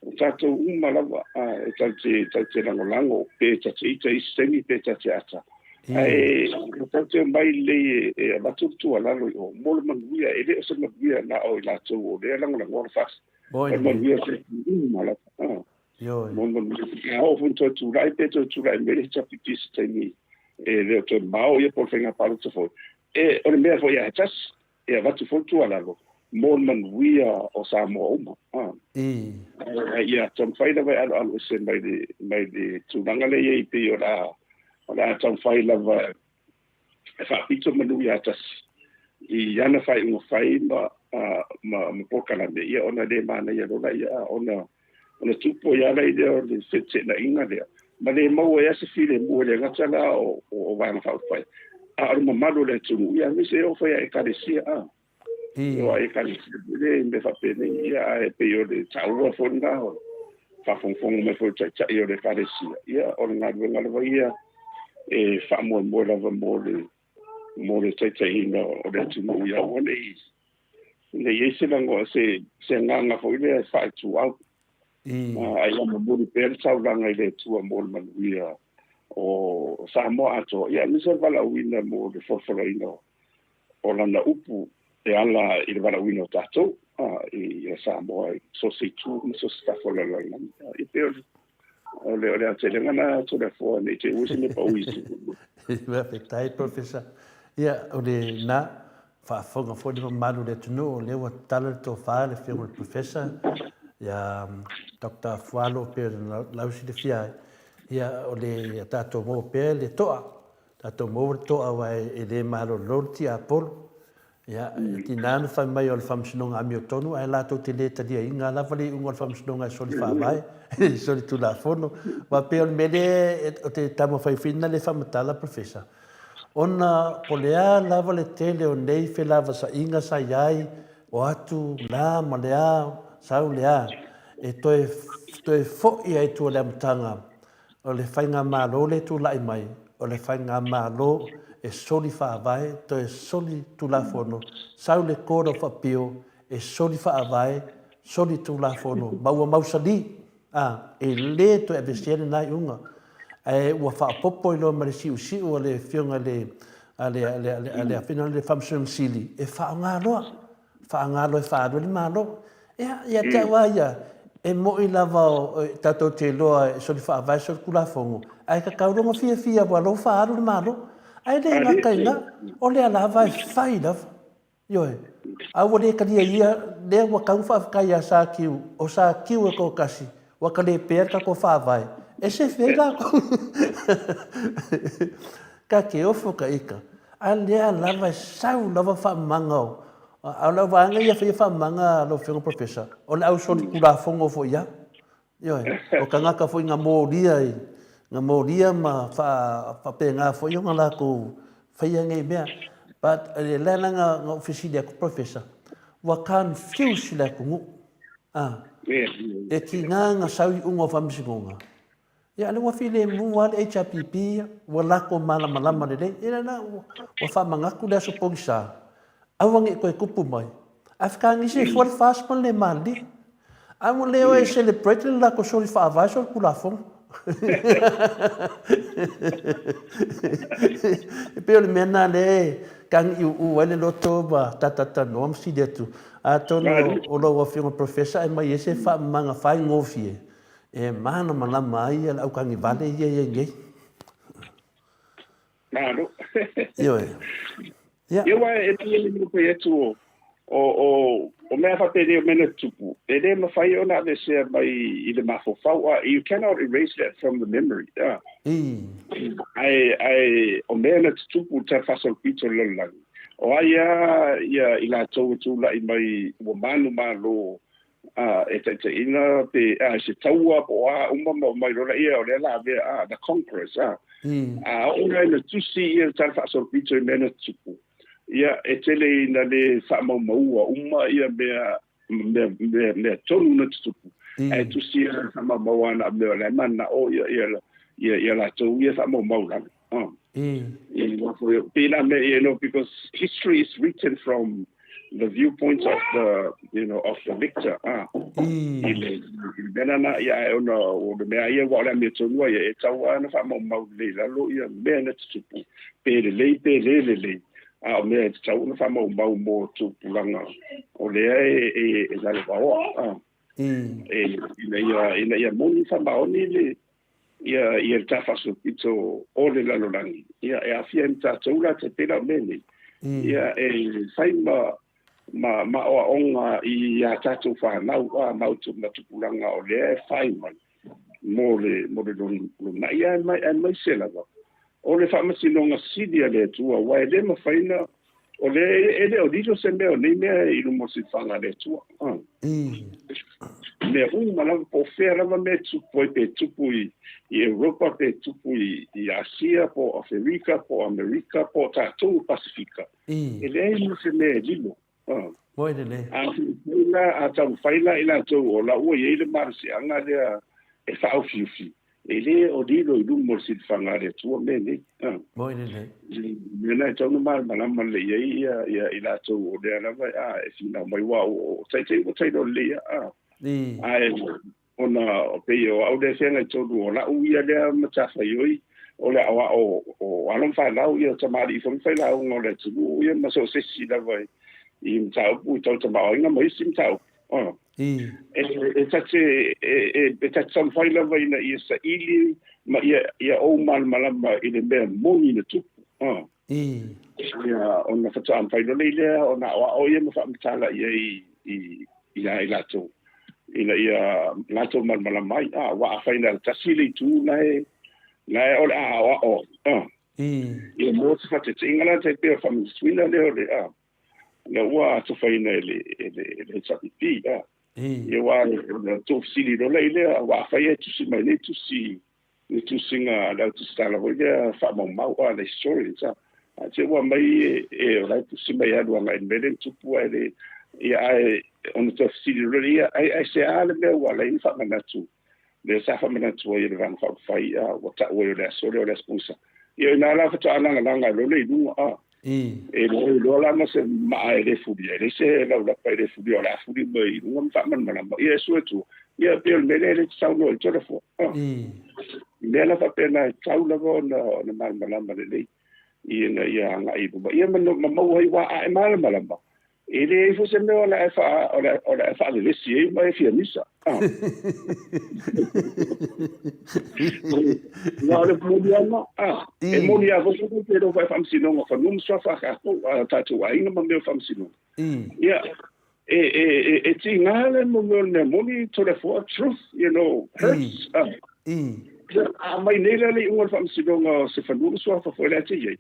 o tatou uma lava, a, e tatou te lagolago, pe ta te ita i isi taimi, pe ta te ata. Ae tatou te omai lelei e avatu le tuualalo i o, mo le manuia, e le o se manuia na o i latou o lea e lagolagoa le FAST. Oi, manuia se uma lava. Ioe. Mo manuia. A oo foi toe tulai pe toe tulai mai le HRPP se taimi e le o toe mamao ia po o le faiga palota foi. E, o le mea foi a tasi, e avatu foi le tuualalo mo le manuia o Samoa uma. Ah. I. Ia taumafai lava e aloalo ese mai le, mai le tulaga lea e i ai pei o le a, o le a taumafai lava e faapito manu ia tasi i ana faaiuga fai ma, ma, ma polokalame, ia ona le manaia loa laia, ona, ona tupu ai lava lea o le feteenaiga lea, ma le maua ai lava se filemu, e le gata la o, o, o Vaega Faaupufai, a o le mamalu o le atunuu, ia aemaise e oo foi ia Ekalesia, a. O a Ekalesia foi lea i mea faapenei, ia, ae pei o le taua foi lena o le faafogafoga mai foi o le Taitai o le Ekalesia, ia, o le galuega lava ia e faamoemoe lava mo le, mo le taitaiina o le atunuu ia aua ne i, ne i i ai se lago, se, se agaga foi lea e faaituau. Ae ia momoli pea le taulaga i le Atua mo le manuia o Samoa atoa, ia aemaise le valaauina mo le folafolaina o lana upu e ala i le valaauina o tatou i Samoa i so o se itu ma so o se tafa o le lalolagi. E pei o le o le aotelega lena Toleafoa ne i te i ua se mea pau i Faafetai Professor. Ia, o lena, faafofoga foi le mamalu o le atunuu, o lea ua tatala le tofa i le Afioga i le Professor, ia Doctor Afualo pei ona lausilafia ai. Ia, o le, ia tatou maua pea le toa, tatou maua le toa aua e le malolo le tiapolo. Ia, e tiga ona fai mai o le Faamasinoga amiotonu ae latou te le taliaina lava le iuga o le Faamasinoga e soli faavae, e soli Tulafono. Aua pei o le mea lea ou te taumafai foi na le faamatala Professor, ona po o le a lava le tele o nei felavasaiga sa i ai, o atu la ma le a, sau le a, e toe, toe foi ai i tua i le amataga O le faigamalo lea e tulai mai, o le faigamalo e soli faavae, toe soli tulafono, sau le Court of Appeal e soli faavae, soli tulafono, ma ua mausali, a, e le toe aveesea lena iuga. Ae ua faaopoopo ai loa ma le siusiu a le Afioga i le, a le, a le, a le, a le Afioga i le Faamasinoga Sili e faaaoga loa. Faaaoga loa e faaalu ai le Malo. Ia, ia te au lava ia, e moni lava tatou te iloa e soli faavae soli tulafono, ae tatau loa ona fiafia aua o la ua faaalu le Malo. Ae le gata i lena, o lea lava e fai lava. Ioe. A ua le talia ia, lea ua tatau ona faafetai ia Sakiu, o Sakiu e toatasi, ua talepea le tatou faavae, e sefe ai latou. Ta te ofo ta ita, a lea lava e sau lava faamamaga o, a o lau vaega ia faia faamamaga lau Afioga Professor, o le au solitulafono foi ia. Ioe, o tagata foi na molia i, na molia ma faapena foi ona latou faia nei mea. But o le ala na ou fesili atu Professor, ua confuse le atunuu. A, e tiga na sau iuga o faamasinoga, Ia, lea ua filemu lava le HRPP ia, ua lako malamalama lelei. Ia la, ua faamanatu le aso pogisa, aua ne i toe tupu mai. Ae fekagisi e fua le FAST ma le le malilie. Ae ua le o e celebrate le lako soli faavae soli tulafono. E pei o le mea lena lea e tagiuu ai le loto ma talatalanoa ma fesili atu. Atonu o lau Afioga Professor e aumai ai se faamamaga faigofie E malamalama ai le aukagivale ia e i ai nei. Malo. Ioe. Ia. Ia aua e pei e fai atu o O, o mea faapenei o mea na tutupu, e le mafai ona aveesea mai i le mafaufau, you cannot erase that from the memory. Ae, ae o mea na tutupu i le tala faasolopito o le lalolagi, o ai lava ia i latou e tulai mai ua manumalo e taitaiina pe a se taua po o a uma ma omai loa laia o lea la avea the conquerors. A oo la ina tusi ia le tala faasolopito i mea na tutupu, Ia, e tele ina le faamaumaua uma ia mea, mea, mea, mea tonu na tutupu. Ae tusi ia faamaumaua ana mea o la e mananao ia, ia, ia, ia latou ia faamaumau lalo. Oh. Ia, ua foi, pei la mea, you know, because history is written from the viewpoint of the, you know, of the victor. Ah. I le, i le mea lana, ia, ae ona, o le mea ia, ua o le amiotonu ai, e tatau lava ona faamaumau lelei i lalo ia mea na tutupu. Pe lelei pe le lelei, a o mea e tatau ona faamaumau mo tupulaga o lea e lalovaoa, ina ia moni faamaoni le ia ia le tafaasolopito o le lalolagi, ia e aafia ai ma tatou la te pei la o mea nei. Ia e fai ma ma aoaoga i a tatou fanau ma tupulaga o lea e fai mai mo le mo le lumanai aemaise lava o le faamasinoga sili a le Atua, aua e le mafai na o le e le o lilo se mea o nei mea i luma o silafaga a le Atua. Mea uma lava, po o fea lava mea e tupu ai, pe tupu i Europa, pe tupu i Asia, po o Aferika, po o Amerika, po o tatou i Pasefika, e leai ma se mea e lilo. Moe lelei. A taumafai la, a taumafai la i latou o la ua i ai le malosiaga lea e faaufiufi, e le o lilo i luma o le silafaga a le Atua mea nei. Moe lelei. Mea na e tatau ona malamalama lelei ai ia, ia i latou o lea lava e finau mai, aua o taitai ua tailo lelei lava. Ae Ona pei o au lea e feagai tonu, o la'u ia lea matafaioi, o le aoao o alo ma fanau, ia o tamalii foi ma failauga o le atunuu, ia ma so o se isi lava i mataupu tau tamaoaiga ma isi mataupu. E ta te e ta te taumafai lava ina ia saili ma ia ou malamalama i le mea moni na tupu. Ia ona faatoa mafai loa lea ona aoao ia ma faamatala i ai i a i latou ina ia latou malamalama ai. Aua afai na o le tasi le itu la e la e o le a aoao ai. Ia mo se faataitaiga la tai pei o le faamanatuina lea o le lea ua atofaina e le e le e le HRPP. Ia aua o le tuufesili loa lea aua afai e tusi mai nei tusi le tusiga a le au tusitala foi lea faamaumau a le historians a a te ua mai e o la e tusi mai alu agai i le mea lea na tupu ae le ia ae ona toe fesili loa lea ia ai ai se a le mea ua ala ai ona faamanatu lea sa faamanatu ai e le Vaega Faaupufai a ua tau ai o le aso lea o le Aso Pogisa ia o i ina la faatoa lagalaga ai loa lea i luga a e iloa la ma se maa e le fulia, e leai se laulapa e le fulia, o le a fuli mai i luga ma faamalamalama. Ia e sue tua, ia pei o le mea lea e le tatau loa i Toleafoa. I mea la faapena e tatau lava ona ona malamalama lelei ina ia agai i luma. Ia ma maua ai aua a e malamalama, E leai foi se mea o le a o le a e faalelesi ai ma e fia misa. Na o le moni lava, e moni lava foi tatou te iloa foi faamasinoga o fanua ma suafa a tatou, a tatou aiga ma mea o faamasinoga. Ia, e tiga le mea o le mea moni, Toleafoa, truth, you know, hurts. A aumai nei la le iuga o le faamasinoga o se fanua ma suafa foi la e te i ai,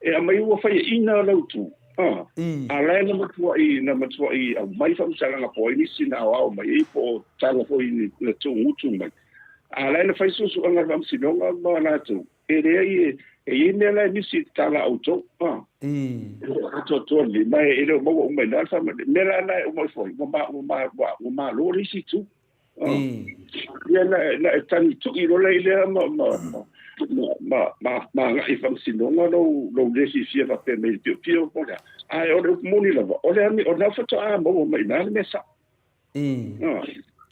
E aumai ua faiaina lau tu, a, a la e na matuai, na matuai aumai faamatalaga po o ai nisi na aoao mai ai po o tala foi na tuugutu mai. A la e na fai suesuega a le Faamasinoga ma latou, e leai e, e i ai mea la e misi i le tala a outou, a. Atoatoa lelei, ma e le o maua uma i ina le faamaoniga. Mea la na e uma ifo ai, ua ma, ua ma, ua, ua malo le isi itu. Ia na, na e tagi tui loa i lea ma, ma, ma, ma, ma, ma agai i faamasinoga lou, lou le fiafia faapea mai i le piopio po o le a. Ae o le upu moni lava, o le ami, o lena faatoa maua mai i ina le mea sao.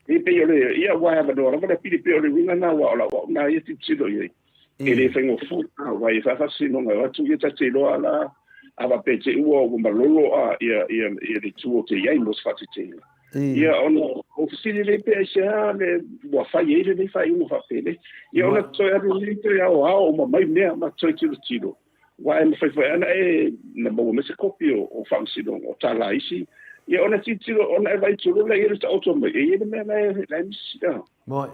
E pei o le, ia aua e avanoa lava le apili, pei o le uiga lena aua o lau au lena ia tilotilo i ai. E le faigofie, aua e faamasinoga e o atu ia ta te iloa la, a faapea te i ua ua malolo a ia ia ia le itu o te i ai mo se faataitaiga. Ia ona ou fesili lea pe aisea le ua fai ai lenei faaiuga faapenei. Ia ona toe alu lea toe aoao uma mai mea ma toe tilotilo. Aua e mafai foi lava ona e na maua mai se kopi o faamasinoga o tala a isi Ia ona tilotilo ona e vaai tulu lea i le taoto mai e i ai le mea la e la e misi a. Moe.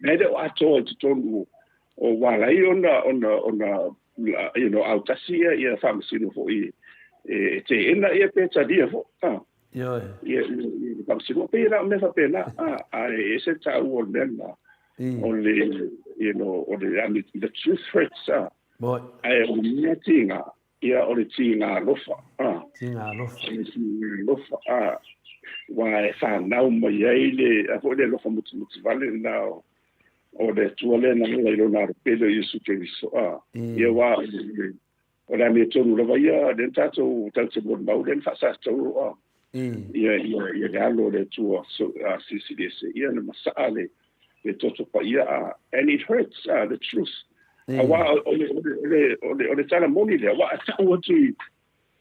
E le o atoa i totonu o ua ala ai ona ona ona you know autasi ia ia faamasino foi e teena ia pe talia foi a. Ioe. Ia ia le faamasino pei la o mea faapena a ae ese taua o le mea lena. O le you know o le I mean the truth hurts a. Moe. Ae o le mea tiga Ia, o le tiga alofa, a. Tiga alofa. O le tiga alofa, a. Aua e fanau mai ai le, a foi le alofa mutimuti vale lena o, o le Atua lea na ala i Lona Alo Pele o Iesu Keriso, a. Ia, aua o le, o le amiotonu lava ia, lea na tatou, tatou te molimau lea na faasatauro, a. Ia, ia, ia le Alo o le Atua, so, a, Silisili Ese, ia na masaa le, le toto paia, a, and it hurts, a, the truth. Aua o le, o le, o le, o le tala moni lea, aua a tau atu i,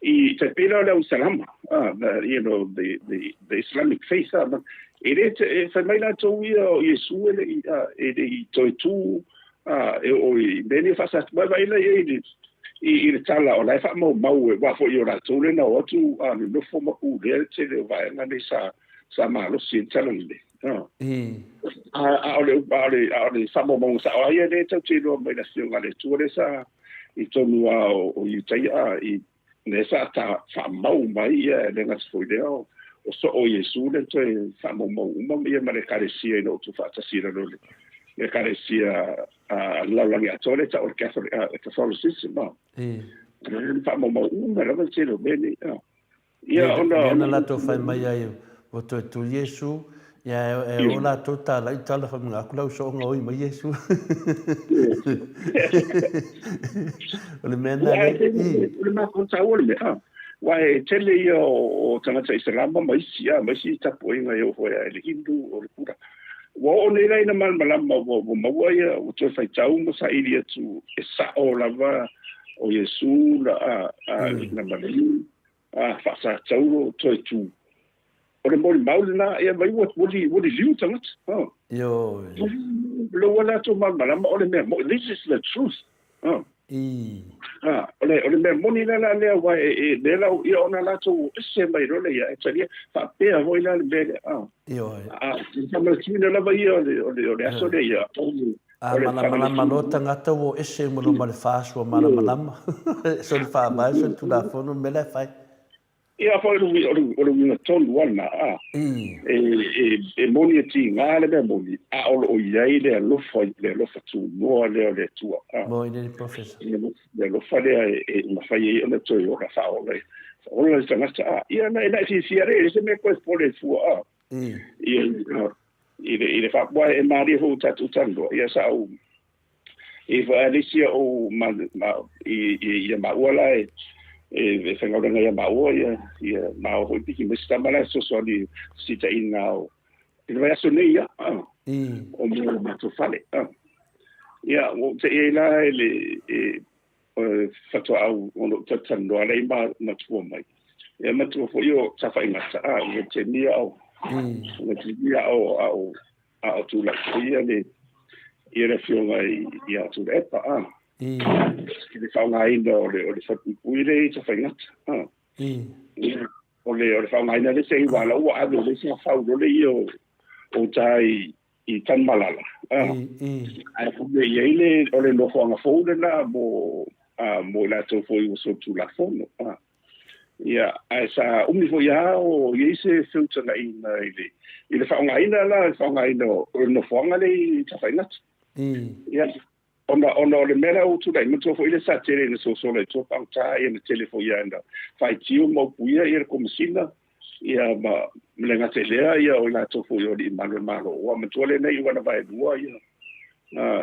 i te pēlā o le au Isalama, the, you know, the, the, the Islamic faith, e le, e fai mai latou ia o Iesu e le i, e le i toe tū, e o i mea nei faasatu mai, vaai la i ai i le, i, i le tala o la e faamaumau e, aua foi o latou lea na o atu, nonofo ma pulea le tele o vaega nei sa, sa malosi ai le tala lelei. A o le a o le a o le faamaumauga sao lava ia lea tatou te iloa mai le Afioga a le Atua lea sa i tonu lava o Iutaia i lea sa ta faamau mai ia e le gata foi lea o soo o Iesu lea toe faamaumau uma ia ma le Ekalesia ina ua tuufaatasi i lalo o le Ekalesia a le lalolagi atoa lea e tau o le Catholicism. Lea faamaumau uma lava le tele o mea nei. Ia, ona... Lea na latou fai mai ai, Ua toe tu Iesu, ia e o latou tala i tala fai mai, Aku lau sooga oi mai Iesu. O le mea lena lea, i. O le matou taua le mea, aua e tele ia o tagata Isalama ma isi, ma isi tapuaiga e oo foi i le Hindu, o le Buddha. Ua oo nei la ina malamalama ua maua ia, ua toe faitau ma saili atu e sao lava o Iesu na, na maliliu. A faasatauro toe tu. O le molimau lena, ia mai ua, ua, ua liliu tagata. Oh. Ioe. Lea ua latou malamalama o le mea moni. This is the truth. Oh. I. Ah, o le, o le mea moni la la lea aua e, e, lea la ia ona latou ese mai loa lea ia, e talia faapea foi la le mea lea. Ah. Ioe. Ah, faamanatuina lava ia o le, o le, o le aso lea ia. A malamalama loa tagata ua ese uma loa ma le FAS ua malamalama. So le faavae so le Tulafono le mea la e fai. Ia foi o le o le uiga tonu lava lena a. E e moni e tiga le mea moni a o lo o i ai le alofa le alofa tunoa lea o le Atua a. Moi le Professor. Le alofa lea e mafai ai ona toe ola faaola faaola le tagata a. Ia na e fiafia le e se mea koe popole fua a. Ia I le, i le faapuae e malie foi ua tatou talanoa, ia sa ou, i foi a le isi ou ma, ma, i, i, ia maua la e, e, e faigaluega ia maua, ia, ia ma o foi piki mai se tama la e fesoasoani fesilitaiga o, i le vaiaso nei ia, ah, o mo le matou fale, ah. Ia, ua ou te'i ai la e le, e, faatoa au ona ou talatalanoa lea i matua mai. Ia matua foi o Tafaigata, a, i le taimi a o, le taimi a o, a o, a o tulai foi ia le, ia le afioga i, ia Tuilaepa, a. I le faaaogaina o le, o le falepuipui lea i Tafaigata, a. Ia, o le, o le faaaogaina le se iwa la ua ave le se fau lole ia o, o tai i Tanumalala, ae pule i ai le, o le nofoaga fou lena mo, mo i latou foi ua solitulafono. Ia, ae sa umi foi lava o i ai se feutagaiga i le, i le faaaogaina la, le faaaogaina o le nofoaga lea i Tafaigata. Ia, ona, ona o le mea la ua tulai, manatua foi lea sa tele ina sosola i tua pagota, ia na tele foi lava ina faitio ma upuia ia le Komesina, ia ma, ma le gata i lea, ia o i latou foi o alii malu o le Malo. Ua manatua lenei ua na vaelua ia,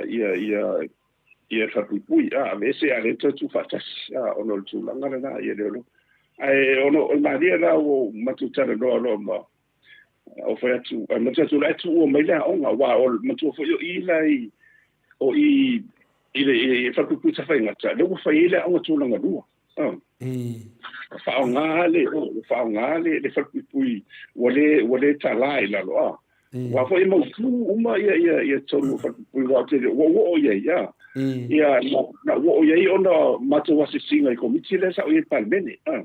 ia, ia, ia le falepuipui, a, aveese a le toe tuufaatasi, a, ona o le tulaga lena, ia le Ae ona o le malie la ua matou talanoa loa ma, o fai atu, ae matua atu la e tuua mai le aoga, aua o matua foi o i la i, o i, i le i falepuipui Tafaigata, lea ua fai ai le aoga tulaga lua. Faaaoga le, faaaoga le, le falepuipui ua le, ua le tala i lalo, a. Aua foi e mautu uma ia, ia, ia tonu o falepuipui, aua ou te le, ua ou oo i ai, a. Ia, na, na ou oo i ai ona matou asiasiga i Komiti lea sa ou i ai i le Palemene, a.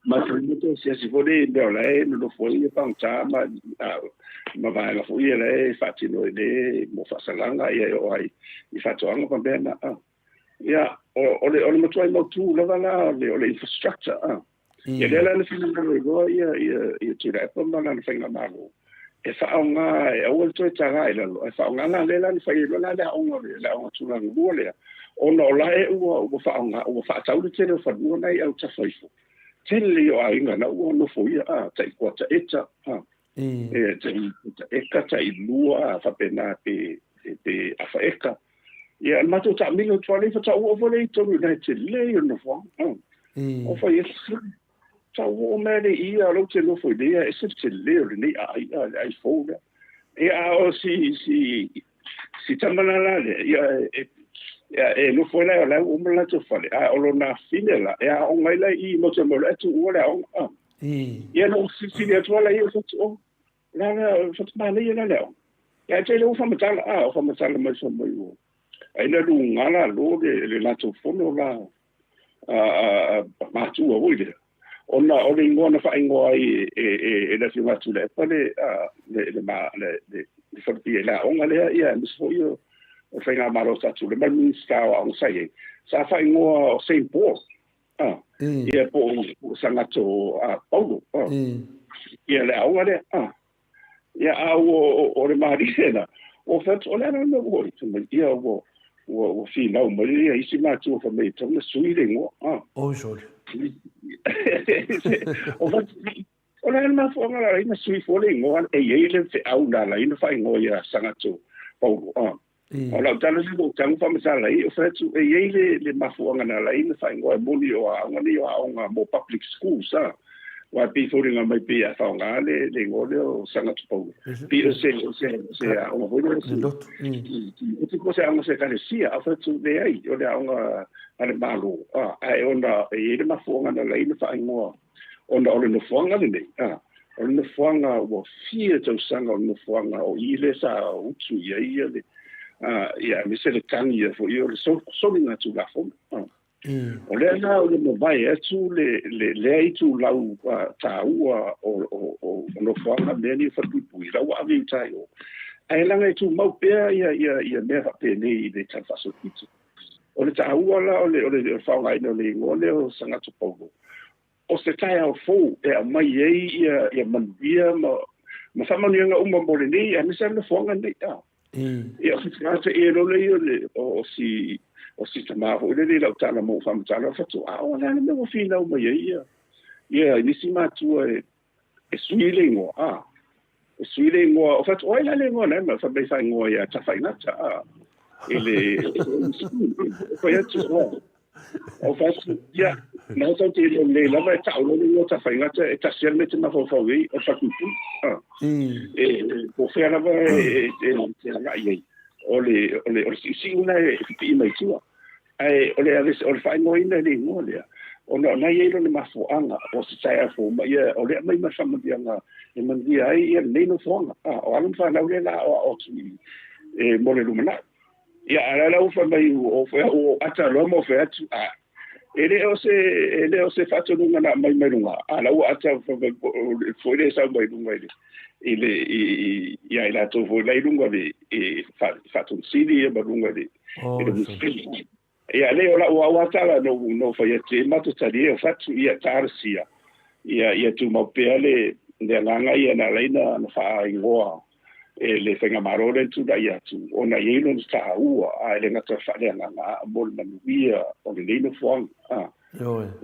Ma te asiasi foi le mea o la e nonofo ai pagota ma vaega foi ia la e faatino i le mo faasalaga ia e oo ai i faatoaga ma mea na. Ia, o le matuai mautu lava la o le infrastructure. Ia lea la na finagalo ai loa ia Tuilaepa ma lana faigamalo e faaaoga e aua le toe taga i lalo, ae faaaoga la lea la na fai ai loa la le aoga tulaga lua lea, ona o la e ua faaaoga ua faatau le tele o fanua na i autafa ifo tele o aiga na ua nofo ia tai kuata eta e tai eka tai lua faapena pe afa eka. Ia le matou taamilo atu ai fatauo foi le i tonu i tele o nofoaga o fai e tau o mea le ia lo te nofo i lea e se tele o lenei aiga le ai fou lea. Ia a o si tama la le ia e nofo ai la o la uma latou fale a o lona fine la e aoga ai la i mo te mo le atu ua le aoga. Ia no sili atu ala ia fatu o la la fatu manaia la le aoga. Ia te le ua faamatala o faamatala mai fa mai ua ai na luga la lo le latou fono la a matua foi lea ona o le igoa na faaigoa ai e le afioga atu le epa le falepia le aoga lea ia aemaise foi o le faigamalo tatou le ma le Minista o Aoga sa i ai sa faaigoa o Saint Paul ia po o Sagato Paulo ia le aoga lea ia a ua o le malie la o fatu o le ala le ua i ia ua finau mai ia isi matua fa mai tau na sui le igoa. Oi sole. O fatu o le ala mafuaaga la ina sui fo le igoa e iai le feau la la ina faaigoa ia Sagato Paulo. O lau tala se mo tangu faamatala ai o fatu e iai le mafuaaga na la ina faaigoa e moni o aoga nei o aoga mo public schools wa pei foliga mai pei a faaaoga le igoa lea o Sagato Paulo pei o se aoga foi lea Le lotu. O te ko se aoga se ekalesia a fatu leai o le aoga a le Malo ae ona e iai le mafuaaga na laina faaigoa ona o le nofoaga lenei o le nofoaga ua fia tausaga o le nofoaga o i le sa utu i ai ia le ia aemaise le tagi ia foi o le soliga tulafono. O lea la o le mavae atu le lea itulau taua o nofoaga mea nei o falepuipui la ua ave i uta i o ae laga e tumau pea ia mea faapenei i le tala faasolopito. O le taua la o le faaaogaina o le igoa lea o Sagato Paulo o se taeao fou e aumai ai ia manuia ma faamanuiaga uma mo lenei aemaise a le nofoaga lenei. Ia o se tagata e lole ia le o si tamā foi lele i lau tala mo faamatala fatu a o le ale mea ua finau mai ai ia nisi matua e sui le igoa e sui le igoa o fatu o ai la le igoa la ma fa mai faaigoa ia Tafaigata i le fai atu o fatu ia na tau te le lava e tau le igoa Tafaigata e tasi ale me te mafaufau ai o falepuipui e po fea lava e te agai ai o le siusiu na e pipii mai tua ae o le faaigoaina le igoa lea ona o nai ai lona mafuaaga o se taeao fou ma ia o le aumai ma le faamanuiaga e manuia ai ia lenei nofoaga o alo ma fanau lea la aoao atu e mo le lumanai. Ia a la ua fai mai o o ata loa ma o fai atu e le o se faatonuga na aumai mai luga a la ua ata foi le sau mai luga i le i ia i latou foi la i luga le e faatonosili ia ma luga i le musili. Ia le o lau au atala no fai atu e matou talie o fatu ia talosia ia tumau pea le agaga ia na laina na faaigoa e le faigamalo le tulai atu ona i ai lona taua a e le gata faaleagaga mo le manuia o lenei nofoaga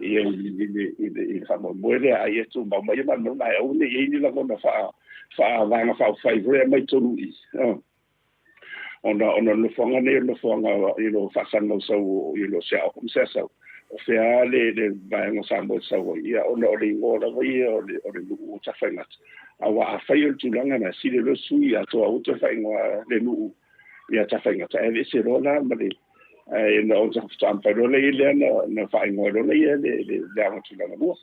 ia i le faamoemoe lea a ia tumau mai ia malamalamama ae aua ne i ai ni lagona faavaga faaupufai foi aumai tonu i ona nofoaga nei o nofoaga i lo faasagamausau i lo se aoga ma se asau o fea le vaega o Samoa e sau ai ia ona o le igoa lava ia o le nuu o Tafaigata aua afai o le tulaga na sili loa sui atoa ua toe faaigoa le nuu ia Tafaigata ae aveese loa la ma le ae na o faatoa mafai loa lea na faaigoa loa lea le aoga tulaga lua.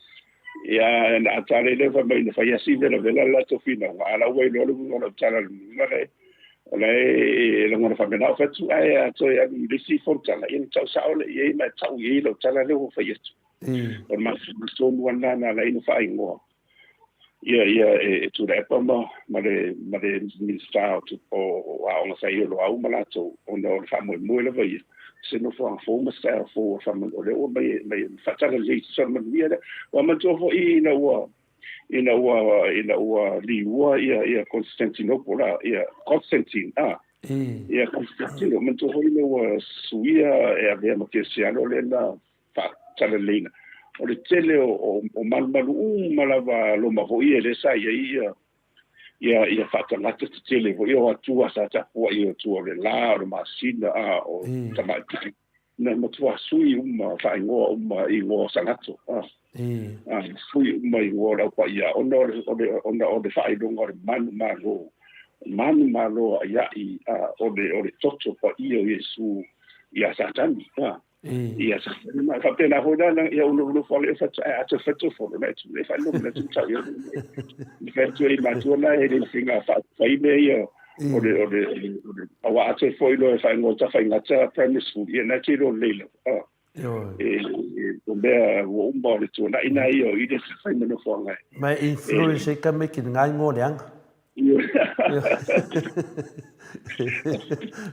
Ia na atale le fai mai na fai asi vela vela la latou finauga a la ua iloa le uiga o lau tala le le o la e lagona faapena o fatu ae a toe alu i le isi fonotaga ia na tau sao le i ai ma e tau i ai lau tala lea ua fai atu. O le masina tonu lava lena na ala ai ona faaigoa ia ia e Tuilaepa ma ma le ma le Minisita o o Aoga sa i ai o Loau ma latou ona o le faamoemoe lava ia se nofoaga fou ma se taeao fou o le o lea ua mai mai faatalalelei tusa o le manuia lea. Ua manatua foi ina ua ina ua ina ua liua ia ia Constantinople a ia Constantine a ia Constantine manatua foi ina ua suia e avea ma kerisiano lea na faatalaleleina o le tele o o malumalu uma lava Roma foi ia lea sa i ai ia ia ia faatagata tetele foi o atua sa tapuai o atua o le la o le masina a o tamaitai na matua sui uma faaigoa uma i igoa o sagato a a sui uma i igoa o le Au Paia ona o le o le ona o le faailoga o le manumalo manumalo a'ia'i a o le o le toto paia o Iesu iā Satani a ia Satani ma faapena foi la ia ou nofonofo alo e fatu ae a toe fatu folo na e tu e faailoga na tu tau ia le fai atu ai matua na e le faiga fai mea ia o le o le o le aua a toe foi loa e faaigoa Tafaigata Primary School ia na te iloa lelei lava e o mea ua uma o le tuanai na ia o i le fai ma nofoaga e Ma e influence ai tamaiti i nga ingoa leaga.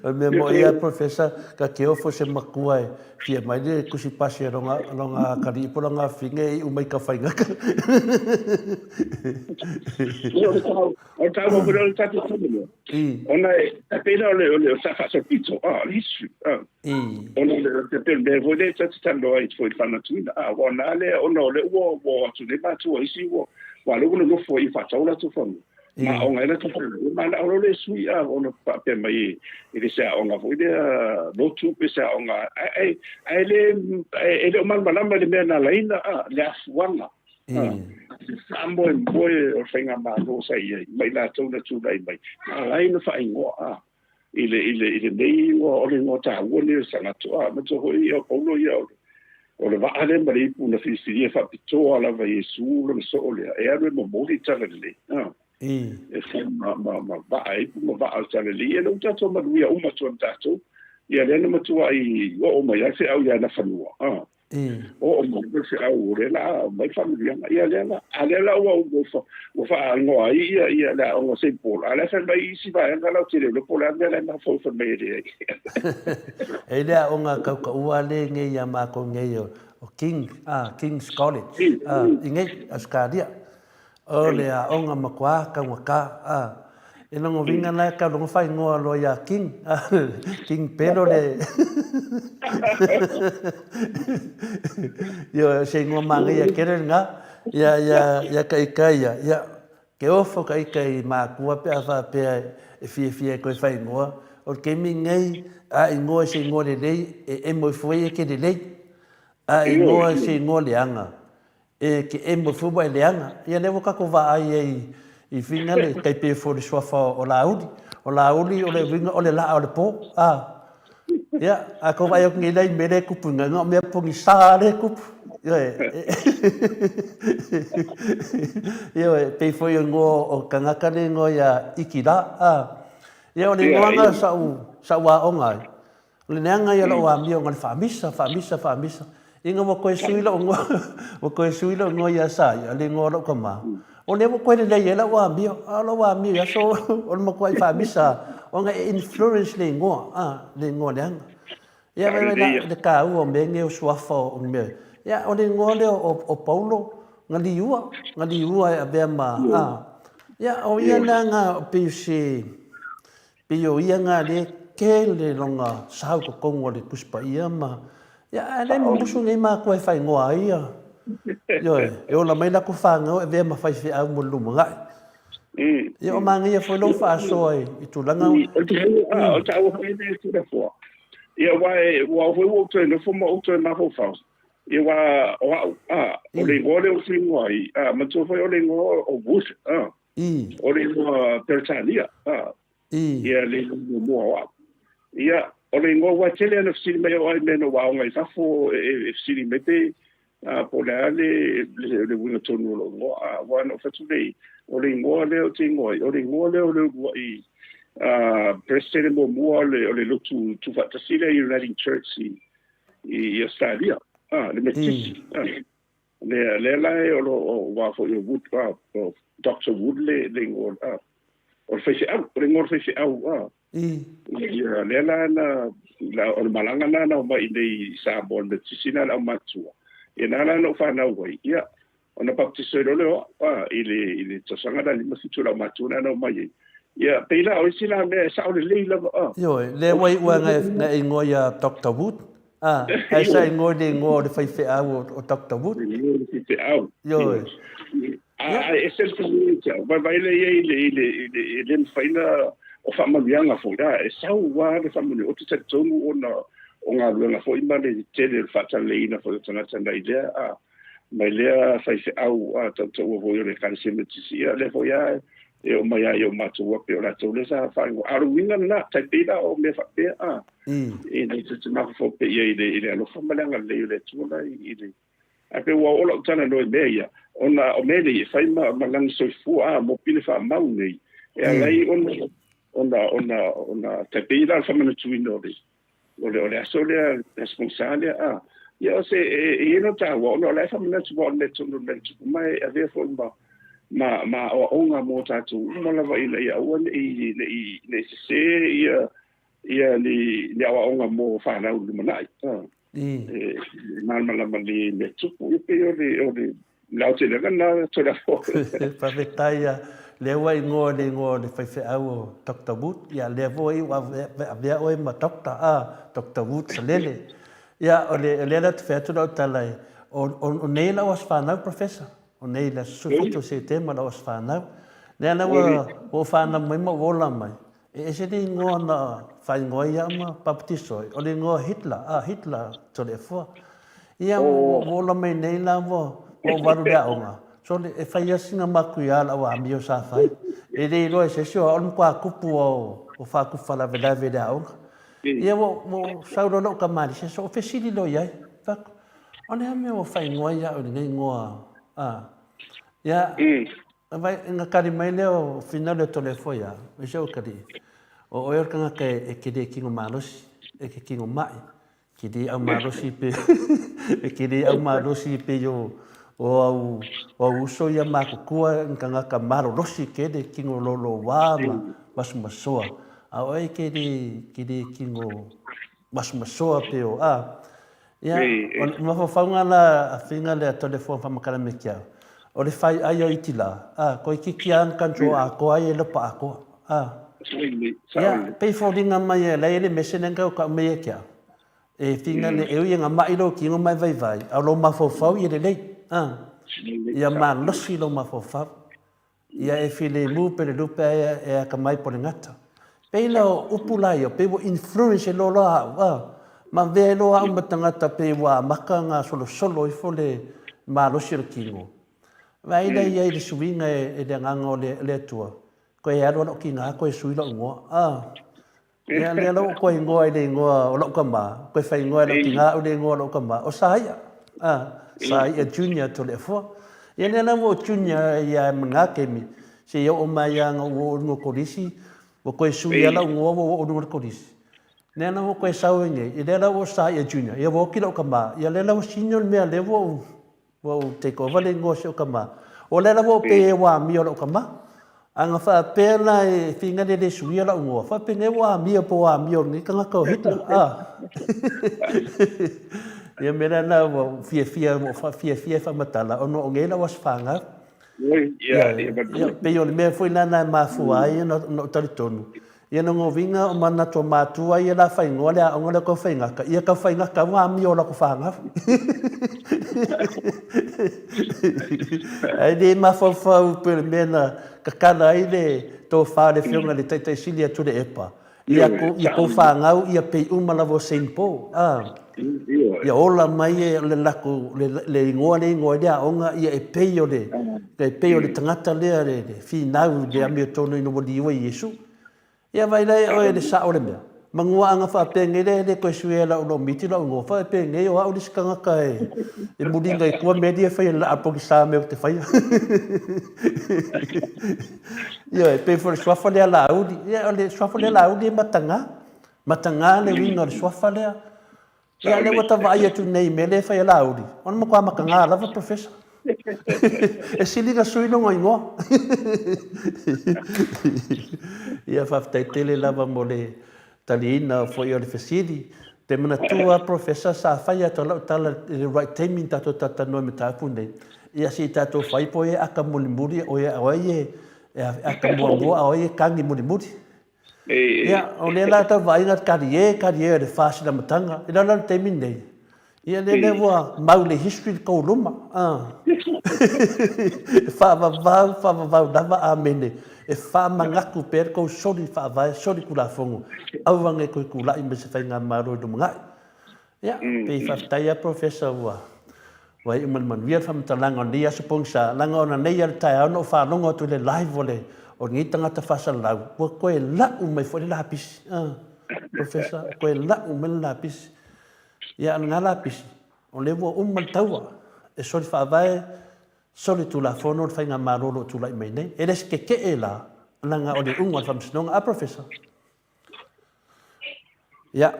O le mea moni lava Professor, ka te ofo se matua e fia mai le tusi pasi a lona, lona atalii po o lona afafine e iu mai Tafaigata. Ia, o le tau, o le taua foi lea o le tatou taimi lea. Ona e pei la o le, o le, sa faasolopito, a, o le history, a. Ona o le, e pei o le mea foi lea ta te talanoa ai foi i le faamanatuina, a, aua na lea, ona o lea ua, ua o atu nei matua isi ua, aua o lea ua nonofo ai e faatau latou fanua. Ma aoga ai latou fanua. Ma na o le sui a, ona faapea mai e le se aoga foi lea lotu pe se aoga, ae, ae le, e le o malamalama i le mea na alaina, a, le afuaga. Le faamoemoe o le faigamalo sa i ai, ma i latou na tulai mai, na ala ai ona faaigoa, a, i le, i le, i lenei igoa, o le igoa taua lenei o le Sagato. A, manatua foi o Paulo ia, o le, o le vaa lea ma le ipu na filifilia faapitoa lava e Iesu lona soo lea, e alu e momoli le talalelei. A, e fai ma, ma, ma vaa ipu ma vaa o le talalelei. Ia lea ua tatou manuia uma atu ai ma tatou. Ia lea na matuai oo mai ai le feau i ana fanua. A. Oo mai le feau o lea la aumai le faamanuiaga. Ia lea la, a lea la ua ua ua faaigoa ai ia ia le aoga o Saint Paul. A lea fai mai isi vaega la ou te le iloa po o le a le mea la e mafaufau mai ai leai. E i le aoga kautaua le nei ia matou nei o King, King's College, i nei, Ausetalia. O le aoga matua taugata a. E lona uiga la e tau logo faaigoa loa ia King, King Pelo le Ioe, o se igoa manaia tele lena. Ia, ia, ia ka ita ia, ia, ke ofo ka ita i mākua pe a faapea e fiafia e toe faaigoa. O le taimi lenei, a igoa i se igoa lelei, e emo ifo ai e ke lelei. A igoa i se igoa leaga, E ke emo foi ua e leaga. Ia lea ua tatou vaai ai i whina le tai pe foi le suafa o Laauli. O Laauli o le uiga o le laa o le po. A. Ia, a tou vaai atu nei la i mea lea e tupu i na o mea pogisa lea e tupu. Ioe. Ioe, pei foi o igoa o tagata le igoa ia Ikila. A. Ia o le igoa na sa ou sa ou aoga ai. O le leaga ia o lau amio na le faamisa, faamisa, faamisa. Ina ua toe sui lou igoa, ua toe sui lou igoa ia Saia, le igoa o lau tama, o lea ua toe lelei ai lau amio. A o lau amio i aso o le matuai faamisa lava, ona e influence le igoa, a, le igoa leaga. Ia vaai la i le taua o mea nei o suafa o mea. Ia o le igoa lea o Paulo, na liua, na liua e avea ma, a. Ia o ia lea na pei o se Pei o ia na le tele lona sau totonu o le Tusi Paia ma, ia, ae le mumusu nei matua e faaigoa ai ia, ioe, e ola mai latou fanau e avea ma faifeau mo le lumanai. Ia o manaia foi lou faasoa i tulaga. O le taua foi lea Tulafoa. Ia aua ua foi ua ou toe nofo ma ou toe mafaufau. Ia aua o au, a, o le igoa lea ou te igoa ai, a, manatua foi o le igoa o Wood, a. O le igoa Peretania, a, ia le igoa muamua o au. Ia, o le igoa ua tele ana fesili mai o ai mea na ou aoga i fafo e fesili mai pe po o le a le le uiga tonu o lou igoa. A, aua na ou fai atu nei, o le igoa lea ou te igoa ai, o le igoa lea o le uluai Peresetene muamua o le lotu tuufaatasi lea Uniting Church i Ausetalia. le Metisi. Lea, lea la e o lo o aua foi o Wood, o Doctor Wood le, le igoa, o le faifeau, o le igoa o le faifeau, Ia, lea la na, la, o le malaga lena na omai i inei i Samoa, le Metisi lena le aumatua. Ia na la na ou fanau ai, ia, ona baptiso ai loa lea o au, i le, i le tausaga lena 57 le aumatua lena na omai ai. Ia, pei la o isi la mea e sao lelei lava, Ioe, lea ua iu lava na e igoa ia Doctor Wood, ae sa igoa i le igoa o le faifeau o Doctor Wood. Le igoa o le faifeau. Ioe. Ae ese le tulaga ia te au, vaivai lea i ai i le, i le, i le, e le mafai ona, o faamanuiaga foi, e sau lava le faamanuiaga. Ou te talitonu ona o galuega foi ma le tele o le faatalaleiina foi o tagata nai lea, mai lea faifeau a tautaua foi o le Ekalesia Metotisi, ia lea foi lava e oo mai lava i o matou a pei o latou lea sa faaigoa. A o le uiga lena, tai pei la o mea faapea, a, ina ia te mafaufau pea i ai i le alofa ma le agalelei o le Atua la i le. Ae pei ua oo lau talanoa i mea ia, ona o mea nei e fai ma, ma lagi soifua, a, mo pine faamau nei, e ala ai ona, ona, ona, ona, tai pei la o le faamanatuina o le, O le, o le aso lea, le aso pogisa lea, a. Ia o se, e, e i ai lona taua, ona o la e faamanatu aua o le mea tonu o le mea na tupu mai, e avea foi ma, ma, ma aoaoga mo tatou uma lava ina ia aua ne i, ne i, ne i sesē ia, ia ni, ni aoaoga mo fanau i le lumanai, a. E, e malamalama lelei i mea tupu, ia pei o le, o le, Le aotelega lena Toleafoa. Faafetai ia lea ua igoa i le igoa o le faifeau o Doctor Wood, ia lea foi ua avea oe ma Doctor, a, Doctor Wood Salele. Ia o le, o lea la ou te fai atu lau tala e, o, o nei lau aso fanau Professor, o nei le aso 17 o Setema lau aso fanau. Lea la ua ou fanau mai ma ou ola mai, E ese le ingoa na faaigoa ai au ma papatiso ai, o le ingoa Hitler, a, Hitler Toleafoa. Ia, ua ola mai nei la ua ou alu i le aoga, sole, e fai lava sina makuia lau amio sa fai. E le iloa e se isi o au o le matua kupu lava o faatupu faalavelave i le aoga. Ia, ua ou sau loa lou tamalii, se so o fesili loa i ai. Fai atu, o le a mea ua faaigoa ai au i lenei ingoa, a? Ia, Ona tali mai lea o Fina lea Toleafoa ia, e si ou atalii, o oe o le tagata e te le tino malosi, e te tino ma'i, e te le au malosi pe e te le au malosi pei o o au o au uso ia matutua ni tagata malolosi tele tino loloa ma masomasoa, a o oe e te le te le tino masomasoa pei o a. Ia, o le mafaufauga la a Figa lea Toleafoa Faamatala me te au, o le fai ai o iti la, a, toeitiiti lava na kanjo atoa ai e lopa atoa, a. Ia, pei foliga mai e la e i ai le mese lea na tau tau mai ia te au, e Figa le, e ui e gama'i lou tino ma e vaivai, a o lou mafaufau ia lelei, a. Ia malosi lou mafaufau. Ia e filemu pe le lupe ae e akamai po le gata. Pei la o upu la ia, pei ua influence e loa au, a. Ma avea ai loa au ma tagata pei ua amata ona solosolo ifo le malosi o le tino. Vaai la i ai le suiga e le Agaga o le Atua, koe alu a lou tiga koe sui lou igoa, a. Lea, lea la ua toe igoa i le igoa o lou tama, toe faaigoa e lou tina au le igoa o lou tama, o Saia. A, Saia Junior Toleafoa. Ia lea la ua ou junior ai lava ma na taimi, seia oo mai lava ina ua oo i luga o kolisi, ua toe sui lava lau igoa ua oo i luga o le kolisi. Lea la ua toe sau ai nei, ia lea la ua o Saia Junior, ia ua oti lou tama, ia lea la ua senior le mea lea ua ou Ua ou take over le igoa o si ou tama. O lea lava ua pei e ua amio lau tama. A na faapea la e finagalo e le suia lau igoa, faapenei ua amio po o amio o lenei tagata o Hitler, a. Ia mea la lena ua ou fiafia, ua ou fiafia e faamatala ona o nei lau aso fanau. Ia, ia, pei o le mea foi lena e mafua ai ona ou talitonu, Ia lona uiga o manatu o matua ia la faaigoa le aoga lea o Taufaigata, ia Taufaigata ua amio o latou fanau. Ae le mafaufau pei o le mea na tatala ai le tofa a le Afioga i le Taitai Sili ia Tuilaepa, ia tou fanau ia pei uma lava o Saint Paul, a. Ia ola mai e le latou, le igoa lea e igoa ai le aoga, ia e pei o le, e pei o le tagata lea le finau i le amiotonu ina ua liua i Iesu. Ia vaai la ia oe i le sao o le mea. Manuaaga faapenei lea e le toe suia e lau lomiti lau igoa, faapenei o au le isi tagata e muliga i tua mea ia e fai e le laa pogisa mea ou te faia. Ioe, pei foi o le suafa lea Laauli. Ia o le suafa lea Laauli e mataga. Mataga le uiga o le suafa lea. Ia, lea ua ta vaai atu nei i mea lea e fai e Laauli, o le matua mataga lava Professor. E sili na sui lona igoa. Ia, faafetai tele lava mo le taliina foi o le fesili. Ou te manatua Professor sa fai atu lau tala i le right taimi na tatou talatalanoa i mataupu nei, ia se i tatou fai po o ai e aka mulimuli, o ai e aka muamua a o ai e kagi mulimuli. Ia, o lea la tau vaaiga le kalie, kalie o le FAST i le amataga, i lalo le taimi lenei, ia lea lea ua mau i le history le tou luma. E faavavau, faavavau lava amene, e faamanatu pea le tou soli faavae, soli tulafono, aua ne i toe tulai mai se faigamalo i lumanai. Ia, pei faafetai lava Professor ua ua iu ma le manuia le faamatalaga o lenei aso pogisa, leaga ona nei lava le taeao na ou faalogo atu i le live o le o lenei tagata faasalalau, ua toe lau mai foi le lapisi. Ah, Professor, ua toe lau mai le lapisi. Ia, a o lena lapisi, o lea ua uma le taua e soli faavae, soli tulafono le faigamalo o lo o tulai mai nei. E le se tetee la, leaga o le iuga o le faamasinoga. Ah, Professor? Ia,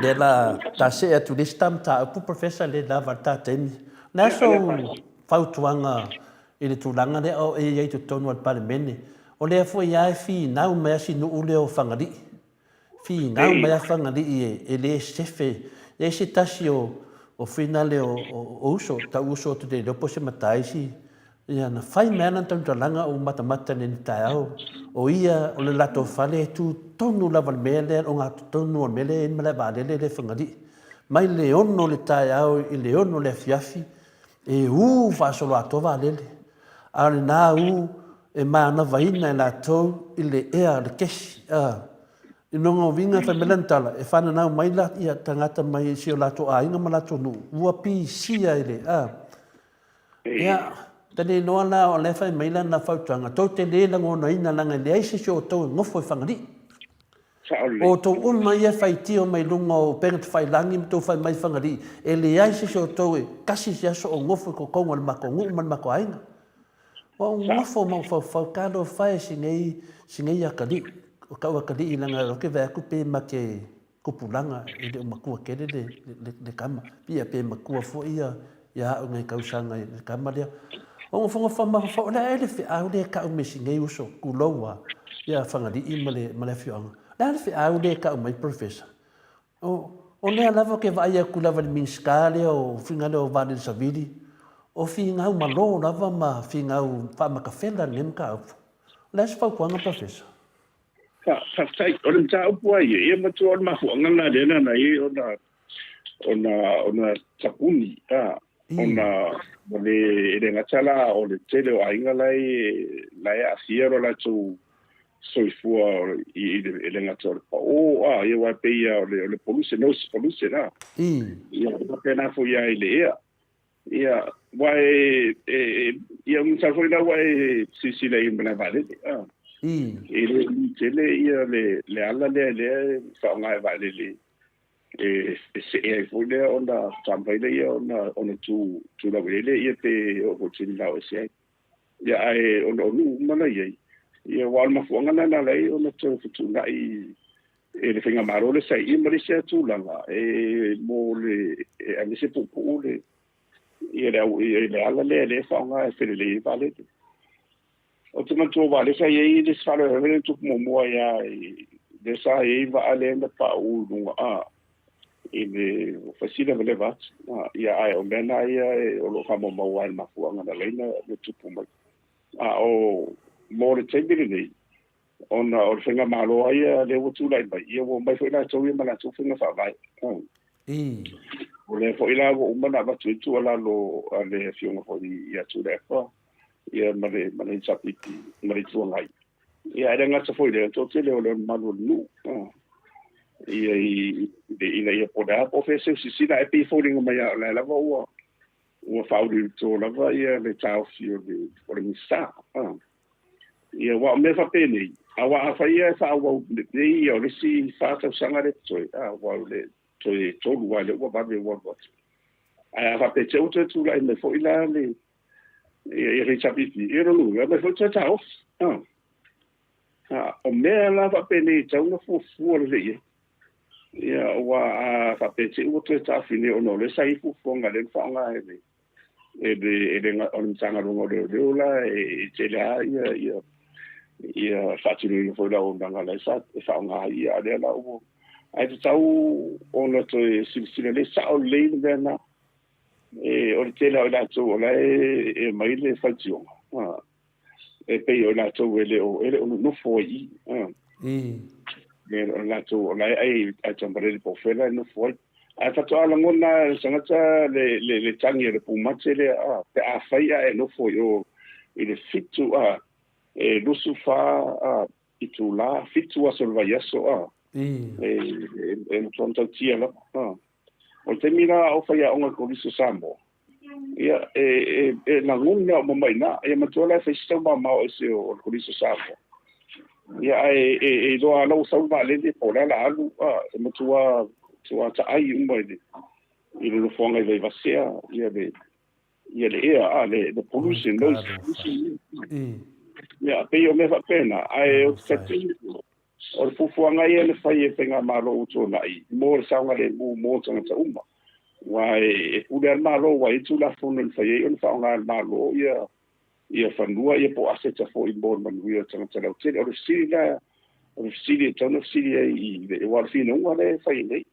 lea la ta see atu i le isi ta mataupu, Professor, le lava le ta taimi. O le a sou fautuaga i le tulaga lea o e i ai i totonu o le Palemene? O lea foi lava e finau mai lava si nuu lea o Fagalii. Finau mai lava Fagalii e le sefe. E i ai se tasi o finale o uso, tau uso atu le iloa po o se matai si Ia, na fai mai lana tautalaga ua matamata nei i le taeao, o ia, o le latou fale e tu tonu lava i le mea lea, o ogatotonu o le mea lea e i ai le malae vaalele lea i Fagalii. Mai le 6 i le taeao i le 6 i le afiafi, e ū faasoloatoa vaalele. A o lena ū e manavaina e latou i le ea o le kesi. I lona uiga, fai mai lana tala, e fananau mai la ia tagata mai si o latou aiga ma latou nuu, ua pisia i le, Ia, ta le iloa la o la e fai mai lana fautuaga, tou te le lagonaina leaga e leai se isi o outou e nofo i Fagalii. O outou uma ia e faitio mai luga o upega tafailagi ma tou fai mai i Fagalii, e leai se isi o outou e tasi se aso o nofo i totonu o le matou nuu ma le matou aiga. Ua ou nofo ma ou faufau, talofa e si nei atalii, o tau atalii leaga ou te vaai atu pei ma te tupulaga e le o matua tele le tama, ia pe matua foi ia ia au nai tausaga i le tama lea. O nofonofo mafaufau, o le a ea le feau lea e tau mai si nei uso, tulou a, ia Fagalii ma le, ma le afioaga. O le a le feau lea e tau mai Professor? O, o lea lava ou te vaai atu lava i le Minisita lea o finga lea o Vaalele Savili, o finau malo lava ma finau faamatafela lenei mataupu. O le a se fautuaga Professor? Faafetai. O le mataupu lava ia, ia matua o le mafuaaga lena lea na ala ai ona ona ona tapuni, a, ona o le e le gata la o le tele o aiga la e la e aafia lo latou soifua i le e le gata o le paʻō, a, ia aua e pei lava o le o le pollution, noise pollution, a. Ia faapena foi lava i le ea. Ia, aua e, e, ia masalo foi la ua e silasila i malae vaalele, a. E le umi tele ia le, le ala lea lea e faaaoga e vaalele e, e see ai foi lea ona faatoa mafai lea ona, ona tu, tu laueleele ia pe oo foi i le taimi lao ese ai. Ia, ae ona o nuu uma la i ai, ia, aua o le mafuaaga lena na ala ai ona toe fetuunai e le faigamalo le sa i ma le isi lava tulaga e mo le e aemaise puupuu le ia le au ia le ala lea lea e faaaoga e felelei ai vaalele. Ou te manatua aua lea sa i ai le isi faalavelave lea na tupu muamua ai lava i lea sa i ai vaa lea na pauu i luga a i le fai levaleva atu. Ia ae o mea na ia o lo o faamaumau lava i le mafuaaga na ala ai ona tupu mai. A o mo le taimi lenei, ona o le faigamalo lava ia lea ua tulai mai, ia ua omai foi latou ia ma latou faiga faavae. O lea foi la ua uma ona avatu ai tuualalo a le Afioga foi ia Tuilaepa ia ma le ma le HRPP ma le Itu Agai. Ia ae le gata foi i lea, o le toatele o le mamalu o le nuu. Ia i ina ia po o le a po o fea se silasila ae pei e foliga mai lava o la e lava ua ua faauliulito lava ia le taofi o le o le Minisita. Ia aua o mea faapenei, aua afai ia e faaauau nei ia o le isi 4 tausaga lea totoe, aua o le toe 3 lava lea ua vave ua alu atu. Ae a faapea te i ua toe tulai mai foi la le ia le HRPP, ia lona uiga, e aumai foi toe taofi. O mea la faapenei e tatau ona fuafua lelei i ai. Ia, aua a faapea te i ua toe taofi nei ona o lea sa i ai fuafuaga lea na faaaoga e le e le e le o le Matagaluega o Leoleo la e tele lava ia ia ia faatinoina foi o le auaunaga la e sa e faaaoga ai ia a o lea la ua ae tatau ona toe silasila lelei sao lelei le mea lena. E o le tele lava o i latou o la e aumai le faitioga e pei o i latou e le o e le o nonofo ai i i. E o latou o la e ai ai tamalele po o fea la e nofo ai. Ae faatoa lagona e le tagata le le le tagi a le pumate lea a pe afai a e nofo i o i le 7 a e 24 a itula, 7 aso o le vaiaso a e e matua matautia lava a. O le taimi la a o faiaoga i le Kolisi o Samoa, ia e e e lagona uma mai i ina, ia matua la e fai si taumamao ese o le Kolisi o Samoa. Ia ae e e iloa lava ua sau le vaalele po o le a la alu, a e matua matua taai uma i le i le nofoaga i Vaivasea ia le ia le ea, a le the pollution, noise pollution. Ia pei o mea faapena, ae ou te talitonu O le fuafuaga ia na fai e Faigamalo ua tuanai mo le saogalemu mo tagata uma. Aua e pule lava le Malo ua i ai Tulafono e mafai ai ona faaaoga e le Malo ia ia fanua ia po o aseta foi mo le manuia o tagata lautele. O le fesili la, o le fesili e tatau ona fesili ai i le, aua o le finauga lea e fai nei,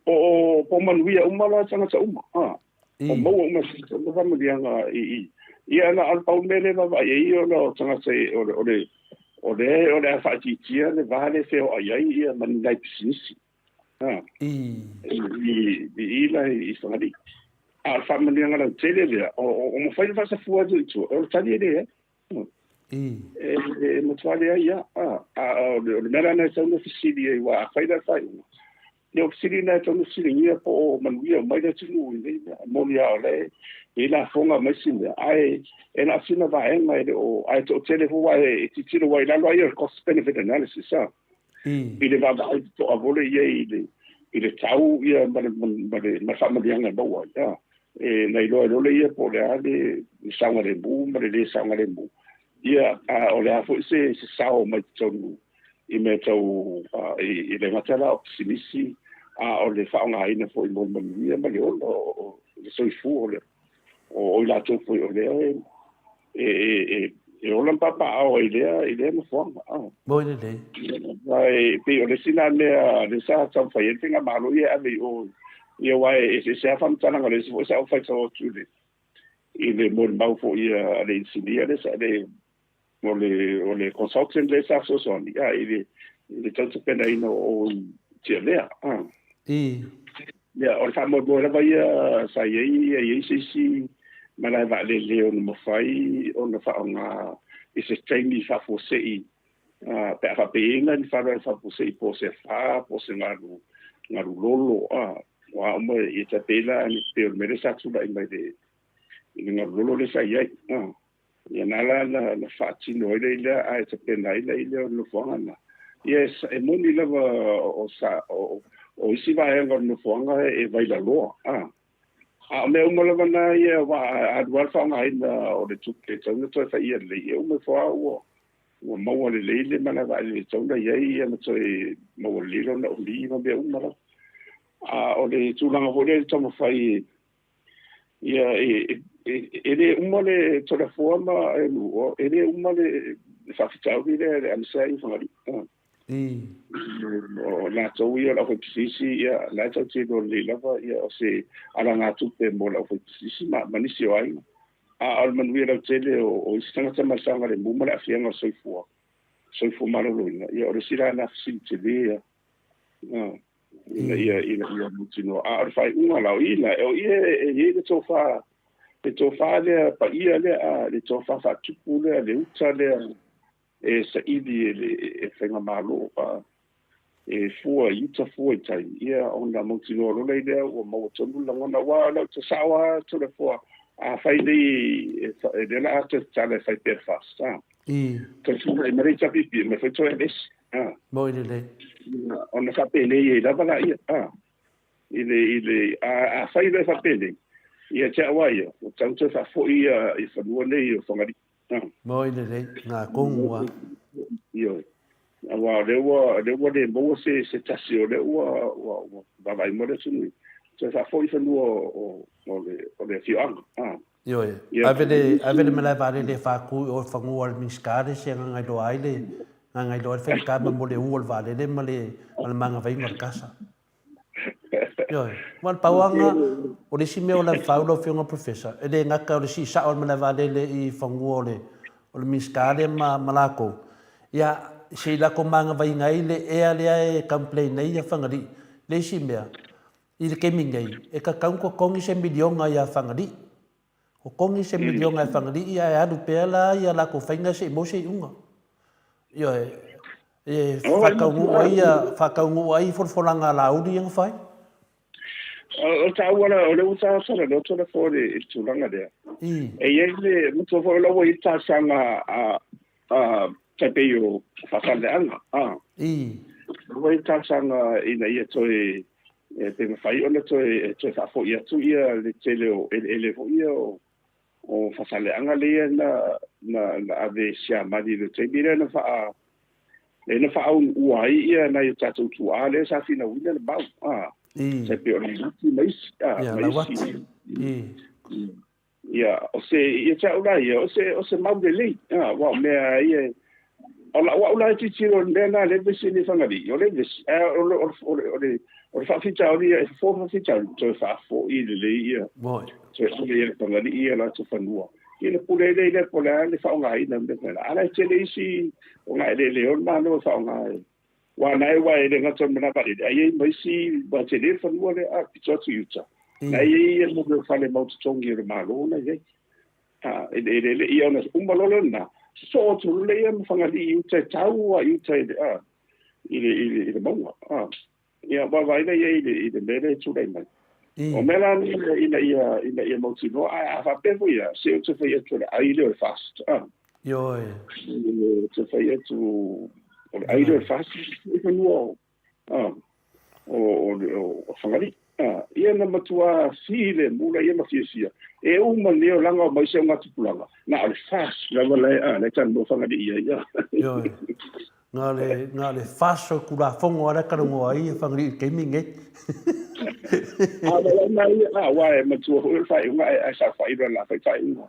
po o, po o manuia uma la tagata uma, o maua uma e tagata uma faamanuiaga i i. Ia na o le pau le mea lea e vaavaai ai ona o tagata o le, o le, o le, o le a faaitiitia le va lea e feoai ai ia ma ni nai pisinisi. I, i, i, i la i Fagalii. A o le faamanuiaga lautele lea, o, o, o mafai ona faasafua atu i tua, o le tali e leai. E matua leai lava. A o le mea la lena e tatau ona fesili ai, aua afai la le faaiuga, ia o fesili na e tatau ona fesiligia po o manuia uma ai le atunuu i nei mea. E moni lava o la e i ai lafoga ma isi mea, ae e na o sina vaega e le o, ae toatele foi aua e tilotilo aua i lalo lava ia o le cost benefit analysis a, i le vaavaai totoa foi lea i ai i le tau ia ma le ma le faamanuiaga e maua ai. E na iloa ai loa lea po o le a le saogalemu ma le lē saogalemu, ia, a o le a foi se sao mai totonu i mea tau i le gata la o pisinisi, a o le faaaogaina foi mo le manuia ma le ola o le soifua o le o i latou foi o lea e ola ma papaaao ai i lea nofoaga. Moi lelei. E pei o le isi lena mea lea sa taumafai ai le faigamalo ia e ave i o, ia aua e eseese lava faamatalaga, o le isi foi sa ou faitau atu i le molimau foi a le inisinia lea sa le o le o le consultant lea sa fesoasoani i le i le tautupenaina o i Tiavea. Ia, o le faamoemoe lava ia sa i ai ia i ai se isi malae vaalele ono mafai ona faaaoga i se taimi faafuasei pe a faapea e i ai ni faalavelave faafuasei po o se afa po o se galu galu lolo o a uma ia tai pei la pei o le mea lea sa tulai mai i le galu lolo lea sa i ai. Ia na la na faatino ai lea ae tapena ai lea o le nofoaga lena. Ia e moni lava o sa o o isi vaega o le nofoaga e vailaloa a. A o mea uma lava na ia aua a alu lava le faaaogaina o le tupe e tatau ona toe fai ia lelei, e uma ifo lava ua ua maua lelei le malae vaalele e tatau ona i ai ia ma toe maua lelei lona uli ma mea uma lava. A o le tulaga foi lea i le taumafai Ia, e le uma le Toleafoa ma e le uma le faafitauli lea le AMSA i Fagalii. O latou ia o le aufaipisinisi, ia, la e tatou te iloa lelei lava, ia, o se alagatupe mo le aufaipisinisi ma nisi o aiga. A o le manuia lautele o isi tagata ma le saogalemu ma le aafiaga o le soifua, soifua maloloina, ia, o le isi la lena fesili tele ia. Ina ia ina ia mautinoa. A o le faaiuga la, o i la, o i e i ai le tofa, le tofa lea paia lea, a, le tofa faatupu lea, le uta lea e saili e le e faigamalo, a, e fua i uta fua i tai, ia ona mautinoa loa lea ua maua tonu le lagona. Aua o lau sao lava Toleafoa, afai nei e lea la a toe tatala e fai pea le FAST, a, toe tulai mai le HRPP, e mafai toe aveese. Moi lelei. Ona faapenei ai lava laia, i le, i le, a, afai loa e faapenei, ia te au lava ia, ua tatau ona toe faafoi ia, i fanua nei o Fagalii. Moi lelei, ngā kongu a. Ioe. Aua o lea ua, o lea ua le maua se, se tasi o lea ua, ua, ua vaavaai mai le atunuu i toe faafoi fanua o, o le, o le afioaga. Ah. Ioe. Ave le, ave le malae vaalele e faatu i o i le fanua o le Minisita le isi e gagailoa ai le, gagailoa ai le faigata mo le u o le vaalele ma le, ma le magavaiga o le kasa. Ioe. Aua o le pauaga, o le isi mea o Lavefau lau Afioga Professor, e le gata o le sii sao o le malae vaalele i fanua o le, o le Minisita lea ma, ma latou, ia, se i latou magavaiga ai le ea lea e complain ai Fagalii. Le isi mea, i le taimi nei, e tatau ona totogi se miliona ia Fagalii. Totogi se miliona e Fagalii ae alu pea la ia latou faiga se i maua se iuga. Ioe, e faataunuu ai, faataunuu ai folafolaga a Laauli ia na fai. O taua la, o lea ua talanoa atu le fo i le tulaga lea. E i ai le, matua foi o la ua i ai le talosaga a, a, tai pei o Faasaleleaga. A. Ua i ai le talosaga ina ia toe, pe mafai ona toe, toe faafoi atu ia le tele o eleele foi ia o, o Faasaleleaga lea na, na, na ave i Siamani i le taimi lea na faa, lea na faaunuua ai ia nai o tatou tuaa lea sa finauina le mau. A. Tai pei o Lauati ma isi. A, ma isi. Ia, o se, ia te au la ia, o se, o se mau lelei. A, aua o mea ia, o lau au la e tilotilo i le mea lena lea e vevesi ai nei Fagalii, o lea e vevesi, ae o le, o le, o le, o le faafitauli ia, e fofo le faafitauli, toe faafoi lelei ia, toe ave ia Fagalii ia latou fanua. Ia ona pule ai lea i lea po o le a le faaaogaina o mea faapena. A o la e tele isi o nai eleele o le Malo e faaaoga ai. Aua na e aua e le gata o le malae vaalele, ae i ai ma isi, aua e tele le fanua lea a pito atu i uta. Na e i ai ia mea o fale mau totogi o le Malo na i ai. A, eleele le, ia ona uma loa lea o lena, sosoo atu loa lea ma Fagalii i uta e tau lava i uta i le, a, i le, i le, i le mauga. A, ia vaavaai la i ai i le, i le mea lea e tulai mai. O mea la ia ina ia, ina ia mautinoa, ae a faapea foi ia, se ou te fai atu o le ai lea o le FAST. A. Ioe. Ou te fai atu o le ai lea o le FAST, i fanua o, a, o, o, o Fagalii. A, ia na matua filemu la ia ma fiafia. E uma nei o laga o mai se augatupulaga, na o le FAST lava la e, a, la e talanoa Fagalii i ai. A. Ioe. Na o le, na o le FAST o le Tulafono lava la e talanoa ai Fagalii i le taimi lenei. A, na na ia, a, aua e matua foi o le faaiuga ae, ae saofai loa la fai faaiuga.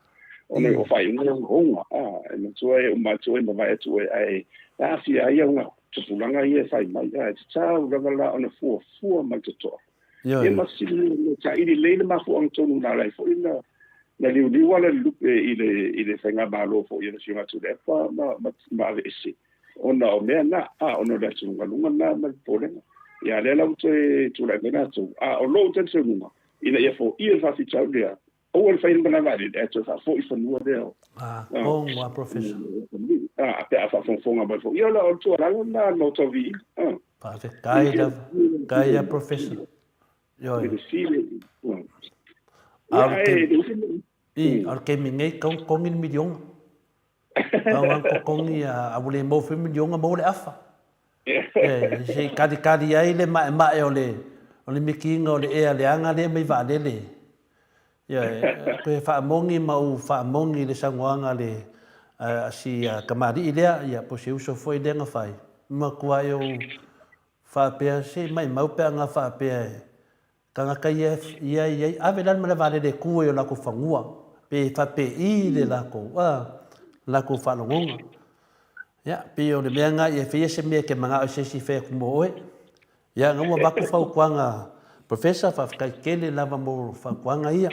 Ona o faaiuga ia ogaoga, a, e matua e uma atu oe mavae atu oe, ae aafia ai auga tupulaga ia e fai mai, a, e tatau lava la ona fuafua ma le totoa. Ia ma sili saili lelei le mafuaaga tonu na ala ai foi na na liuliu ala le lupe i le i le faigamalo foi a le Afioga Tuilaepa ma ma ma aveese ona o mea na, a, ona o le atugaluga na ma le popolega. Ia a lea la ua toe tulai mai latou, a o lou talitonuga, ina ia foia le faafitauli lea, Aua le fai le malae vaalele ae toe faafoi fanua lea o. Ah, tonu a Professor. Ah, pe a faafogafoga mai foi. Ia o le tuualalo lena a le Maota o Viiga. Ah. Faafetai lava. Faafetai a Professor. Ioe. A o le taimi, i, a o le taimi nei, tau totogi le miliona. Tau lava totogi, a ua le maua foi miliona, maua le afa. E, se i kalikali ai le maemae o le, o le mikiina o le ea leaga lea mai vaalele. Ioe, toe faamoni ma ou faamoni i le saunoaga a le, a si tamalii lea, ia, po o se uso foi lea na fai, matuai ou faapea, se maimau pe ana faapea e, Tagata ia ia e i ai, ave la le malae vaalele e tu ai i o latou fanua, pe faapei le latou, a, latou faalogoga. Ia, pei o le mea lena ia e faia se mea e te manao i se isi e fai atu mo oe. Ia, na ua avatu fautuaga, Professor, faafetai tele lava mo fautuaga ia.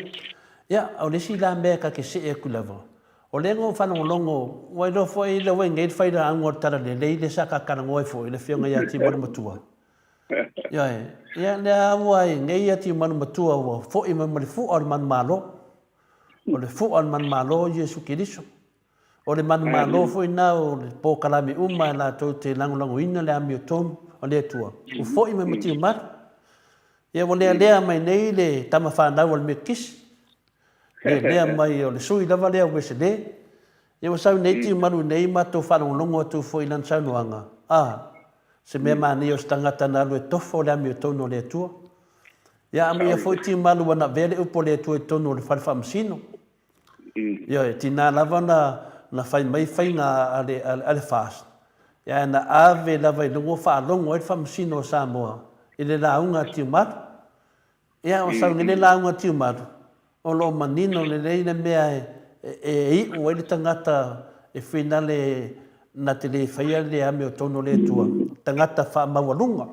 Ia, o le isi la mea e ta te see atu lava, o lea na ou faalogologo, ua iloa foi lea ua i nei le failauga o le Talalelei lea sa ta talanoa ai foi, le Afioga ia Timoli Matua. Ioe, ia lea ua i nei ia Tiumalu Matua ua foi mai ma le fua o le manumalo. O le fua o le manumalo o Iesu Keriso. O le manumalo foi na o le polokalame uma e latou te lagolagoina le amiotonu a le Atua, ua foi mai ma Tiumalu. Ia ua lealea mai nei le tama fanau a le Metotisi, lealea mai o le sui lava lea o Uesele. Ia ua sau nei Tiumalu nei matou faalogologo atu foi i lana saunoaga, a, Se mea manaia o se tagata na alu e tofa o le amiotonu o le Atua. Ia amuia foi Tiumalu ua na avea le upu a le Atua i totonu o le fale faamasino. Ioe, e tiga lava ona na fai mai faiga a le, a le FAST. Ia ae na ave lava i luga ua faalogo ai le Faamasino o Samoa i le lauga a Tiumalu. Ia o sau nei le lauga a Tiumalu, o lo o manino lelei le mea e iu ai le tagata e finale na te le faia le amiotonu o le Atua, tagata faamaualuga.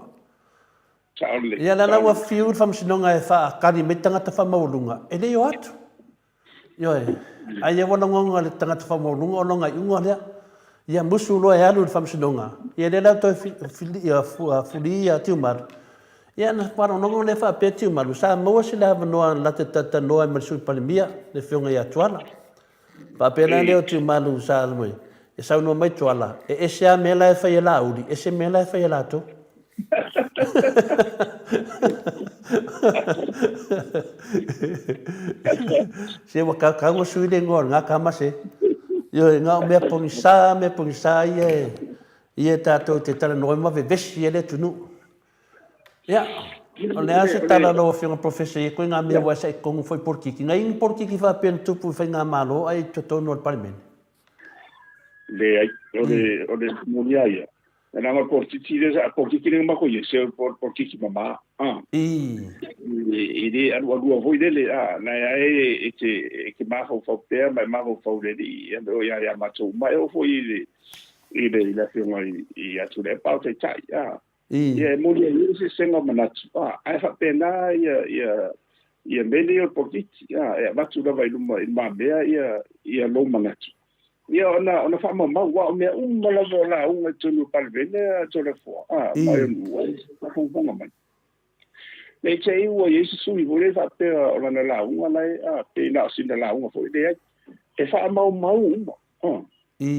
Ia la la ua fiu le Faamasinoga e faakali mai tagata faamaualuga, e le i o atu. Ioe, ai ia ua lagona le tagata faamaualuga o lona iuga lea. Ia musu loa e alu i le faamasinoga, ia lea la ua toe fuli ia Tiumalu. Ia ona faalogologo lea faapea Tiumalu, sa maua se avanoa la te talatalanoa ai ma le Sui Palemia, le Afioga ia Tuala. Faapea la lea o Tiumalu sa alu ai, e saunoa mai Tuala, e ese lava mea la e fai e Laauli, ese mea la e fai e latou. Se ua kaukau ua sui le igoa o lena tama se. Ioe, na o mea pogisa, mea pogisa ia e, ia tatou te talanoa ai ma vevesi ai le atunuu. Ia, o le a se tala a lau Afioga Professor i koe ngā mea ua e saitonu foi polokiki. Ngai ni polokiki faapea na tupu i faigamalo ai i totonu o le Palemene? Leai, o le, o le moni a ia. E leaga o le polokiki lea sa, polokiki lea na matou i ai, se o le polokiki mama, a. E le alualua foi lele, a, na e ae e te, e te mafaufau pea ma e mafaufau i le alii, ia, o ia ia matou uma, e oo foi i le, i le, i le afioga i, ia Tuilaepa o Taitai, a. Ia e moni ai le eseesega o manatu, a, ae faapena ia, ia, ia mea nei o le polokiki, a, e avatu lava i luma i lumamea ia, ia lou manatu. Ia ona, ona faamaumau, aua o mea uma lava o lauga i totonu o le Palemene a Toleafoa, a, mai o nuu ai faafogafoga mai. Ne i te i ua i ai se sui foi lea faapea o lana lauga la e, a, pe na o sina lauga foi, leai. E faamaumau uma, a. E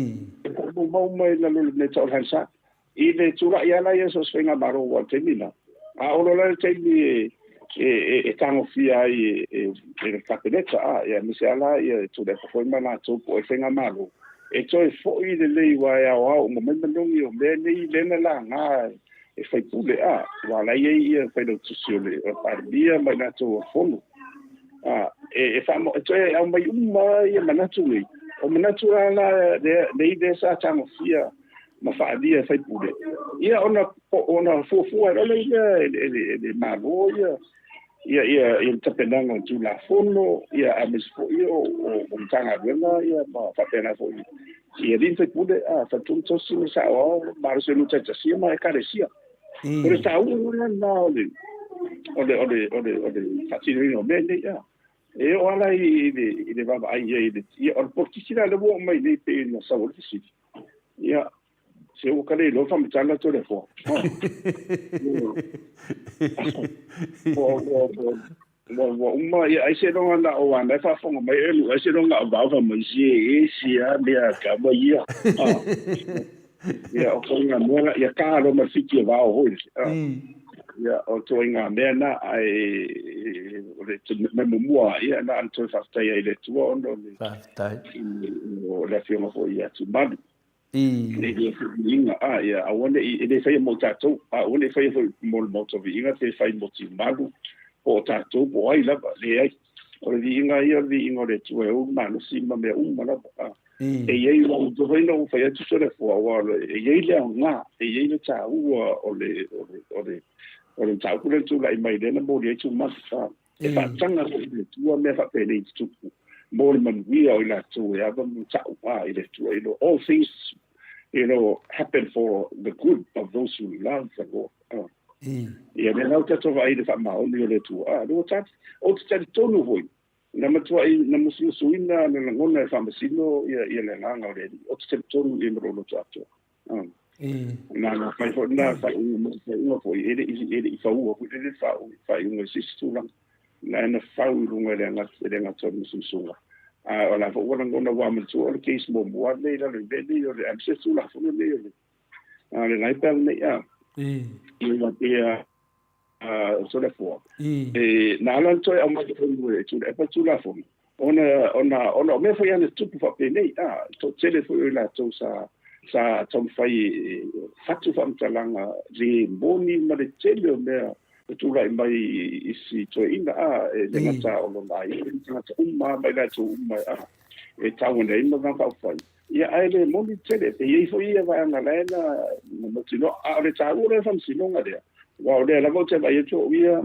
faamaumau uma i lalo o le mea e tau o le Hansard. I le tulai lava la ia so o se faigamalo aua o le taimi lena, a oo loa la i le taimi e, e, e, e tagofia ai e, e le Kapeneta, a, ia aemaise lava la ia Tuilaepa foi ma latou po o ai faigamalo, e toe foi lelei aua e aoao uma mai manogi o mea nei lea na laga e faipule, a, aua o la e i ai ia failautusi o le, o le Palemia ma i latou o le Fono. A, e, e, faamo, e toe aumai uma ia manatu nei. O manatu la la lea, nei lea sa tagofia ma faaalia e faipule, ia ona, ona fuafua ai loa lea e, e, e le Malo ia, ia, ia, ia le tapenaga o Tulafono, ia aemaise foi o, o, o Matagaluega, ia ma faapena foi i alii ma faipule, a, faletua ma tausi ma saoao, malosi o nuu taitasi ma ekalesia. O le taua la lena o le, o le, o le, o le, o le faatinoina o mea nei, a. E oo lava la i le, i le vaavaai i ai i le, ia, o le polokiki la lea ua oo mai nei pei ona sau ai le fesili. Ia, se ua ka le iloa faamatala atu le afoa. Ua uma, ia, ai seiloga na o ana e faafofoga mai elu, ai seiloga o vao fai mai, se e se a mea a tama ia. Ia, o ituaiga mea na, ia ka loa ma le fiti e vao foi. Ia, o ituaiga mea na, ae o le mea muamua, ia, na ona toe faafetai ai i le Atua ona o le, Faafetai. o le afioga foi ia Tumalu. I le viiga, a, ia, aua ne i, e le faia mo tatou, a aua ne i faia foi mo le Maota Viiga, pe fai mo Tiumalu, po o tatou, po o ai lava, leai. O le viiga ia o le viiga o le Atua e ou le malosi ma mea uma lava. A. E i ai, ua manatua foi na ou fai atu Toleafoa, aua e i ai le aoga, e i ai le taua o le, o le, o le, o le mataupu lea na tulai mai lea na momoli ai Tumalu. A. E faataga foi i le Atua mea faapenei tutupu mo le manuia o i latou e ava ma mata'u a i le Atua. You know, all things, you know, happen for the good of those who love the Lord. Ah. Ia, lea la ua tatou vaai i le faamaoni o le Atua. Ah, lea ua tali. Ou te talitonu foi, na matuai na musumusuina na lagona e faamasino ia, ia le agaga o le Alii. Ou te talitonu i ai ma lou loto atoa. Na na fai foi na faaiuga foi e le i e le i faua foi le faaiuga i se isi tulaga. Na na fau i luga i le aga i le aga o le musumusuga. A o la foi ua lagona ua manatua o le case muamua lenei i lalo i mea nei o le aemaise Tulafono nei o le a le Live nei a. Ia faapea Toleafoa. E, na ala ona toe aumai i totonu e Tuilaepa le Tulafono, ona, ona, ona o mea foi ana tupu faapenei, a, toatele foi o i latou sa, sa taumafai e fatu faamatalaga le moni ma le tele o mea e tulai mai i isi toeaiina, a, e le gata o lona aiga, tagata uma ma i latou uma, a, e tau ane ai ma Vaega Faaupufai. Ia, ae le moni tele, e i ai foi ia vaega la e na mautinoa, a o le taua lea o le faamasinoga lea, aua o lea lava ou te vaai atu au ia,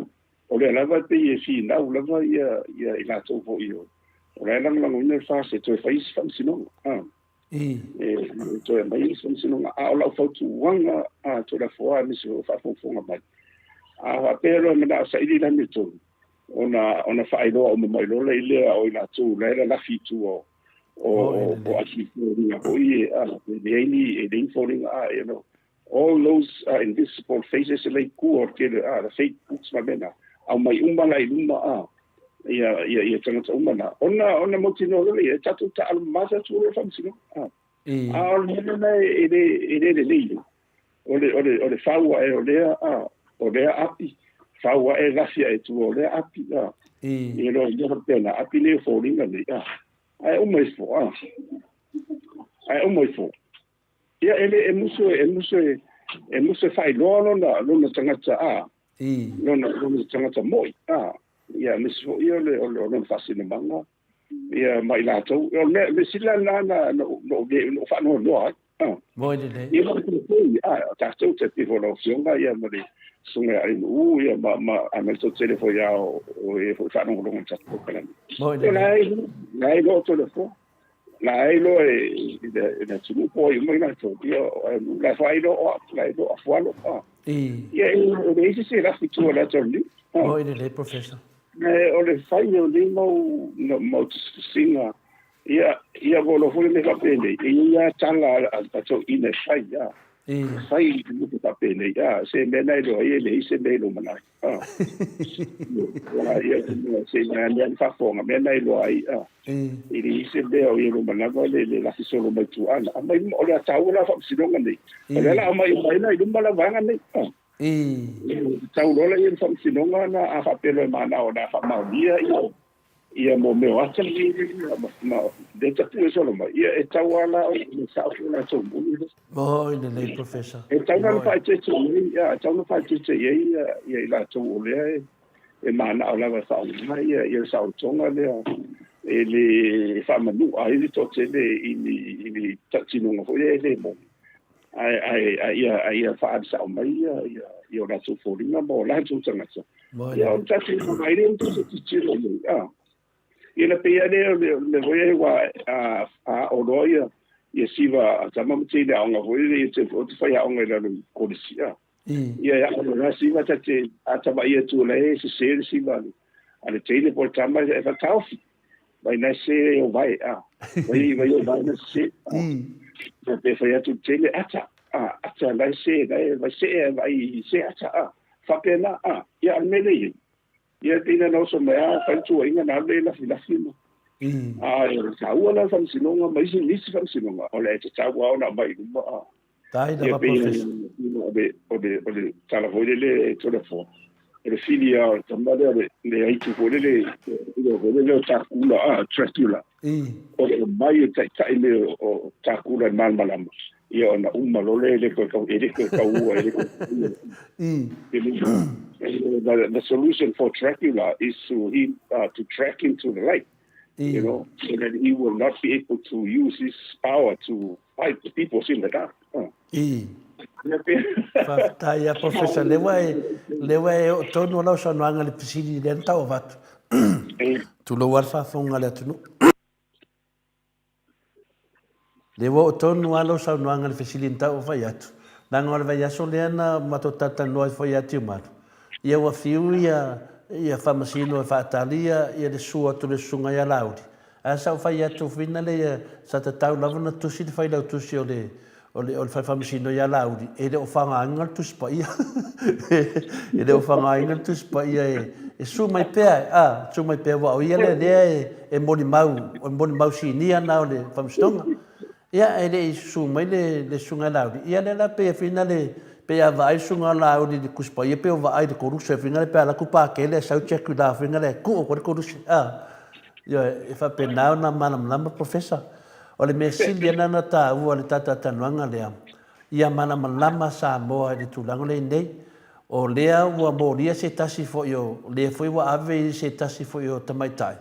o lea lava e pei e finau lava ia, ia i latou foi o, o la e lagolagoina le FAST e toe fai isi faamasinoga, a, e, e toe aumai isi faamasinoga. A o lau fautuaga a Toleafoa aemaise foi o faafogafoga mai, a faapea loa e manao saili le amiotonu, ona, ona faailoa uma mai loa lea o i latou la e lalafi i tua o, o o asi foliga foi e a e leai ni e leai ni foliga a you know all those uh, invisible faces e lei kua o tele a the fake books ma mena au mai uma la i luma a ia ia ia tagata uma na ona ona mautinoa lea e tatou taalo mamao atu o le faamasinoga a a o le mea lena e le e le lelei o le o le o le fau ae o lea a o lea api fau ae lafi ae tua o lea api a i lo ia faapena api nei o foliga nei a ae uma ifo a ae uma ifo ia e le e musu e musu e musu e faailoa lona lona tagata a lona lona tagata moi a ia aemaise foi o le o lona faasinomaga ia ma i latou. O le mea, mea sili la lena na, na, na, na, na faanoanoa ai. Ah. Moi lelei. Ia ma te ah, tatou te piho lau afioga ia ma le susuga ia Ainu ia ma ma a ma le tele foi a o o e foi faalogologo i tatou polokalame. Moi lelei. La ai la ai loa telefo. La ai loa e i le i le atunuu po ai uma i latou. Ia la fai loa la ai loa afualo. Ah. Ia e leai se se lafi tua le ata o le niu. Moi lelei Professor. Ae o le fai o nei mau mau tusitusiga, ia, ia ua iloa foi le mea faapenei, e i ai lava tala a toeaiina e fai, a. E fai i le mea faapenei, a, se mea na iloa ai e leai se mea i lou manatu, a. Ia, se mea le faafofoga, mea na iloa ai, a. E leai se mea o i lou manava le lafi solo mai tua ana. Aumai, o le taua la o faamasinoga nei, o lea o le a aumai uma ai la i luma la vaega nei, a. Tau loa lea i le faamasinoga na a faapea loa e manao o le a faamaonia ia ia mo mea o ata nei ma lea tapue solo mai ia e tau lava la o le sao foi latou moni lea. Oi lelei Professor. E tau na faaeteete i ai ia e tau na faaeteete i ai ia ia i latou o lea e e manao lava e faaaoga ia ia le saolotoga lea e le faamanua ai le toatele i ni i ni tautinoga foi lea e le moni. Ae, ae, ae ia, ae ia faaali sao mai ia, ia, ia o latou foliga ma o latou tagata. Ia, o le tatou vaai lea, o tatou tilotilo i ai. Ah. Ia na pei lava lea o le, o le mea foi lea ua a, a ao loa ia, ia siva a tama ma teine aoga foi lea, ia te, o te fai aoga i lalo i kolisi. Ah. Ia e ao loa siva ta te, a tama ia tu la e sese le siva a le, a le teine po o le tama e whataofi. Vai na se o vai, a. Vai, vai o vai na se. A. Pe whai atu teine, ata, a, ata, lai se, lai, vai se, vai se ata, a. Whapena, a. Ia, al mele ia. Ia, pina na oso mai, a, whai tua inga na alu e lafi lafi ma. A, e taua la whamsinonga, ma isi nisi whamsinonga, o le e te taua ona mai luma, a. Tai lava Professor. O le, o le, o le tala foi lele e Toleafoa. O le fili lava o le tama lea, o le aitu foi lele, foi lele o Takula, a, Dracula. O le mai e taitai me o Takula i malamalama. Ia ona uma loa lea e le toe, e le toe taua, e le toe The solution for Dracula is to, he, to drag him to the light. You know, so that he will not be able to use his power to fight the people in the dark. I. Faafetai a Professor lea ua e, lea ua e oo tonu lau saunoaga i le fesili lea na tau avatu. Tulou lava le faafofoga a le atunuu. Lea ua oo tonu lava lau saunoaga i le fesili na tau fai atu, leaga o le vaiaso lea na matou talatalanoa ai foi ia Tiumalu, ia ua fiu ia ia Faamasino e faatali ia ia le susu atu o le Susuga ia Laauli. Ae sa ou fai atu whina le ia sa tatau lava ona tusi le failautusi o le o le o le Fale Faamasino ia Laauli, e le o faagaina le Tusi Paia. E le o faagaina le Tusi Paia e e susu mai pea, a, susu mai pea aua o ia lea lea e e molimau, o le molimau sinia lena o le Faamasinoga. Ia, e le i susu mai le le Susuga ia Laauli. Ia lea la pei e whina le pei a vaai le Susuga o Laauli i le Tusi Paia pei o vaai i le koluse whina le pe alu atu Pakele ae sau check i la whina le tuu atu ai le koluse, a. Ioe, e faapena ona malamalama Professor. O le mea sili lena na taua i le talatalanoaga lea, ia malamalama Samoa i le tulaga lea i nei. O lea ua molia se tasi foi o, lea foi ua ave i se tasi foi o tamaitai,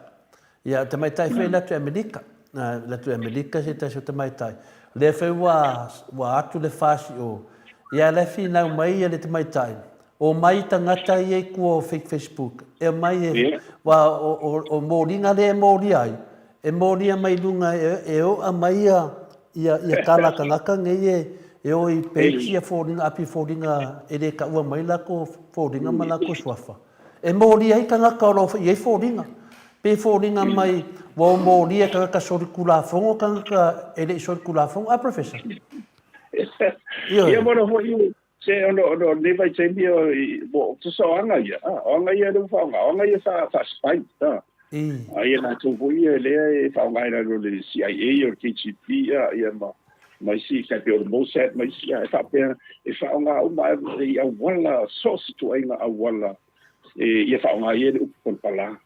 ia o tamaitai foi e alu atu i Amerika. Alu atu i Amerika se tasi o tamaitai. O lea foi ua, ua atu le FAS i o. Ia la e finau mai ia le tamaitai, omai tagata ia i tua o fake Facebook, e omai e, ua o, o, o moliga lea e molia ai, e molia mai luga e, e oa mai ia, ia, ia tala a tagata nei e, e o i page ia foliga, api foliga e le taua mai latou foliga ma latou suafa. E molia ai tagata o lo o i ai foliga. Pe foliga mai ua o molia e tagata solitulafono tagata e le i solitulafono. A Professor? Ioe. Ia mo foi se ono ono nei vaitaimi o mo tusa o aga ia. O aga ia le faaaoga, o aga ia fa fa spy. A ia latou foi ia lea e faaaoga i lalo o le CIA o le KGB ia ma ma isi tai pei o le Mossad ma isi e faapea e faaaoga uma i auala so o se ituaiga auala e ia faaaoga ai le upu palapala.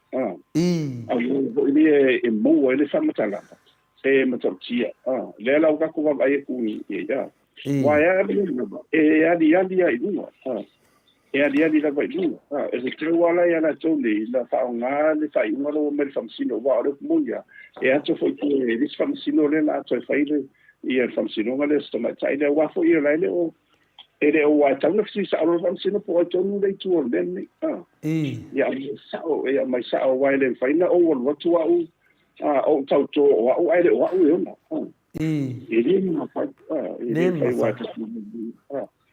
Auala foi lea e maua ai le faamatalaga e matautia. Lea la ua tatou vaavaai atu i ai. Aua e ali lava, e aliali lava i luga. E aliali lava i luga. E tatau lava la ia latou nei ona faaaoga le faaiuga lea ua aumai i le Faamasino, aua o le upu moni lava, e ato foi i tua e le isi Faamasino lea o le a toe fai le Faamasinoga lea o si tamaitai lea, aua foi o la e le o e le o ua e tatau ona fesili sao loa le Faamasino po o ai tonu le itu o le mea lenei. Ia aumai sao, ia aumai sao, aua e le mafai ona ou alu atu au ou tauto o au ae le o au e ona. E le mafai, e le mafai aua e tatou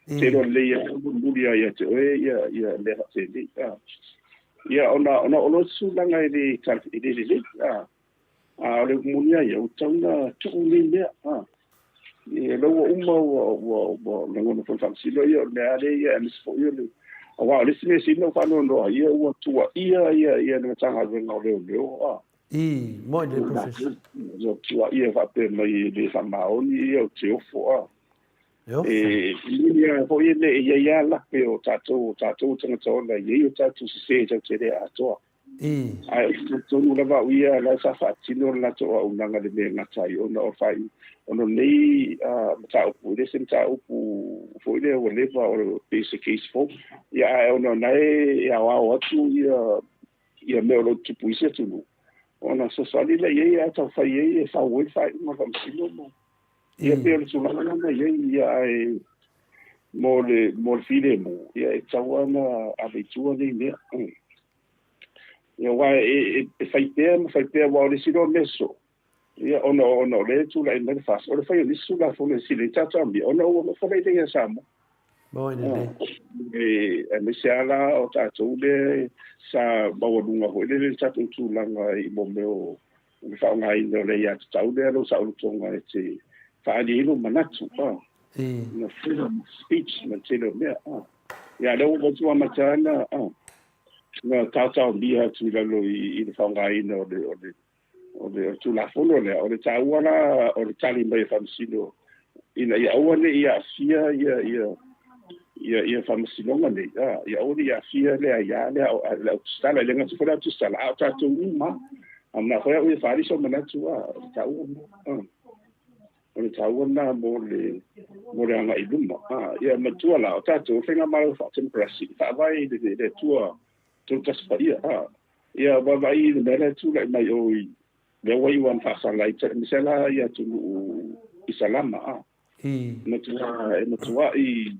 te iloa lelei lava mulimuli lava ia te oe ia mea faapenei. Ia ona ona o le tulaga e le e le lelei, a o le upu moni lava ia, ua tatau ona tuu nei mea. Ia lea ua uma ua ua ua lagona foi le faamasino ia o le mea lava lea ia aemaise foi o le aua o le isi mea sili ona ou faanoanoa ia ua tuuaia ia ia le Matagaluega o Leoleo. I, moi le Professor. Ua tuuaia faapea mai e le faamaoni ia o te ofo a. E ofo. E moni lava foi e le i ai lava lape o tatou, o tatou tagata ola e i ai o tatou sese tatou te le atoa. I. Ae ou te talitonu lava au ia la sa faatino le latou auaunaga i le mea e gata ai ona o le ona o lenei mataupu e le se mataupu foi lea ua leva o pei se case fou. Ia ae ona o na e aoao atu ia ia mea o lo o tutupu i isi atunuu, ona fesoasoani lea i ai ae tau fai ai e fau ai le faaiuga a le faamasino ma ia pei o le tulaga lena na i ai ia ae mo le mo le filemu ia e tatau lava ona ave i tua nei mea. Ia aua e, e, e fai pea ma fai pea aua o le isi loa mea sosoo ia ona ona o lea e tulai mai le FAST o le fai o nisi Tulafono e sili ai tatou amio ona ua nofo lelei ia Samoa. Moi lelei. E aemaise lava la o tatou lea sa maualuga foi lele le tatou tulaga i mo mea o le faaaogaina o le aiatatau lea lou saolotoga e te faaali ai lou manatu, na freedom of speech ma le tele o mea. Ia lea ua matua amata na na taotaomia atu i lalo i le faaaogaina o le o le O le Tulafono lea, o le taua la o le tali mai a Faamasino ina ia aua ne i aafia ia ia ia ia Faamasinoga nei, a, ia aua ne i aafia le aia lea o le au tusitala, e le gata foi le au tusitala, a o tatou uma. A na foi au e faaali sou manatu, a, o le taua lena, a, o le taua lena mo le mo le agai i luma. A, ia matua la, o tatou, o le faigamalo faa-democracy, e faavae i le Atua Toatasi Paia, a, Ia vaavaai i le mea lea e tulai mai o i lea ua iu lava faasala ai aemaise la i atunuu Isalama a. Matua e matuai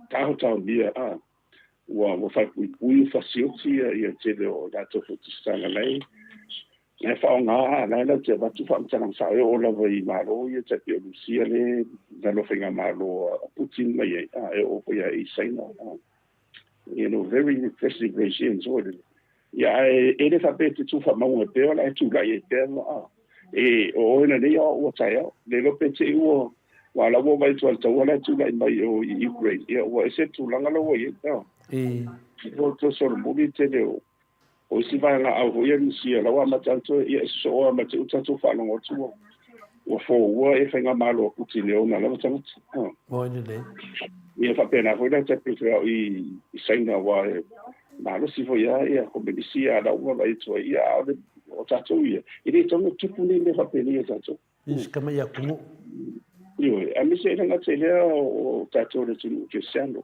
taotaomia a. Ua ua falepuipui ua fasioti ia ia tele o latou foi tusitala la e la e faaaoga la e latou te avatu faamatalaga sao e oo lava i Malo ia tai pei o Rusia le lalo faigamalo a Putin ma i ai a e oo foi i Saina a. You know, very repressive regimes foi lele. Ia, ae e le faapea e te tu faamauga pea, o le a e tulai ai pea ma, a. E, o oe na nei o ua taeao. Le iloa pe te i ua, ua la ua vaai atu ai le taua la e tulai mai o i Ukraine. Ia, ua ese le tulaga la ua i ai, a. Ua toe solomuli le tele o, o isi vaega au foi ia Rusia, la ua amata atu, ia e sosoo lava ma te i ua tatou faalogo atu ua, ua foua ia faigamalo a Putin e ona lava tagata. A. Moi lelei. Ia faapena foi la te pei au i Saina aua e malosi foi lava ia Komenisi a la ua vaai atu ai ia a o le o tatou ia e le tatau ona tupu nei mea faapenei ia tatou. Isi kama ia kumu. Ioe, aemaise e le gata i lea o tatou le atunuu kerisiano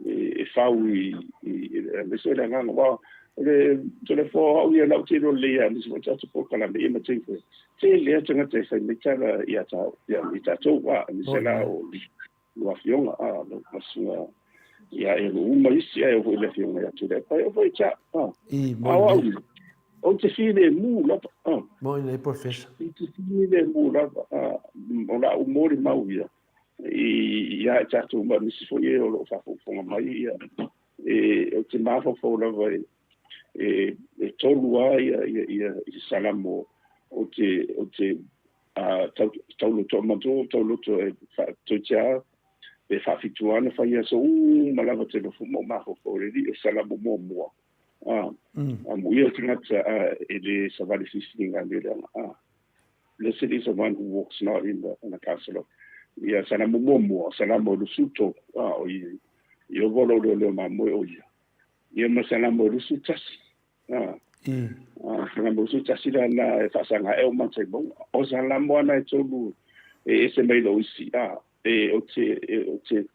e fau i aemaise le agaga aua O le Toleafoa o au ia lau te iloa lelei lava i nisi foi o tatou polokalame ia ma taimi foi, tele lava tagata e fai mai tala ia ia tatou, aemaise la o lua afioga, lau masuga ia e uma isi, ae oo foi i le afioga ia Tuilaepa, e oo foi ia te au. A o au ia, ou te filemu lava. Moni lelei Professor. Ou te filemu lava, o lau molimau ia ia i tatou ma nisi foi e o lo o faafogafoga mai ia, e, ou te mafaufau lava e, e, e tolu lava ia, ia, ia, ia Salamo ou te, ou te tau, tauloto, manatua ou tauloto e faatoetia pe faafitu ana fai aso uma lava te nofo ma ou mafaufau i le alii o Salamo muamua. A, amuia le tagata e le savali filifiliga a mea leaga. A, blessed is the one who walks not in the, in the counsel of ia Salamo muamua, Salamo e 23, a, o ia, Ieova o lou leoleo mamoe o ia. Ia ma Salamo e 21, a, a, Salamo 21 la na e faasaga ae o matai mauga. O Salamo ana e tolu e ese mai lou isi, a, e o te, e o te,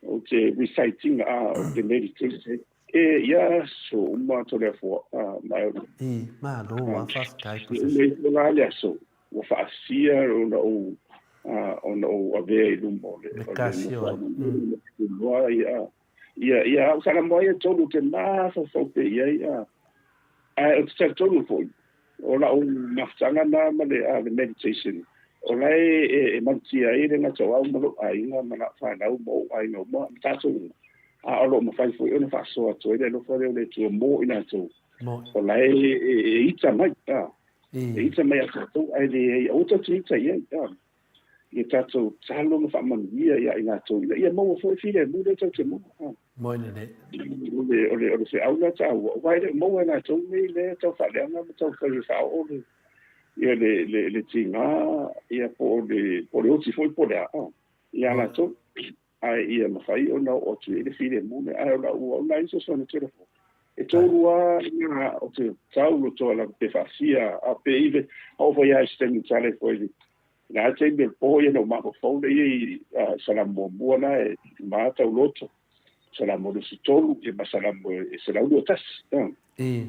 o te reciting, a, o te meditate, e ia aso uma Toleafoa, a, ma e o. I, malo a, faafetai Professor. E uma ifo la le aso, ua faasia ona ou, a, ona ou avea i luma o le, o le nofoaga, ia, ia, ia, a o Salamo ia tolu te mafaufau pea i ai, a, ae ou te talitonu foi, o lau mafutaga na ma le, a, le meditation, o la e, e, e malutia ai le gata o au ma lou aiga ma lau fanau ma ou aiga uma, ma tatou uma, a o lo o mafai foi ona faasoa atu ai le alofa lea o le Atua mo i latou, o la e, e, e ita mai, a, e ita mai ia tatou, ae leai, aua tatou te ita i ai, a. Ia tatou tatalo ma faamanuia ia i latou ina ia maua foi filemu lea tatou te maua. Moi lelei. O le, o le, o le feau lea taua, aua e le o maua e latou nei lea tau faaleaga ma tau fai e faaoo le, ia le, le, le tiga, ia po o le, po o le oti foi po o le a, ia latou. Ae ia mafai ona oo atu i ai le filemu lea. Ae o lau au la fesoasoani atu le E tolu lava ngā o te tau roto ala pe faasia a pe ive a o fai ai se taimi tale foi le na taimi o le po ia na o mafaufau le ia i Salamo muamua na e ma tau loto Salamo 23 ia ma Salamo e 121 e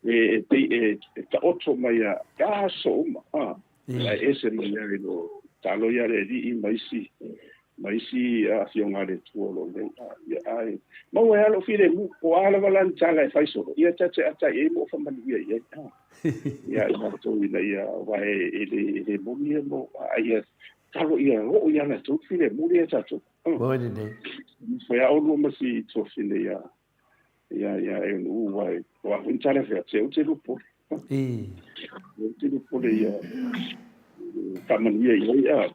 e e e taoto mai a aso uma a Ae ese mai ai lo talo ia le alii ma isi ma isi afioga a le Atua o lo o nei. Ia ae maua ai lava lou filemu, po o a lava la ni tala e fai solo, ia ta te ata i ai ma ou faamanuia i ai. Ia i matou ina ia aua e le e le moni ia mo a ia talo ia oo ia latou filemu lea tatou. Moi lenei. Foi a olua ma si tuafine ia ia ia e unu wai o a foi tala fea te o te lupo. I. O te lupo le ia faamanuia i ai a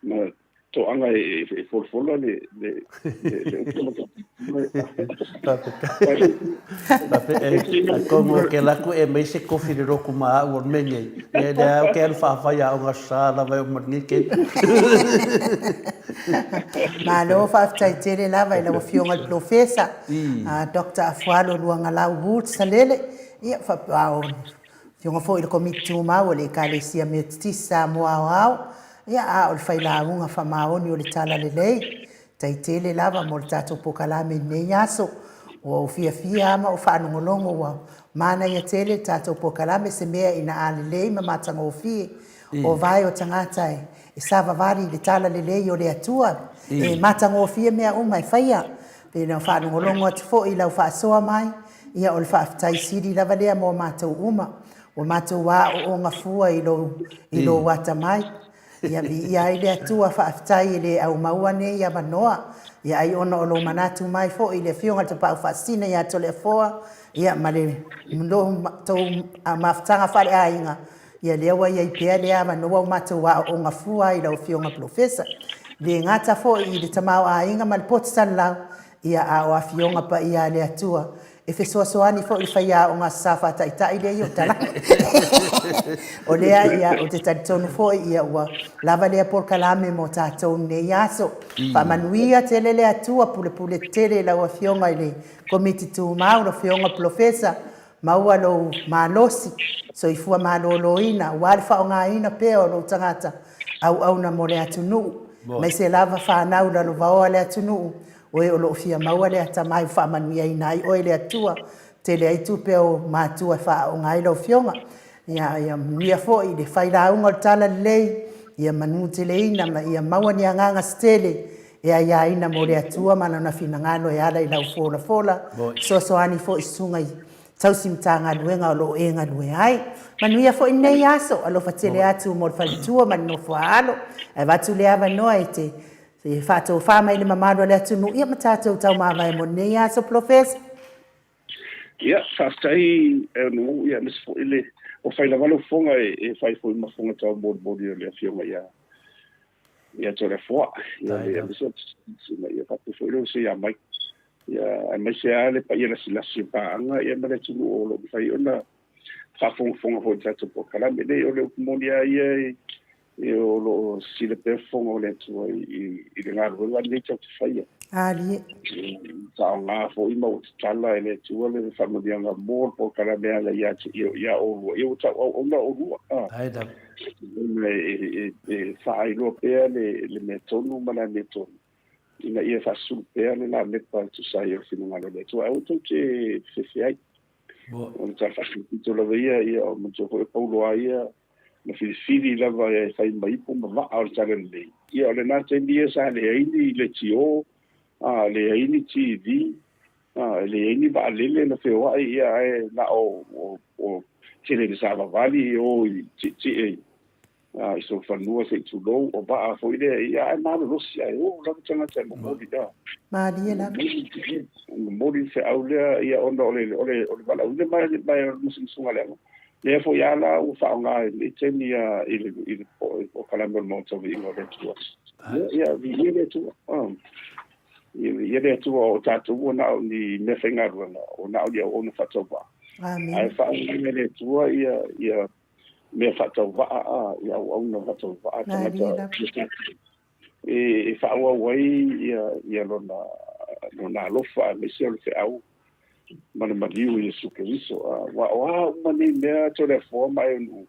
ma toaga e e folafola le le le upu ma Faafetai. Faafetai. Atonu o ke laku e mai se kofi le roku ma au o le mea nei. Ia lea au ke alu faafai a o sa lava e o ma lenei kei. Malo faafetai tele lava i lau Afioga i le Polofesa, Doctor Afualo Luagalau Woods Salele, ia faapea o Afioga foi i le Komiti Tumau a le Ekalesia Metotisi Samoa Aoao, ia a o le failauga faamaoni o le Talalelei. Tai tele lava mo le tatou pokalame i lenei aso. Ua ou fiafia lava ma ou faalogologo ua manaia tele le tatou pokalame, se mea ina a lelei ma matagofie o vae o tagata e savavali i le Talalelei o le Atua, e matagofie mea uma e faia. Pei ona faalogologo atu foi i lau faasoa mai, ia o le faafetai sili lava lea mo matou uma. Ua matou aooga fua i lou, i lou atamai. Ia viia ai le Atua, faafetai e le aumaua nei avanoa. Ia ai ona o lou manatu mai foi i le Afioga i le Tapaau Faasisina ia Toleafoa, ia ma le tou mafutaga faaleaiga, Ia lea ua i ai pea lea avanoa ua matou aooga fua ai i lau Afioga Polofesa. E le gata foi i le tamaoaiga ma le poto salalau, ia a o afioga paia a le Atua e fesoasoani foi i le faiaoga sa faataitai lea i o talaga. O lea ia ou te talitonu foi ia ua lava lea polokalame mo tatou i lenei aso. Faamanuia tele le Atua, pulepule tele i lau Afioga i le Komiti Tumau, lau Afioga Polofesa, Maua lou malosi, soifua maloloina, aua le faaaogaina pea o lou tagata auauna mo le atunuu, aemaise lava fanau lalovaoa le atunuu, oe o lo o fia maua le atamai ua faamanuiaina ai oe le Atua. tele ai tupe a ou matua e faaaoga ai lau Afioga. Ia, ia manuia foi le failauga o le Talalelei, ia manuteleina ma ia maua ni agaga se tele e aiaina mo le Atua ma Lona finagalo e ala i lau folafola, fesoasoani foi i susuga i tausi Matagaluega o lo o e galue ai. Manuia foi lenei aso, alofa tele atu mo le faletua ma le nofo a alo. Ae avatu le avanoa e te faatofa mai le mamalu o le atunuu, ia ma tatou taumavae mo lenei aso, Polofesa. Ia, faafetai e Nu'u, ia aemaise foi le ua fai lava lau fofoga e fai foi ma fofoga taumolimoli o le Afioga ia ia Toleafoa, ia le aemaise o ia faapea foi le uso ia Mike, ia aemaise lava le paia lasilasi o paaga ia ma le atunuu o lo o mafai ona faafogafoga foi i le tatou polokalame. Nei, o le upu moni lava ia e o lo o sisila pea fofoga o le Atua i le galuega lenei tatou te faia. Alie. Faaaoga foi ma ua tatala e le Atua le faamanuiaga mo le polokalame ala ia te ia oulua. Ia ua tauauauna oulua. Ai lava. Ona e faailoa pea le mea tonu ma le amiotonu ina ia faasulu pea le lamepa e tusa ai o le finagalo o le Atua. Aua tou te fefe ai. O le tala faapito lava ia, ia o manatua foi o Paulo a ia na filifili lava e fai ma ipu ma vaa o le Talalelei. Ia o lena taimi ia sa leai ni leitio, a, leai ni TV, a, e leai ni vaalele na feoai, ia ae na o, o, o tele ina savavali e o i tietie i, a, i solofanua se i tulou, o vaa foi lea, ia ae malolosi, ae o lava tagata e momoli, a. Malie lava. Momoli le feau lea, ia ona o le, o le, o le valaauina mai, mai o le musumusuga a le Agaga. Lea foi lava la ua faaaoga i lenei taimi i le i le polokalame o le Maota o Viiga o le Atua. Ia, viia le Atua. Ia viia le Atua o tatou ua na o ni meafaigaluega, ua na o ni auauna faatauvaa. Ae faaaoga e le Atua ia ia mea faatauvaa a, ia auauna faatauvaa tagata e faaauau ai ia ia lona lona alofa aemaise o le feau ma le maliu i Iesu Keriso. Aua o a uma nei mea Toleafoa ma Aeonuu,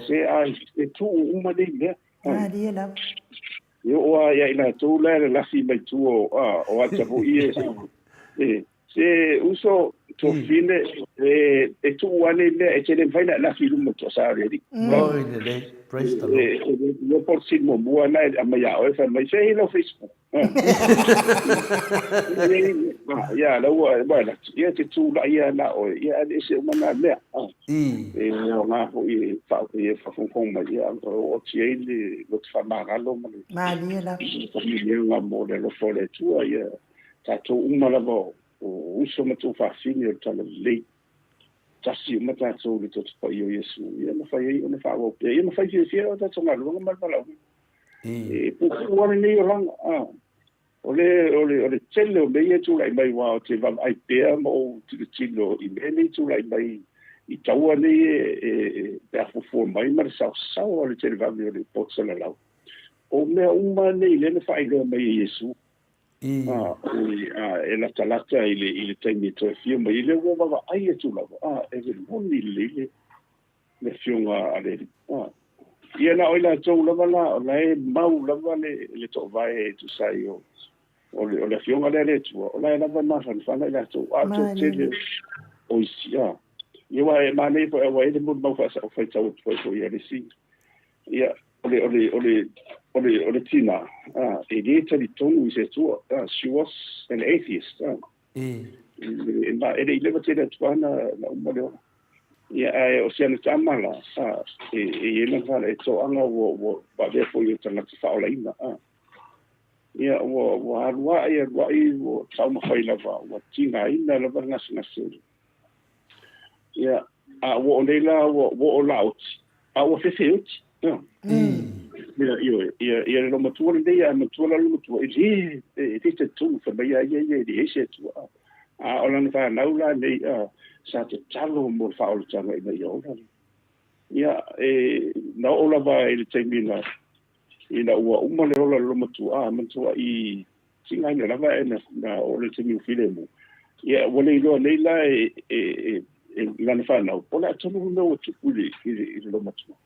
se a e tuu uma nei mea. Malie lava. E oo lava ia i latou la e lalafi mai tua o, o ata foi e, e, se uso tofine e, e tuu lava nei mea, e te le mafai ona e lafi i luma o toasa o le Alii. Oi lelei. Praise the Lord. E, e, e, e, muamua na e aumai ia oe, fai mai, se i lau Facebook. Ia, la ua, ua e latu, ia te tūlaʻi ia na oe, ia ae ese uma nā mea. E o ngā foi e wha, e whafongo mai, ia, o oti ai le loto whamāgalo ma le. Mālie lava. Whamilianga mō le alofa o le Atua, ia, tātou uma lava o, o uso ma tuafafine o le Talalelei. Tasi uma tātou i le toto paia o Iesu, ia mafai ai ona faaauau pea. Ia mafai fiafia o tātou galuega ma le valaauina. E puupuu lava lenei olaga, a. O le, o le, o le tele o mea ia e tulai mai aua ou te vaavaai pea ma ou tilotilo i mea nei e tulai mai i taua nei e, e, e, pe a fuafua mai ma le saosaoa o le televave o le poto salalau. O mea uma nei lea na faailoa mai e Iesu. A, e latalata i le, i le taimi e toe afio mai ai, lea ua vaavaai atu lava, a, e le moni lelei le, le afioga a le Alii. A, ia na o i latou lava la, o la e mau lava le, le toovae e tusa ai o, o le, o le afioga lea a le Atua, o la e lava e mafanafana i latou, a o toatele o isi, a. Ia aua e manaia foi, aua e i ai le molimau faasao faitau atu ai foi a le isi, Ia, o le, o le, o le, o le, o le tina, a, e lē talitonu i se Atua, a, she was an atheist, a. E, ma, e le i leva tele atu lava na, na uma le ola. Ia, ae o si ana tama la, a, e, e i ai lana fale, e toaga ua, ua valea foi e tagata faaolaina, a. Ia, ua, ua alu aʻe, alu aʻe, ua taumafai lava, ua tigaina lava le gasegase. Ia, a ua oo nei la, ua, ua oo laoti, a ua fefe oti. Ia, ia, ioe, ia, ia le loomatua lenei, a matua la le loomatua, e lē, e lē talitonu, fai mai a ia ia e leai se Atua. A o lana fanau la nei, a, sa tatalo mo le faaolataga ina ia ola. Ia, e, na oo lava i le taimi na, ina ua uma le ola o le loomatua, a, manatua i tigaina lava e na, na oo le taimi o filemu. Ia, ua le iloa nei la e, e, e, e lana fanau, po o le a tonu le mea ua tupu i le, i le, i le loomatua.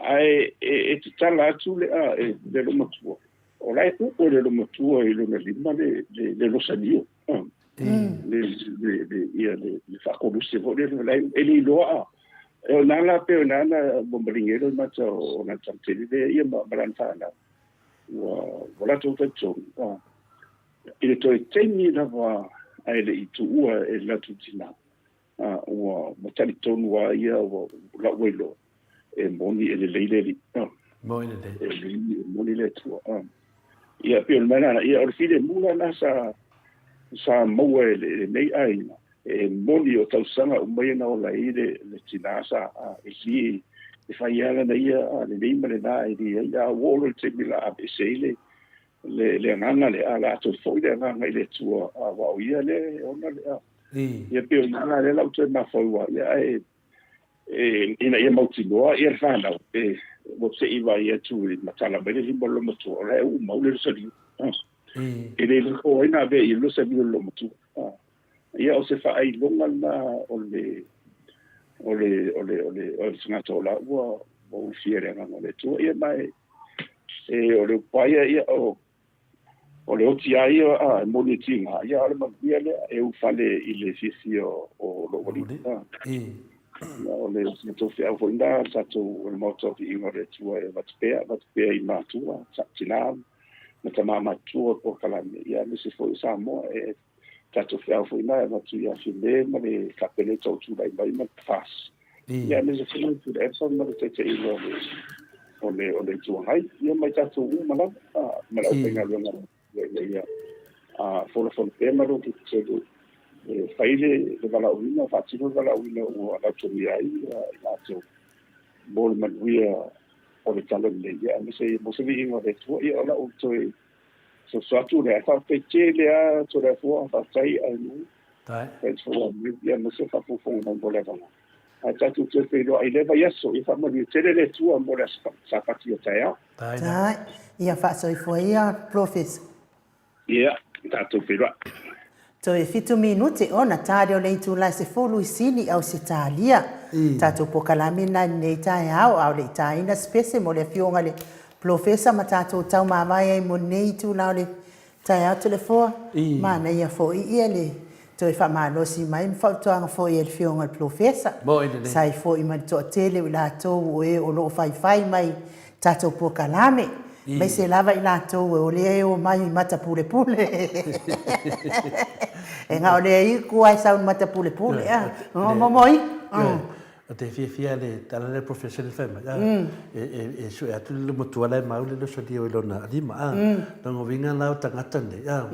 Ae e, e tatala atu le, a, e, le loomatua, o la e u'e le loomatua i lona lima le, le, le losa niu. Le, le, le, ia, le, le faakoluse foi lea, e le iloa a. E o na la pe o na na ua maligi ai le mata o lana tamatele lea ia ma, ma lana fanau. Ua, ua latou talitonu, a. I le toe taimi lava ae le i tuua e le latou tinā, a, ua, ua talitonu lava ia ua, la ua iloa, e moni e lelei le Alii. A. Moni lelei. E lelei, e moni le Atua. A. Ia, pei o le mea lena, ia o le filemu la lena sa, sa maua e lenei aiga, e moni o tausaga uma ia na ola ai le, le tinā sa, a, e li, e fai lava lana ia a, lelei ma lena e leai, a ua oo loa i le taimi o le a aveese ai le, le, le agaga lea, a, o le a toe foi le agaga i le Atua, a, aua o Ia lea e ona le, a. Ia pei o i ina lea la ua toe mafaua, ia ae, e, ina ia mautinoa ia le fanau, e, ua se i vaai atu i matala mai le lima o le loomatua, o la e uumau le losaliu. E le loko ai na avea i le losaliu o le loomatua. Ia o se faailoga lena o le o le o le o le o le tagata o la ua ua ulufia i le agaga o le Atua. Ia ma e, e o le upu lava ia, ia o O le oti lava ia a, e moni e tiga, ia a o le manuia lea e ulufale i le fiafia o lou alii. Ia, o le matou feau foi lena, le tatou, o le Maota o Viiga o le Atua e avatu pea, avatu pea i matua, tina ma tama matutua o le polokalame, ia aemaise foi o Samoa. E tatou feau foi lena e avatu ia Fiame ma le Kapeneta o tulai mai ma le FAS. Ia aemaise foi o Tuilaepa ma le taitaiga o le o le o le Itu Agai, ia ma i tatou uma lava, ma le aufaigaluega ina ia folafola pea ma lo tetele e fai le le valaauina, faatino le valaauina ua lautogia ai i latou mo le manuia o le Tala Lelei, ia aemaise mo se viiga o le Atua. Ia o lau toe soso atu lea, faafetai tele lava Toleafoa, faafetai Ainu. Thanks for what you ia aemaise faafofoga mai mo le avanoa. Ae tatou toe feiloai i lea vaiaso, ia faamanuia tele le Atua mo le aso Sapati o taeao. Tai. Ia faasoifua ia Professor. Ia, tatou feiloai. Toe fitu minute ona tali o le itula e 10 i Sini, Ausetalia. Tatou pokalame na i lenei taeao, a o le i taina se pese mo le afioga i le Polofesa ma tatou taumavae ai mo lenei itula o le taeao Toleafoa. Manaia foi ia le toe faamalosi mai ma fautuaga foi a le afioga i le Polofesa. Sa ai foi ma le toatele o i latou o e o lo o faifai mai tatou polokalame, aemaise lava i latou o lea e omai i matapulepule. E na o le iku lava e sau i matapulepule, a, mo i. Ou te fiafia le tala lea Professor le fai mai, a, e sue atu le matua la e mau le losolio i lona lima, a, lona uiga la o tagata nei, a,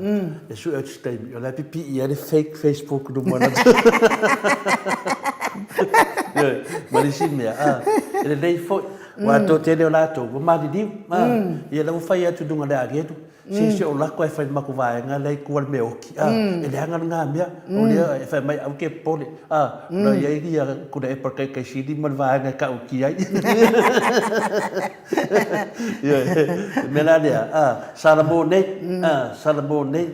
e sue atu se taimi, o la e pipii ai le fake Facebook luma o lana. Ioe, ma le isi mea, a, e lelei foi, Ua toatele o latou ua maliliu, a, ia la ua fai atu i luga o le agelu, se se o lako e fai le matou vaega lea i tua le mea oti, a, e leaga lena mea, o lea e fai mai aua ke popole, a, o la e i ai ia Tuilaepa Taitaisili ma le vaega e taoki ai. Ioe, o le mea la lea, a, Salamo nei, a, Salamo nei,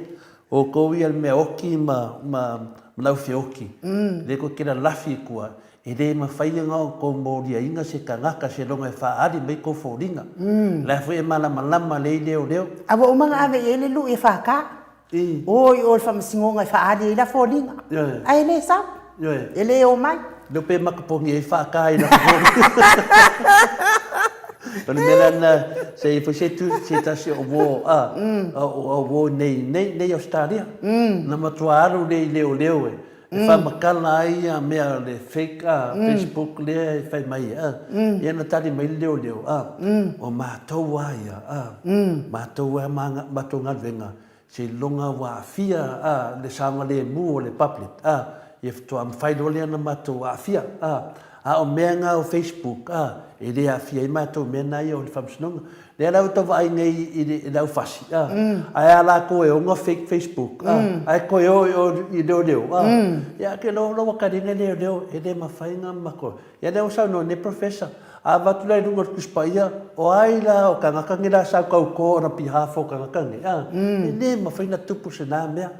outou ia le mea oti ma, ma, ma le au feoti, lea tou te lalafi i tua, E le mafai ona outou moliaina se tagata seiloga e faaali mai tou foliga. O la foi e malamalama lelei leoleo. A ua uma ona ave i ai le lui e FK. O i o i le faamasinoga e faaali ai la foliga. Ae e le sau. E le omai. Leo pe makapogi ai FK i lana foliga. O le mea la lena, se i foi se tu, se tasi o uo, a, o uo nei, nei, nei Ausetalia. Na matua alu lea i leoleo e. E faamatala ai ia mea o le fake a Facebook lea e fai mai a ia na tali mai le leoleo a o matou a ia a matou a ma matou galuega seiloga ua aafia a le saogalemu o le public a ia faatoa mafai loa lea ona matou aafia a a o mea na o Facebook a e le aafia ai matou i mea na ia o le faamasinoga Lea la ua tau vaai nei i le aufasi, a, ae a latou e ona fake Facebook, a, ae toe o i o i leoleo, a, ia ke lo lo taliga leoleo, e le mafai ona matou. Ia lea ua saunoa nei Professor, a avatu la i luga o le Tusi Paia, o ai la o tagata nei la sau tauto on behalf o tagata nei, a, e le mafai ona tupu se na mea.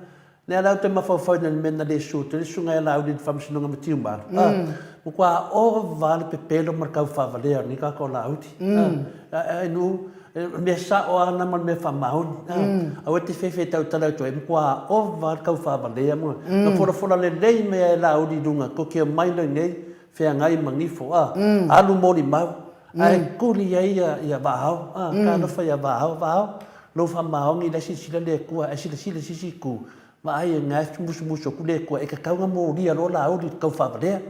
Lea la ou te mafaufau i le mea na le sue tele susuga ia Laauli i le faamasinoga ma Tiumalu, a, matua ova lava le pepelo ma le taufavalea o lenei tagata o Laauli, a, ae nuu, O le mea sao lava lena ma le mea faamaoni. Aua e te fefe e tautala atu ai, e matua ova lava le tau faavalea ma na folafola lelei mai lava e Laauli i luga, tou te omai loa iinei, feagai ma gifo, a, alu molimau, ae tuli ai ia Vaaao, a, talofa ia Vaaao, Vaaao, lou faamaoni la e silasila le Atua, ae silasila i se isi itu, vaai na e musumusu atu le Atua, e tatau ona molia loa Laauli i le tau faavalea.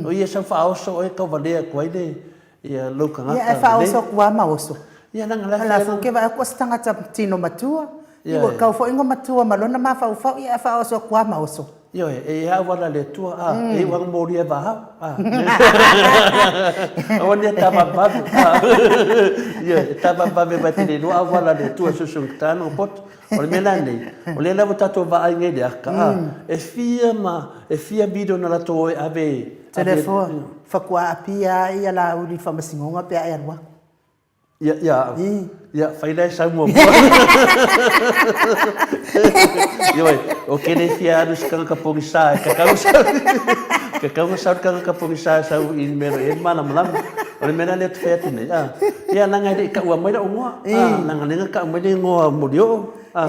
O ia e sau faaoso oe e tau valea atu ai le, ia lou tagata. Ia ae faaoso atu lava ma oso. Ia leaga la O la foi ke vaai atu o se tagata tino matua. Ia ua kau foi ngo matua ma lona mafaufau ia ae faaoso atu lava ma oso. Ioe, e i ai auala a le Atua, a, e iu lava molia e vahau, a. Aua ne i tāvavevave, a. Ioe, e tāvavevave mai te le iloa auala a le Atua e sosogatā lona poto. O le mea la lenei, o lea la ua tatou vaai nei i le aka, a, e fia ma, e fia miliona latou o e ave i, Telefoa, faatoa aapia ai ia Laauli i le faamasinoga pe a e alu atu. Ia, ia au. Ia, fai la e sau muamua. Ioe, o ke le fia alu se tagata pogisa e kakau sau. Kakau na sau le tagata pogisa e sau i le mea e malamalama. O le mea la lea ou te fai atu nei, a, ia leaga e le i taua mai lau igoa. A, leaga lea na tau mai le igoa o Molioo. A,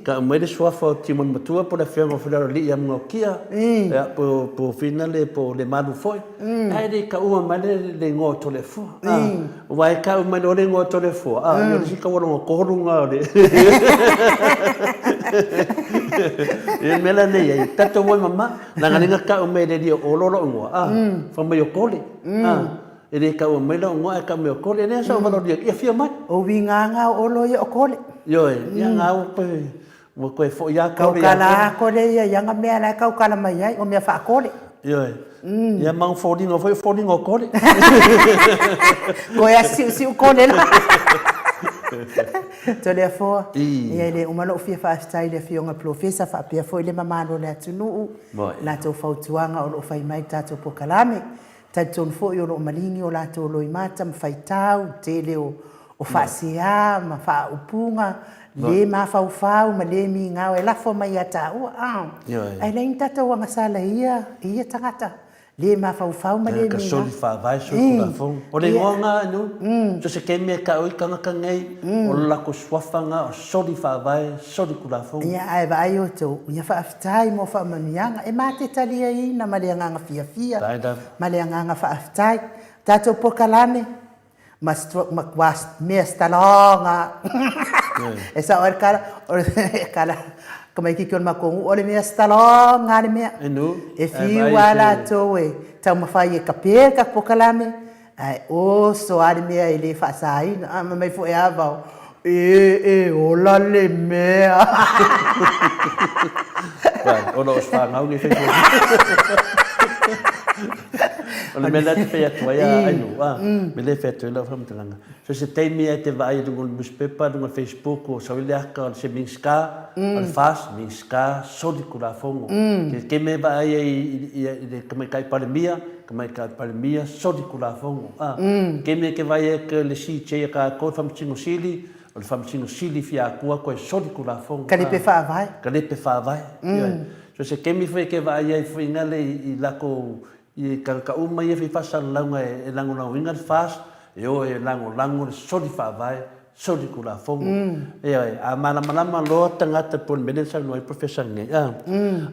tau mai le suafa o Timoni Matua po o le afioga o Faleoloalii ia Mugaotia. Ia, po o Finale po o Lemalu foi. Ae le i taua mai le igoa o Toleafoa. Aua e tau mai loa le igoa o Toleafoa, a, ia o le isi taualoga tolu lena o le... Ia le mea la lea e i ai, tatou o e mama, leaga lea na tau mai e le alii o Olo lou igoa, a, fai mai o Kole, a, e le taua mai lou igoa ae tau mai o Kole. Lea sa ou valaaulia atu, ia afio mai. O uiga na o Olo ia o Kole. Ioe, ia na ua toe, Ua toe foi lava Kole ia te. Tautala a Kole ia i ana mea la e tautala mai ai, o mea faa-Kole. Ioe. Ia ma foliga foi o foliga o Kole. Toe a siusiu Kole la. Toleafoa, ia e le uma lou fia faafetai i le Afioga Polofesa faapea foi le mamalu o le atunuu i latou fautuaga o lo o fai mai i le tatou polokalame. Talitonu foi o lo o maligi o latou loimata ma faitau, tele o faasea ma faaupuga le mafaufau ma le migao e lafo mai ia taua, a. Ae leai ni tatou agasala i ia, i ia tagata le mafaufau ma le migao. Ka soli faavae, soli tulafono. O le igoa lena inu, so o se taimi e tau ai tagata nei, o le latou suafa lena o soli faavae, soli tulafono. Ia, ae vaai outou, ia faafetai mo faamanuiaga, e ma te taliaina ma le agaga fiafia ma le agaga faafetai. Tatou polokalame, matua mea staloga. E sao ai le tala, o le tala tamaititi o le matou nuu, o le mea staloga le mea. E fiu lava latou e taumafai e kape le tatou polokalame, Ae oso lava le mea e le faasaina. A fai mai foi lava Vao, e, e ola le mea. Vai, ona o se fanau nei fai foi. O le mea lea e te fai atu ai a Ainu, a, me le fai atu ai lau faamatalaga. So se taimi e te vaai i luga o le newspaper, luga o le Facebook, o sau ai le aka o se Minisita, o le FAST, Minisita solitulafono. Ke taimi e vaai ai i le Tamaitai Palemia, Tamaitai Palemia, solitulafono, a. Taimi e te vaai ai ke le CJ a tatou, le Faamasino Sili, o le Faamasino Sili fia atua koe solitulafono, a. Kalipe faavae. Kalipe faavae, ioe. So se taimi foi e te vaai ai foi nale i lakou i tagata uma ia fai faasalalauga e lagolagoina le FAST, e o e lagolago le soli faavae, soli tulafono. Ioe, a malamalama loa tagata po o le mea lea na saunoa ai Professor nei, a,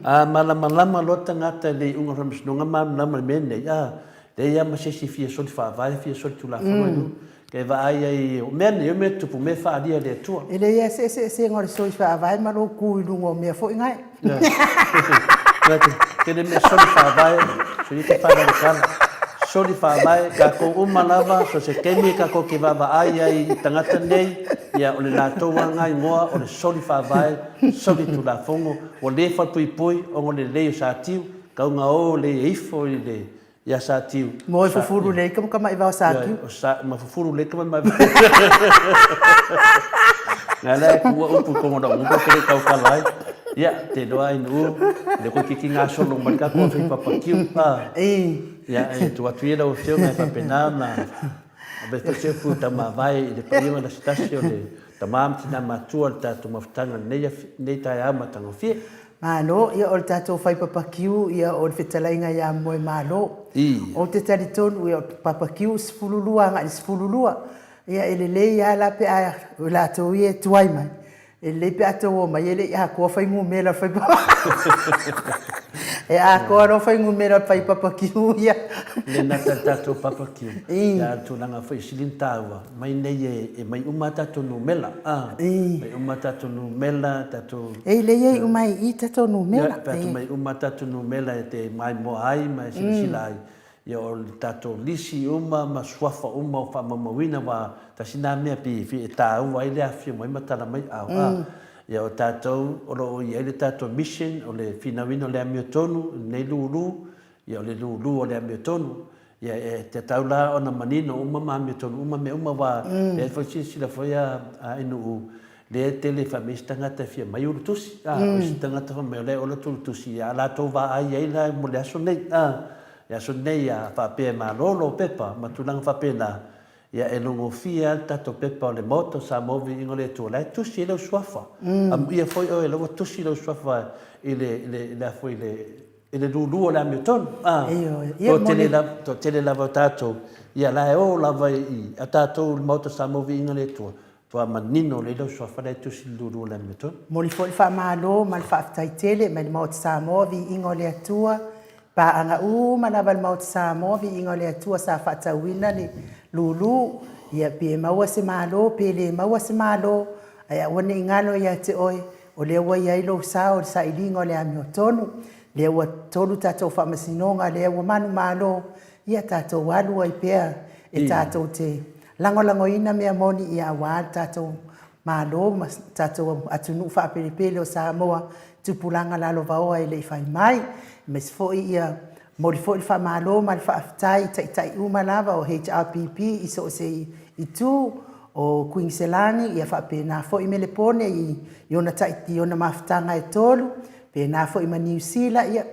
a malamalama loa tagata i le iuga o le Faamasinoga malamalama i le mea lenei, a, leai lava ma se isi e fia soli faavae, fia soli tulafono i luga. E vaai ai, o mea nei, o mea tupu, mea faaalia e le Atua. E leai lava se eseesega o le soli faavae ma lou ku i luga o mea foi nae. Tele mea soli faavae, so ia te whānau Soli faavae, kākou uma lava, so se taimi e kākou ke vaavaai ai i tagata nei, ia o le latou lava ngā ingoa o le soli faavae, soli tulafono, ua le falepuipui ona o le lelei o Satiu, kauga o le e ifo i le Ia Satiu. Mo e fufulu lei ka makamai vao Satiu. O sa ma fufulu lei ka makamai vao. Nga la ku ua upu kongo na upu ke kau kala ai. Ia, te loa ai nu, le ko kiki ngā solo mai ka ko whai papakiu. Ah. Ia, e tu atu ia lau afioga e whapena na ave foi se upu taumavae i le paia o se tasi o le tama ma tina matua o le tatou mafutaga nei, nei taeao matagofie. Malo, ia o le tatou fai papakiu, ia o le fetalaiga ia Moemalo. Ou te talitonu, ia o le papakiu 12 agai i le 12. Ia e lelei lava la pe a o i latou ia e tuai mai, e lelei pe a tou omai e le i atoa fuainumera o le fuaipapa. E atoa loa fuainumera o le fuaipapa kiu ia. Le gata i le tatou papa kiu, ia a o le tulaga foi e sili ona taua, mai nei e mai uma a tatou numera, a, mai uma a tatou numera, tatou. E lelei e uma ai i i tatou numera. Ia, pe a mai uma a tatou numera e te maimoa ai ma e silasila ai, Ia o le tatou lisi uma ma suafa uma o faamaumauina aua tasi na mea pei e fia e taua ai le afifio mai ma tala mai ao a ia o tatou o lo o i ai le tatou mission o le finauina o le amiotonu i lenei lulu ia o le lulu o le amiotonu ia e tatau la ona manino uma ma amiotonu uma mea uma aua lea foi silasila foi a Ainuu lea e tele fai mai isi tagata e fia mai ulu tusi a o isi tagata fai mai o la e ola tulu tusi ia a latou vaai ai la mo le aso nei a Le aso nei a faapea e malo lou pepa ma tulaga faapena, ia e logofie lava le tatou pepa o le Maota o Samoa Viiga o le Atua, la e tusi ai lau suafa. Amuia foi oe la ua tusi lau suafa i le, i le, i le a foi, i le, i le lulu o le amiotonu. A, toatele lava, toatele lava o tatou, ia la e o lava i, a tatou i le Maota o Samoa Viiga o le Atua, Ua manino lelei lau suafa la e tusi le lulu o le amiotonu. Momoli foi le faamalo ma le faafetai tele mai le Maota Samoa, Viiga o le Atua, paaga uma lava a le Maota Samoa, Viiga o le Atua sa faatauina le lulu, ia pe maua se malo pe le maua se malo, ae aua ne i galo ia te oe, o lea ua i ai lou sao i le sailiga o le amiotonu, lea ua tolu tatou faamasinoga, lea ua manumalo, ia tatou alu ai pea e tatou te lagolagoina mea moni ia aua le tatou Malo ma tatou atunuu faapelepele o Samoa, tupulaga lalovaoa e le i fai mai. Aemaise foi ia momoli foi le faamalo ma le faafetai i taitai uma lava o HRPP i so o se itu o Kuiniselani, ia faapena foi Melepone i ona i ona mafutaga e tolu, pena foi ma Niu Sila, ia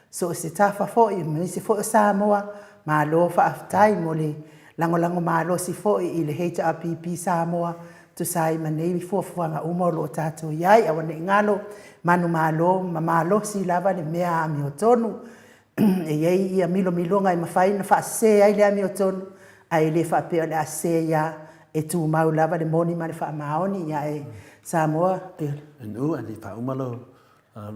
So o se tafa foi, aemaise foi o Samoa, malo faafetai mo le lagolago malosi foi i le HRPP Samoa, tusa ai ma nei fuafuaga uma o lo o tatou i ai. Aua ne i galo, manumalo ma malosi lava le mea amiotonu. E i ai ia milomiloga e mafai ona faasese ai le amiotonu, ae le faapea o le a sese ai lava, e tumau lava le moni ma le faamaoni. Ia e Samoa, Inu, ae le i faauma lau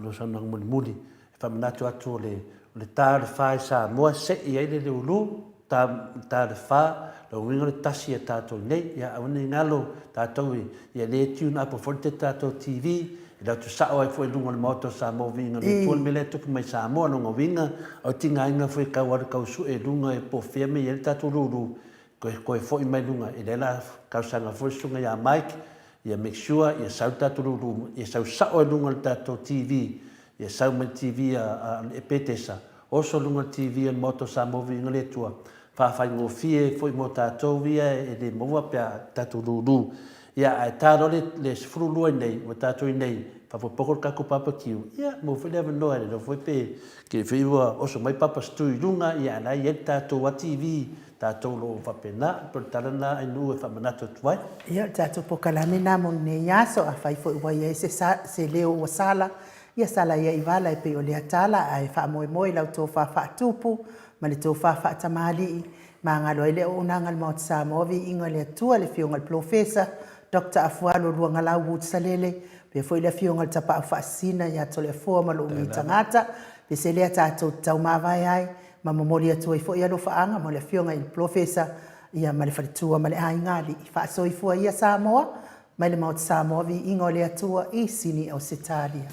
Lou saunoaga mulimuli, e faamanatu atu o le o le ta o le fa i Samoa se'i ai le leulu, ta ta o le fa, lona uiga o le tasi ia tatou nei. Ia aua ne i galo tatou i ia le tune up foi le tatou TV, e alu atu sao ai foi i luga o le Maota o Samoa Viiga le Atua le mea lea e tupu mai i Samoa. Lona uiga, o tigaina foi e tau alu tau sue i luga po o fea mea e i ai le tatou lulu, toe toe foi mai luga, e lea la talosaga foi le susuga ia Mike, Ia make sure ia sau le tatou lulu ia sau sao ai luga o le tatou TV ia sau mai le TV a le Epetesa oso luga o le TV a le Maota o Samoa Viiga le Atua faafaigofie foi mo tatou ia e le maua pe a tatou lulu ia ae ta loa le le 12 i nei ua tatou i nei faaopoopo le tatou barbecue ia maua foi le avanoa e le iloa foi pe ke foi ua oso mai Papa Stu i luga ia ae la e i ai le tatou a TV Tatou o lo o faapena, pei o le tala lena a Ainuu e faamanatu atu ai. Ia, o le tatou polokalame lena mo lenei aso. Afai foi ua i ai se se leo ua sala, ia sala ia i vala e pei o lea tala, ae faamoemoe i lau tofa faatupu ma le tofa faatamalii, magalo ai le auaunaga a le Maota Samoa, Viiga i le Atua, le Afioga i le Polofesa Doctor Afualo Luagalau Wood Salele, faapea foi le Afioga i le Tapaau Faasisina ia Toleafoa ma lou nei tagata. Pese lea tatou te taumavae ai ma momoli atu ai foi alofaaga mo le Afioga i le Polofesa ia ma le faletua ma le aiga alii. Faasoifua ia Samoa mai le Maota Samoa Viiga o le Atua i Sini Ausetalia.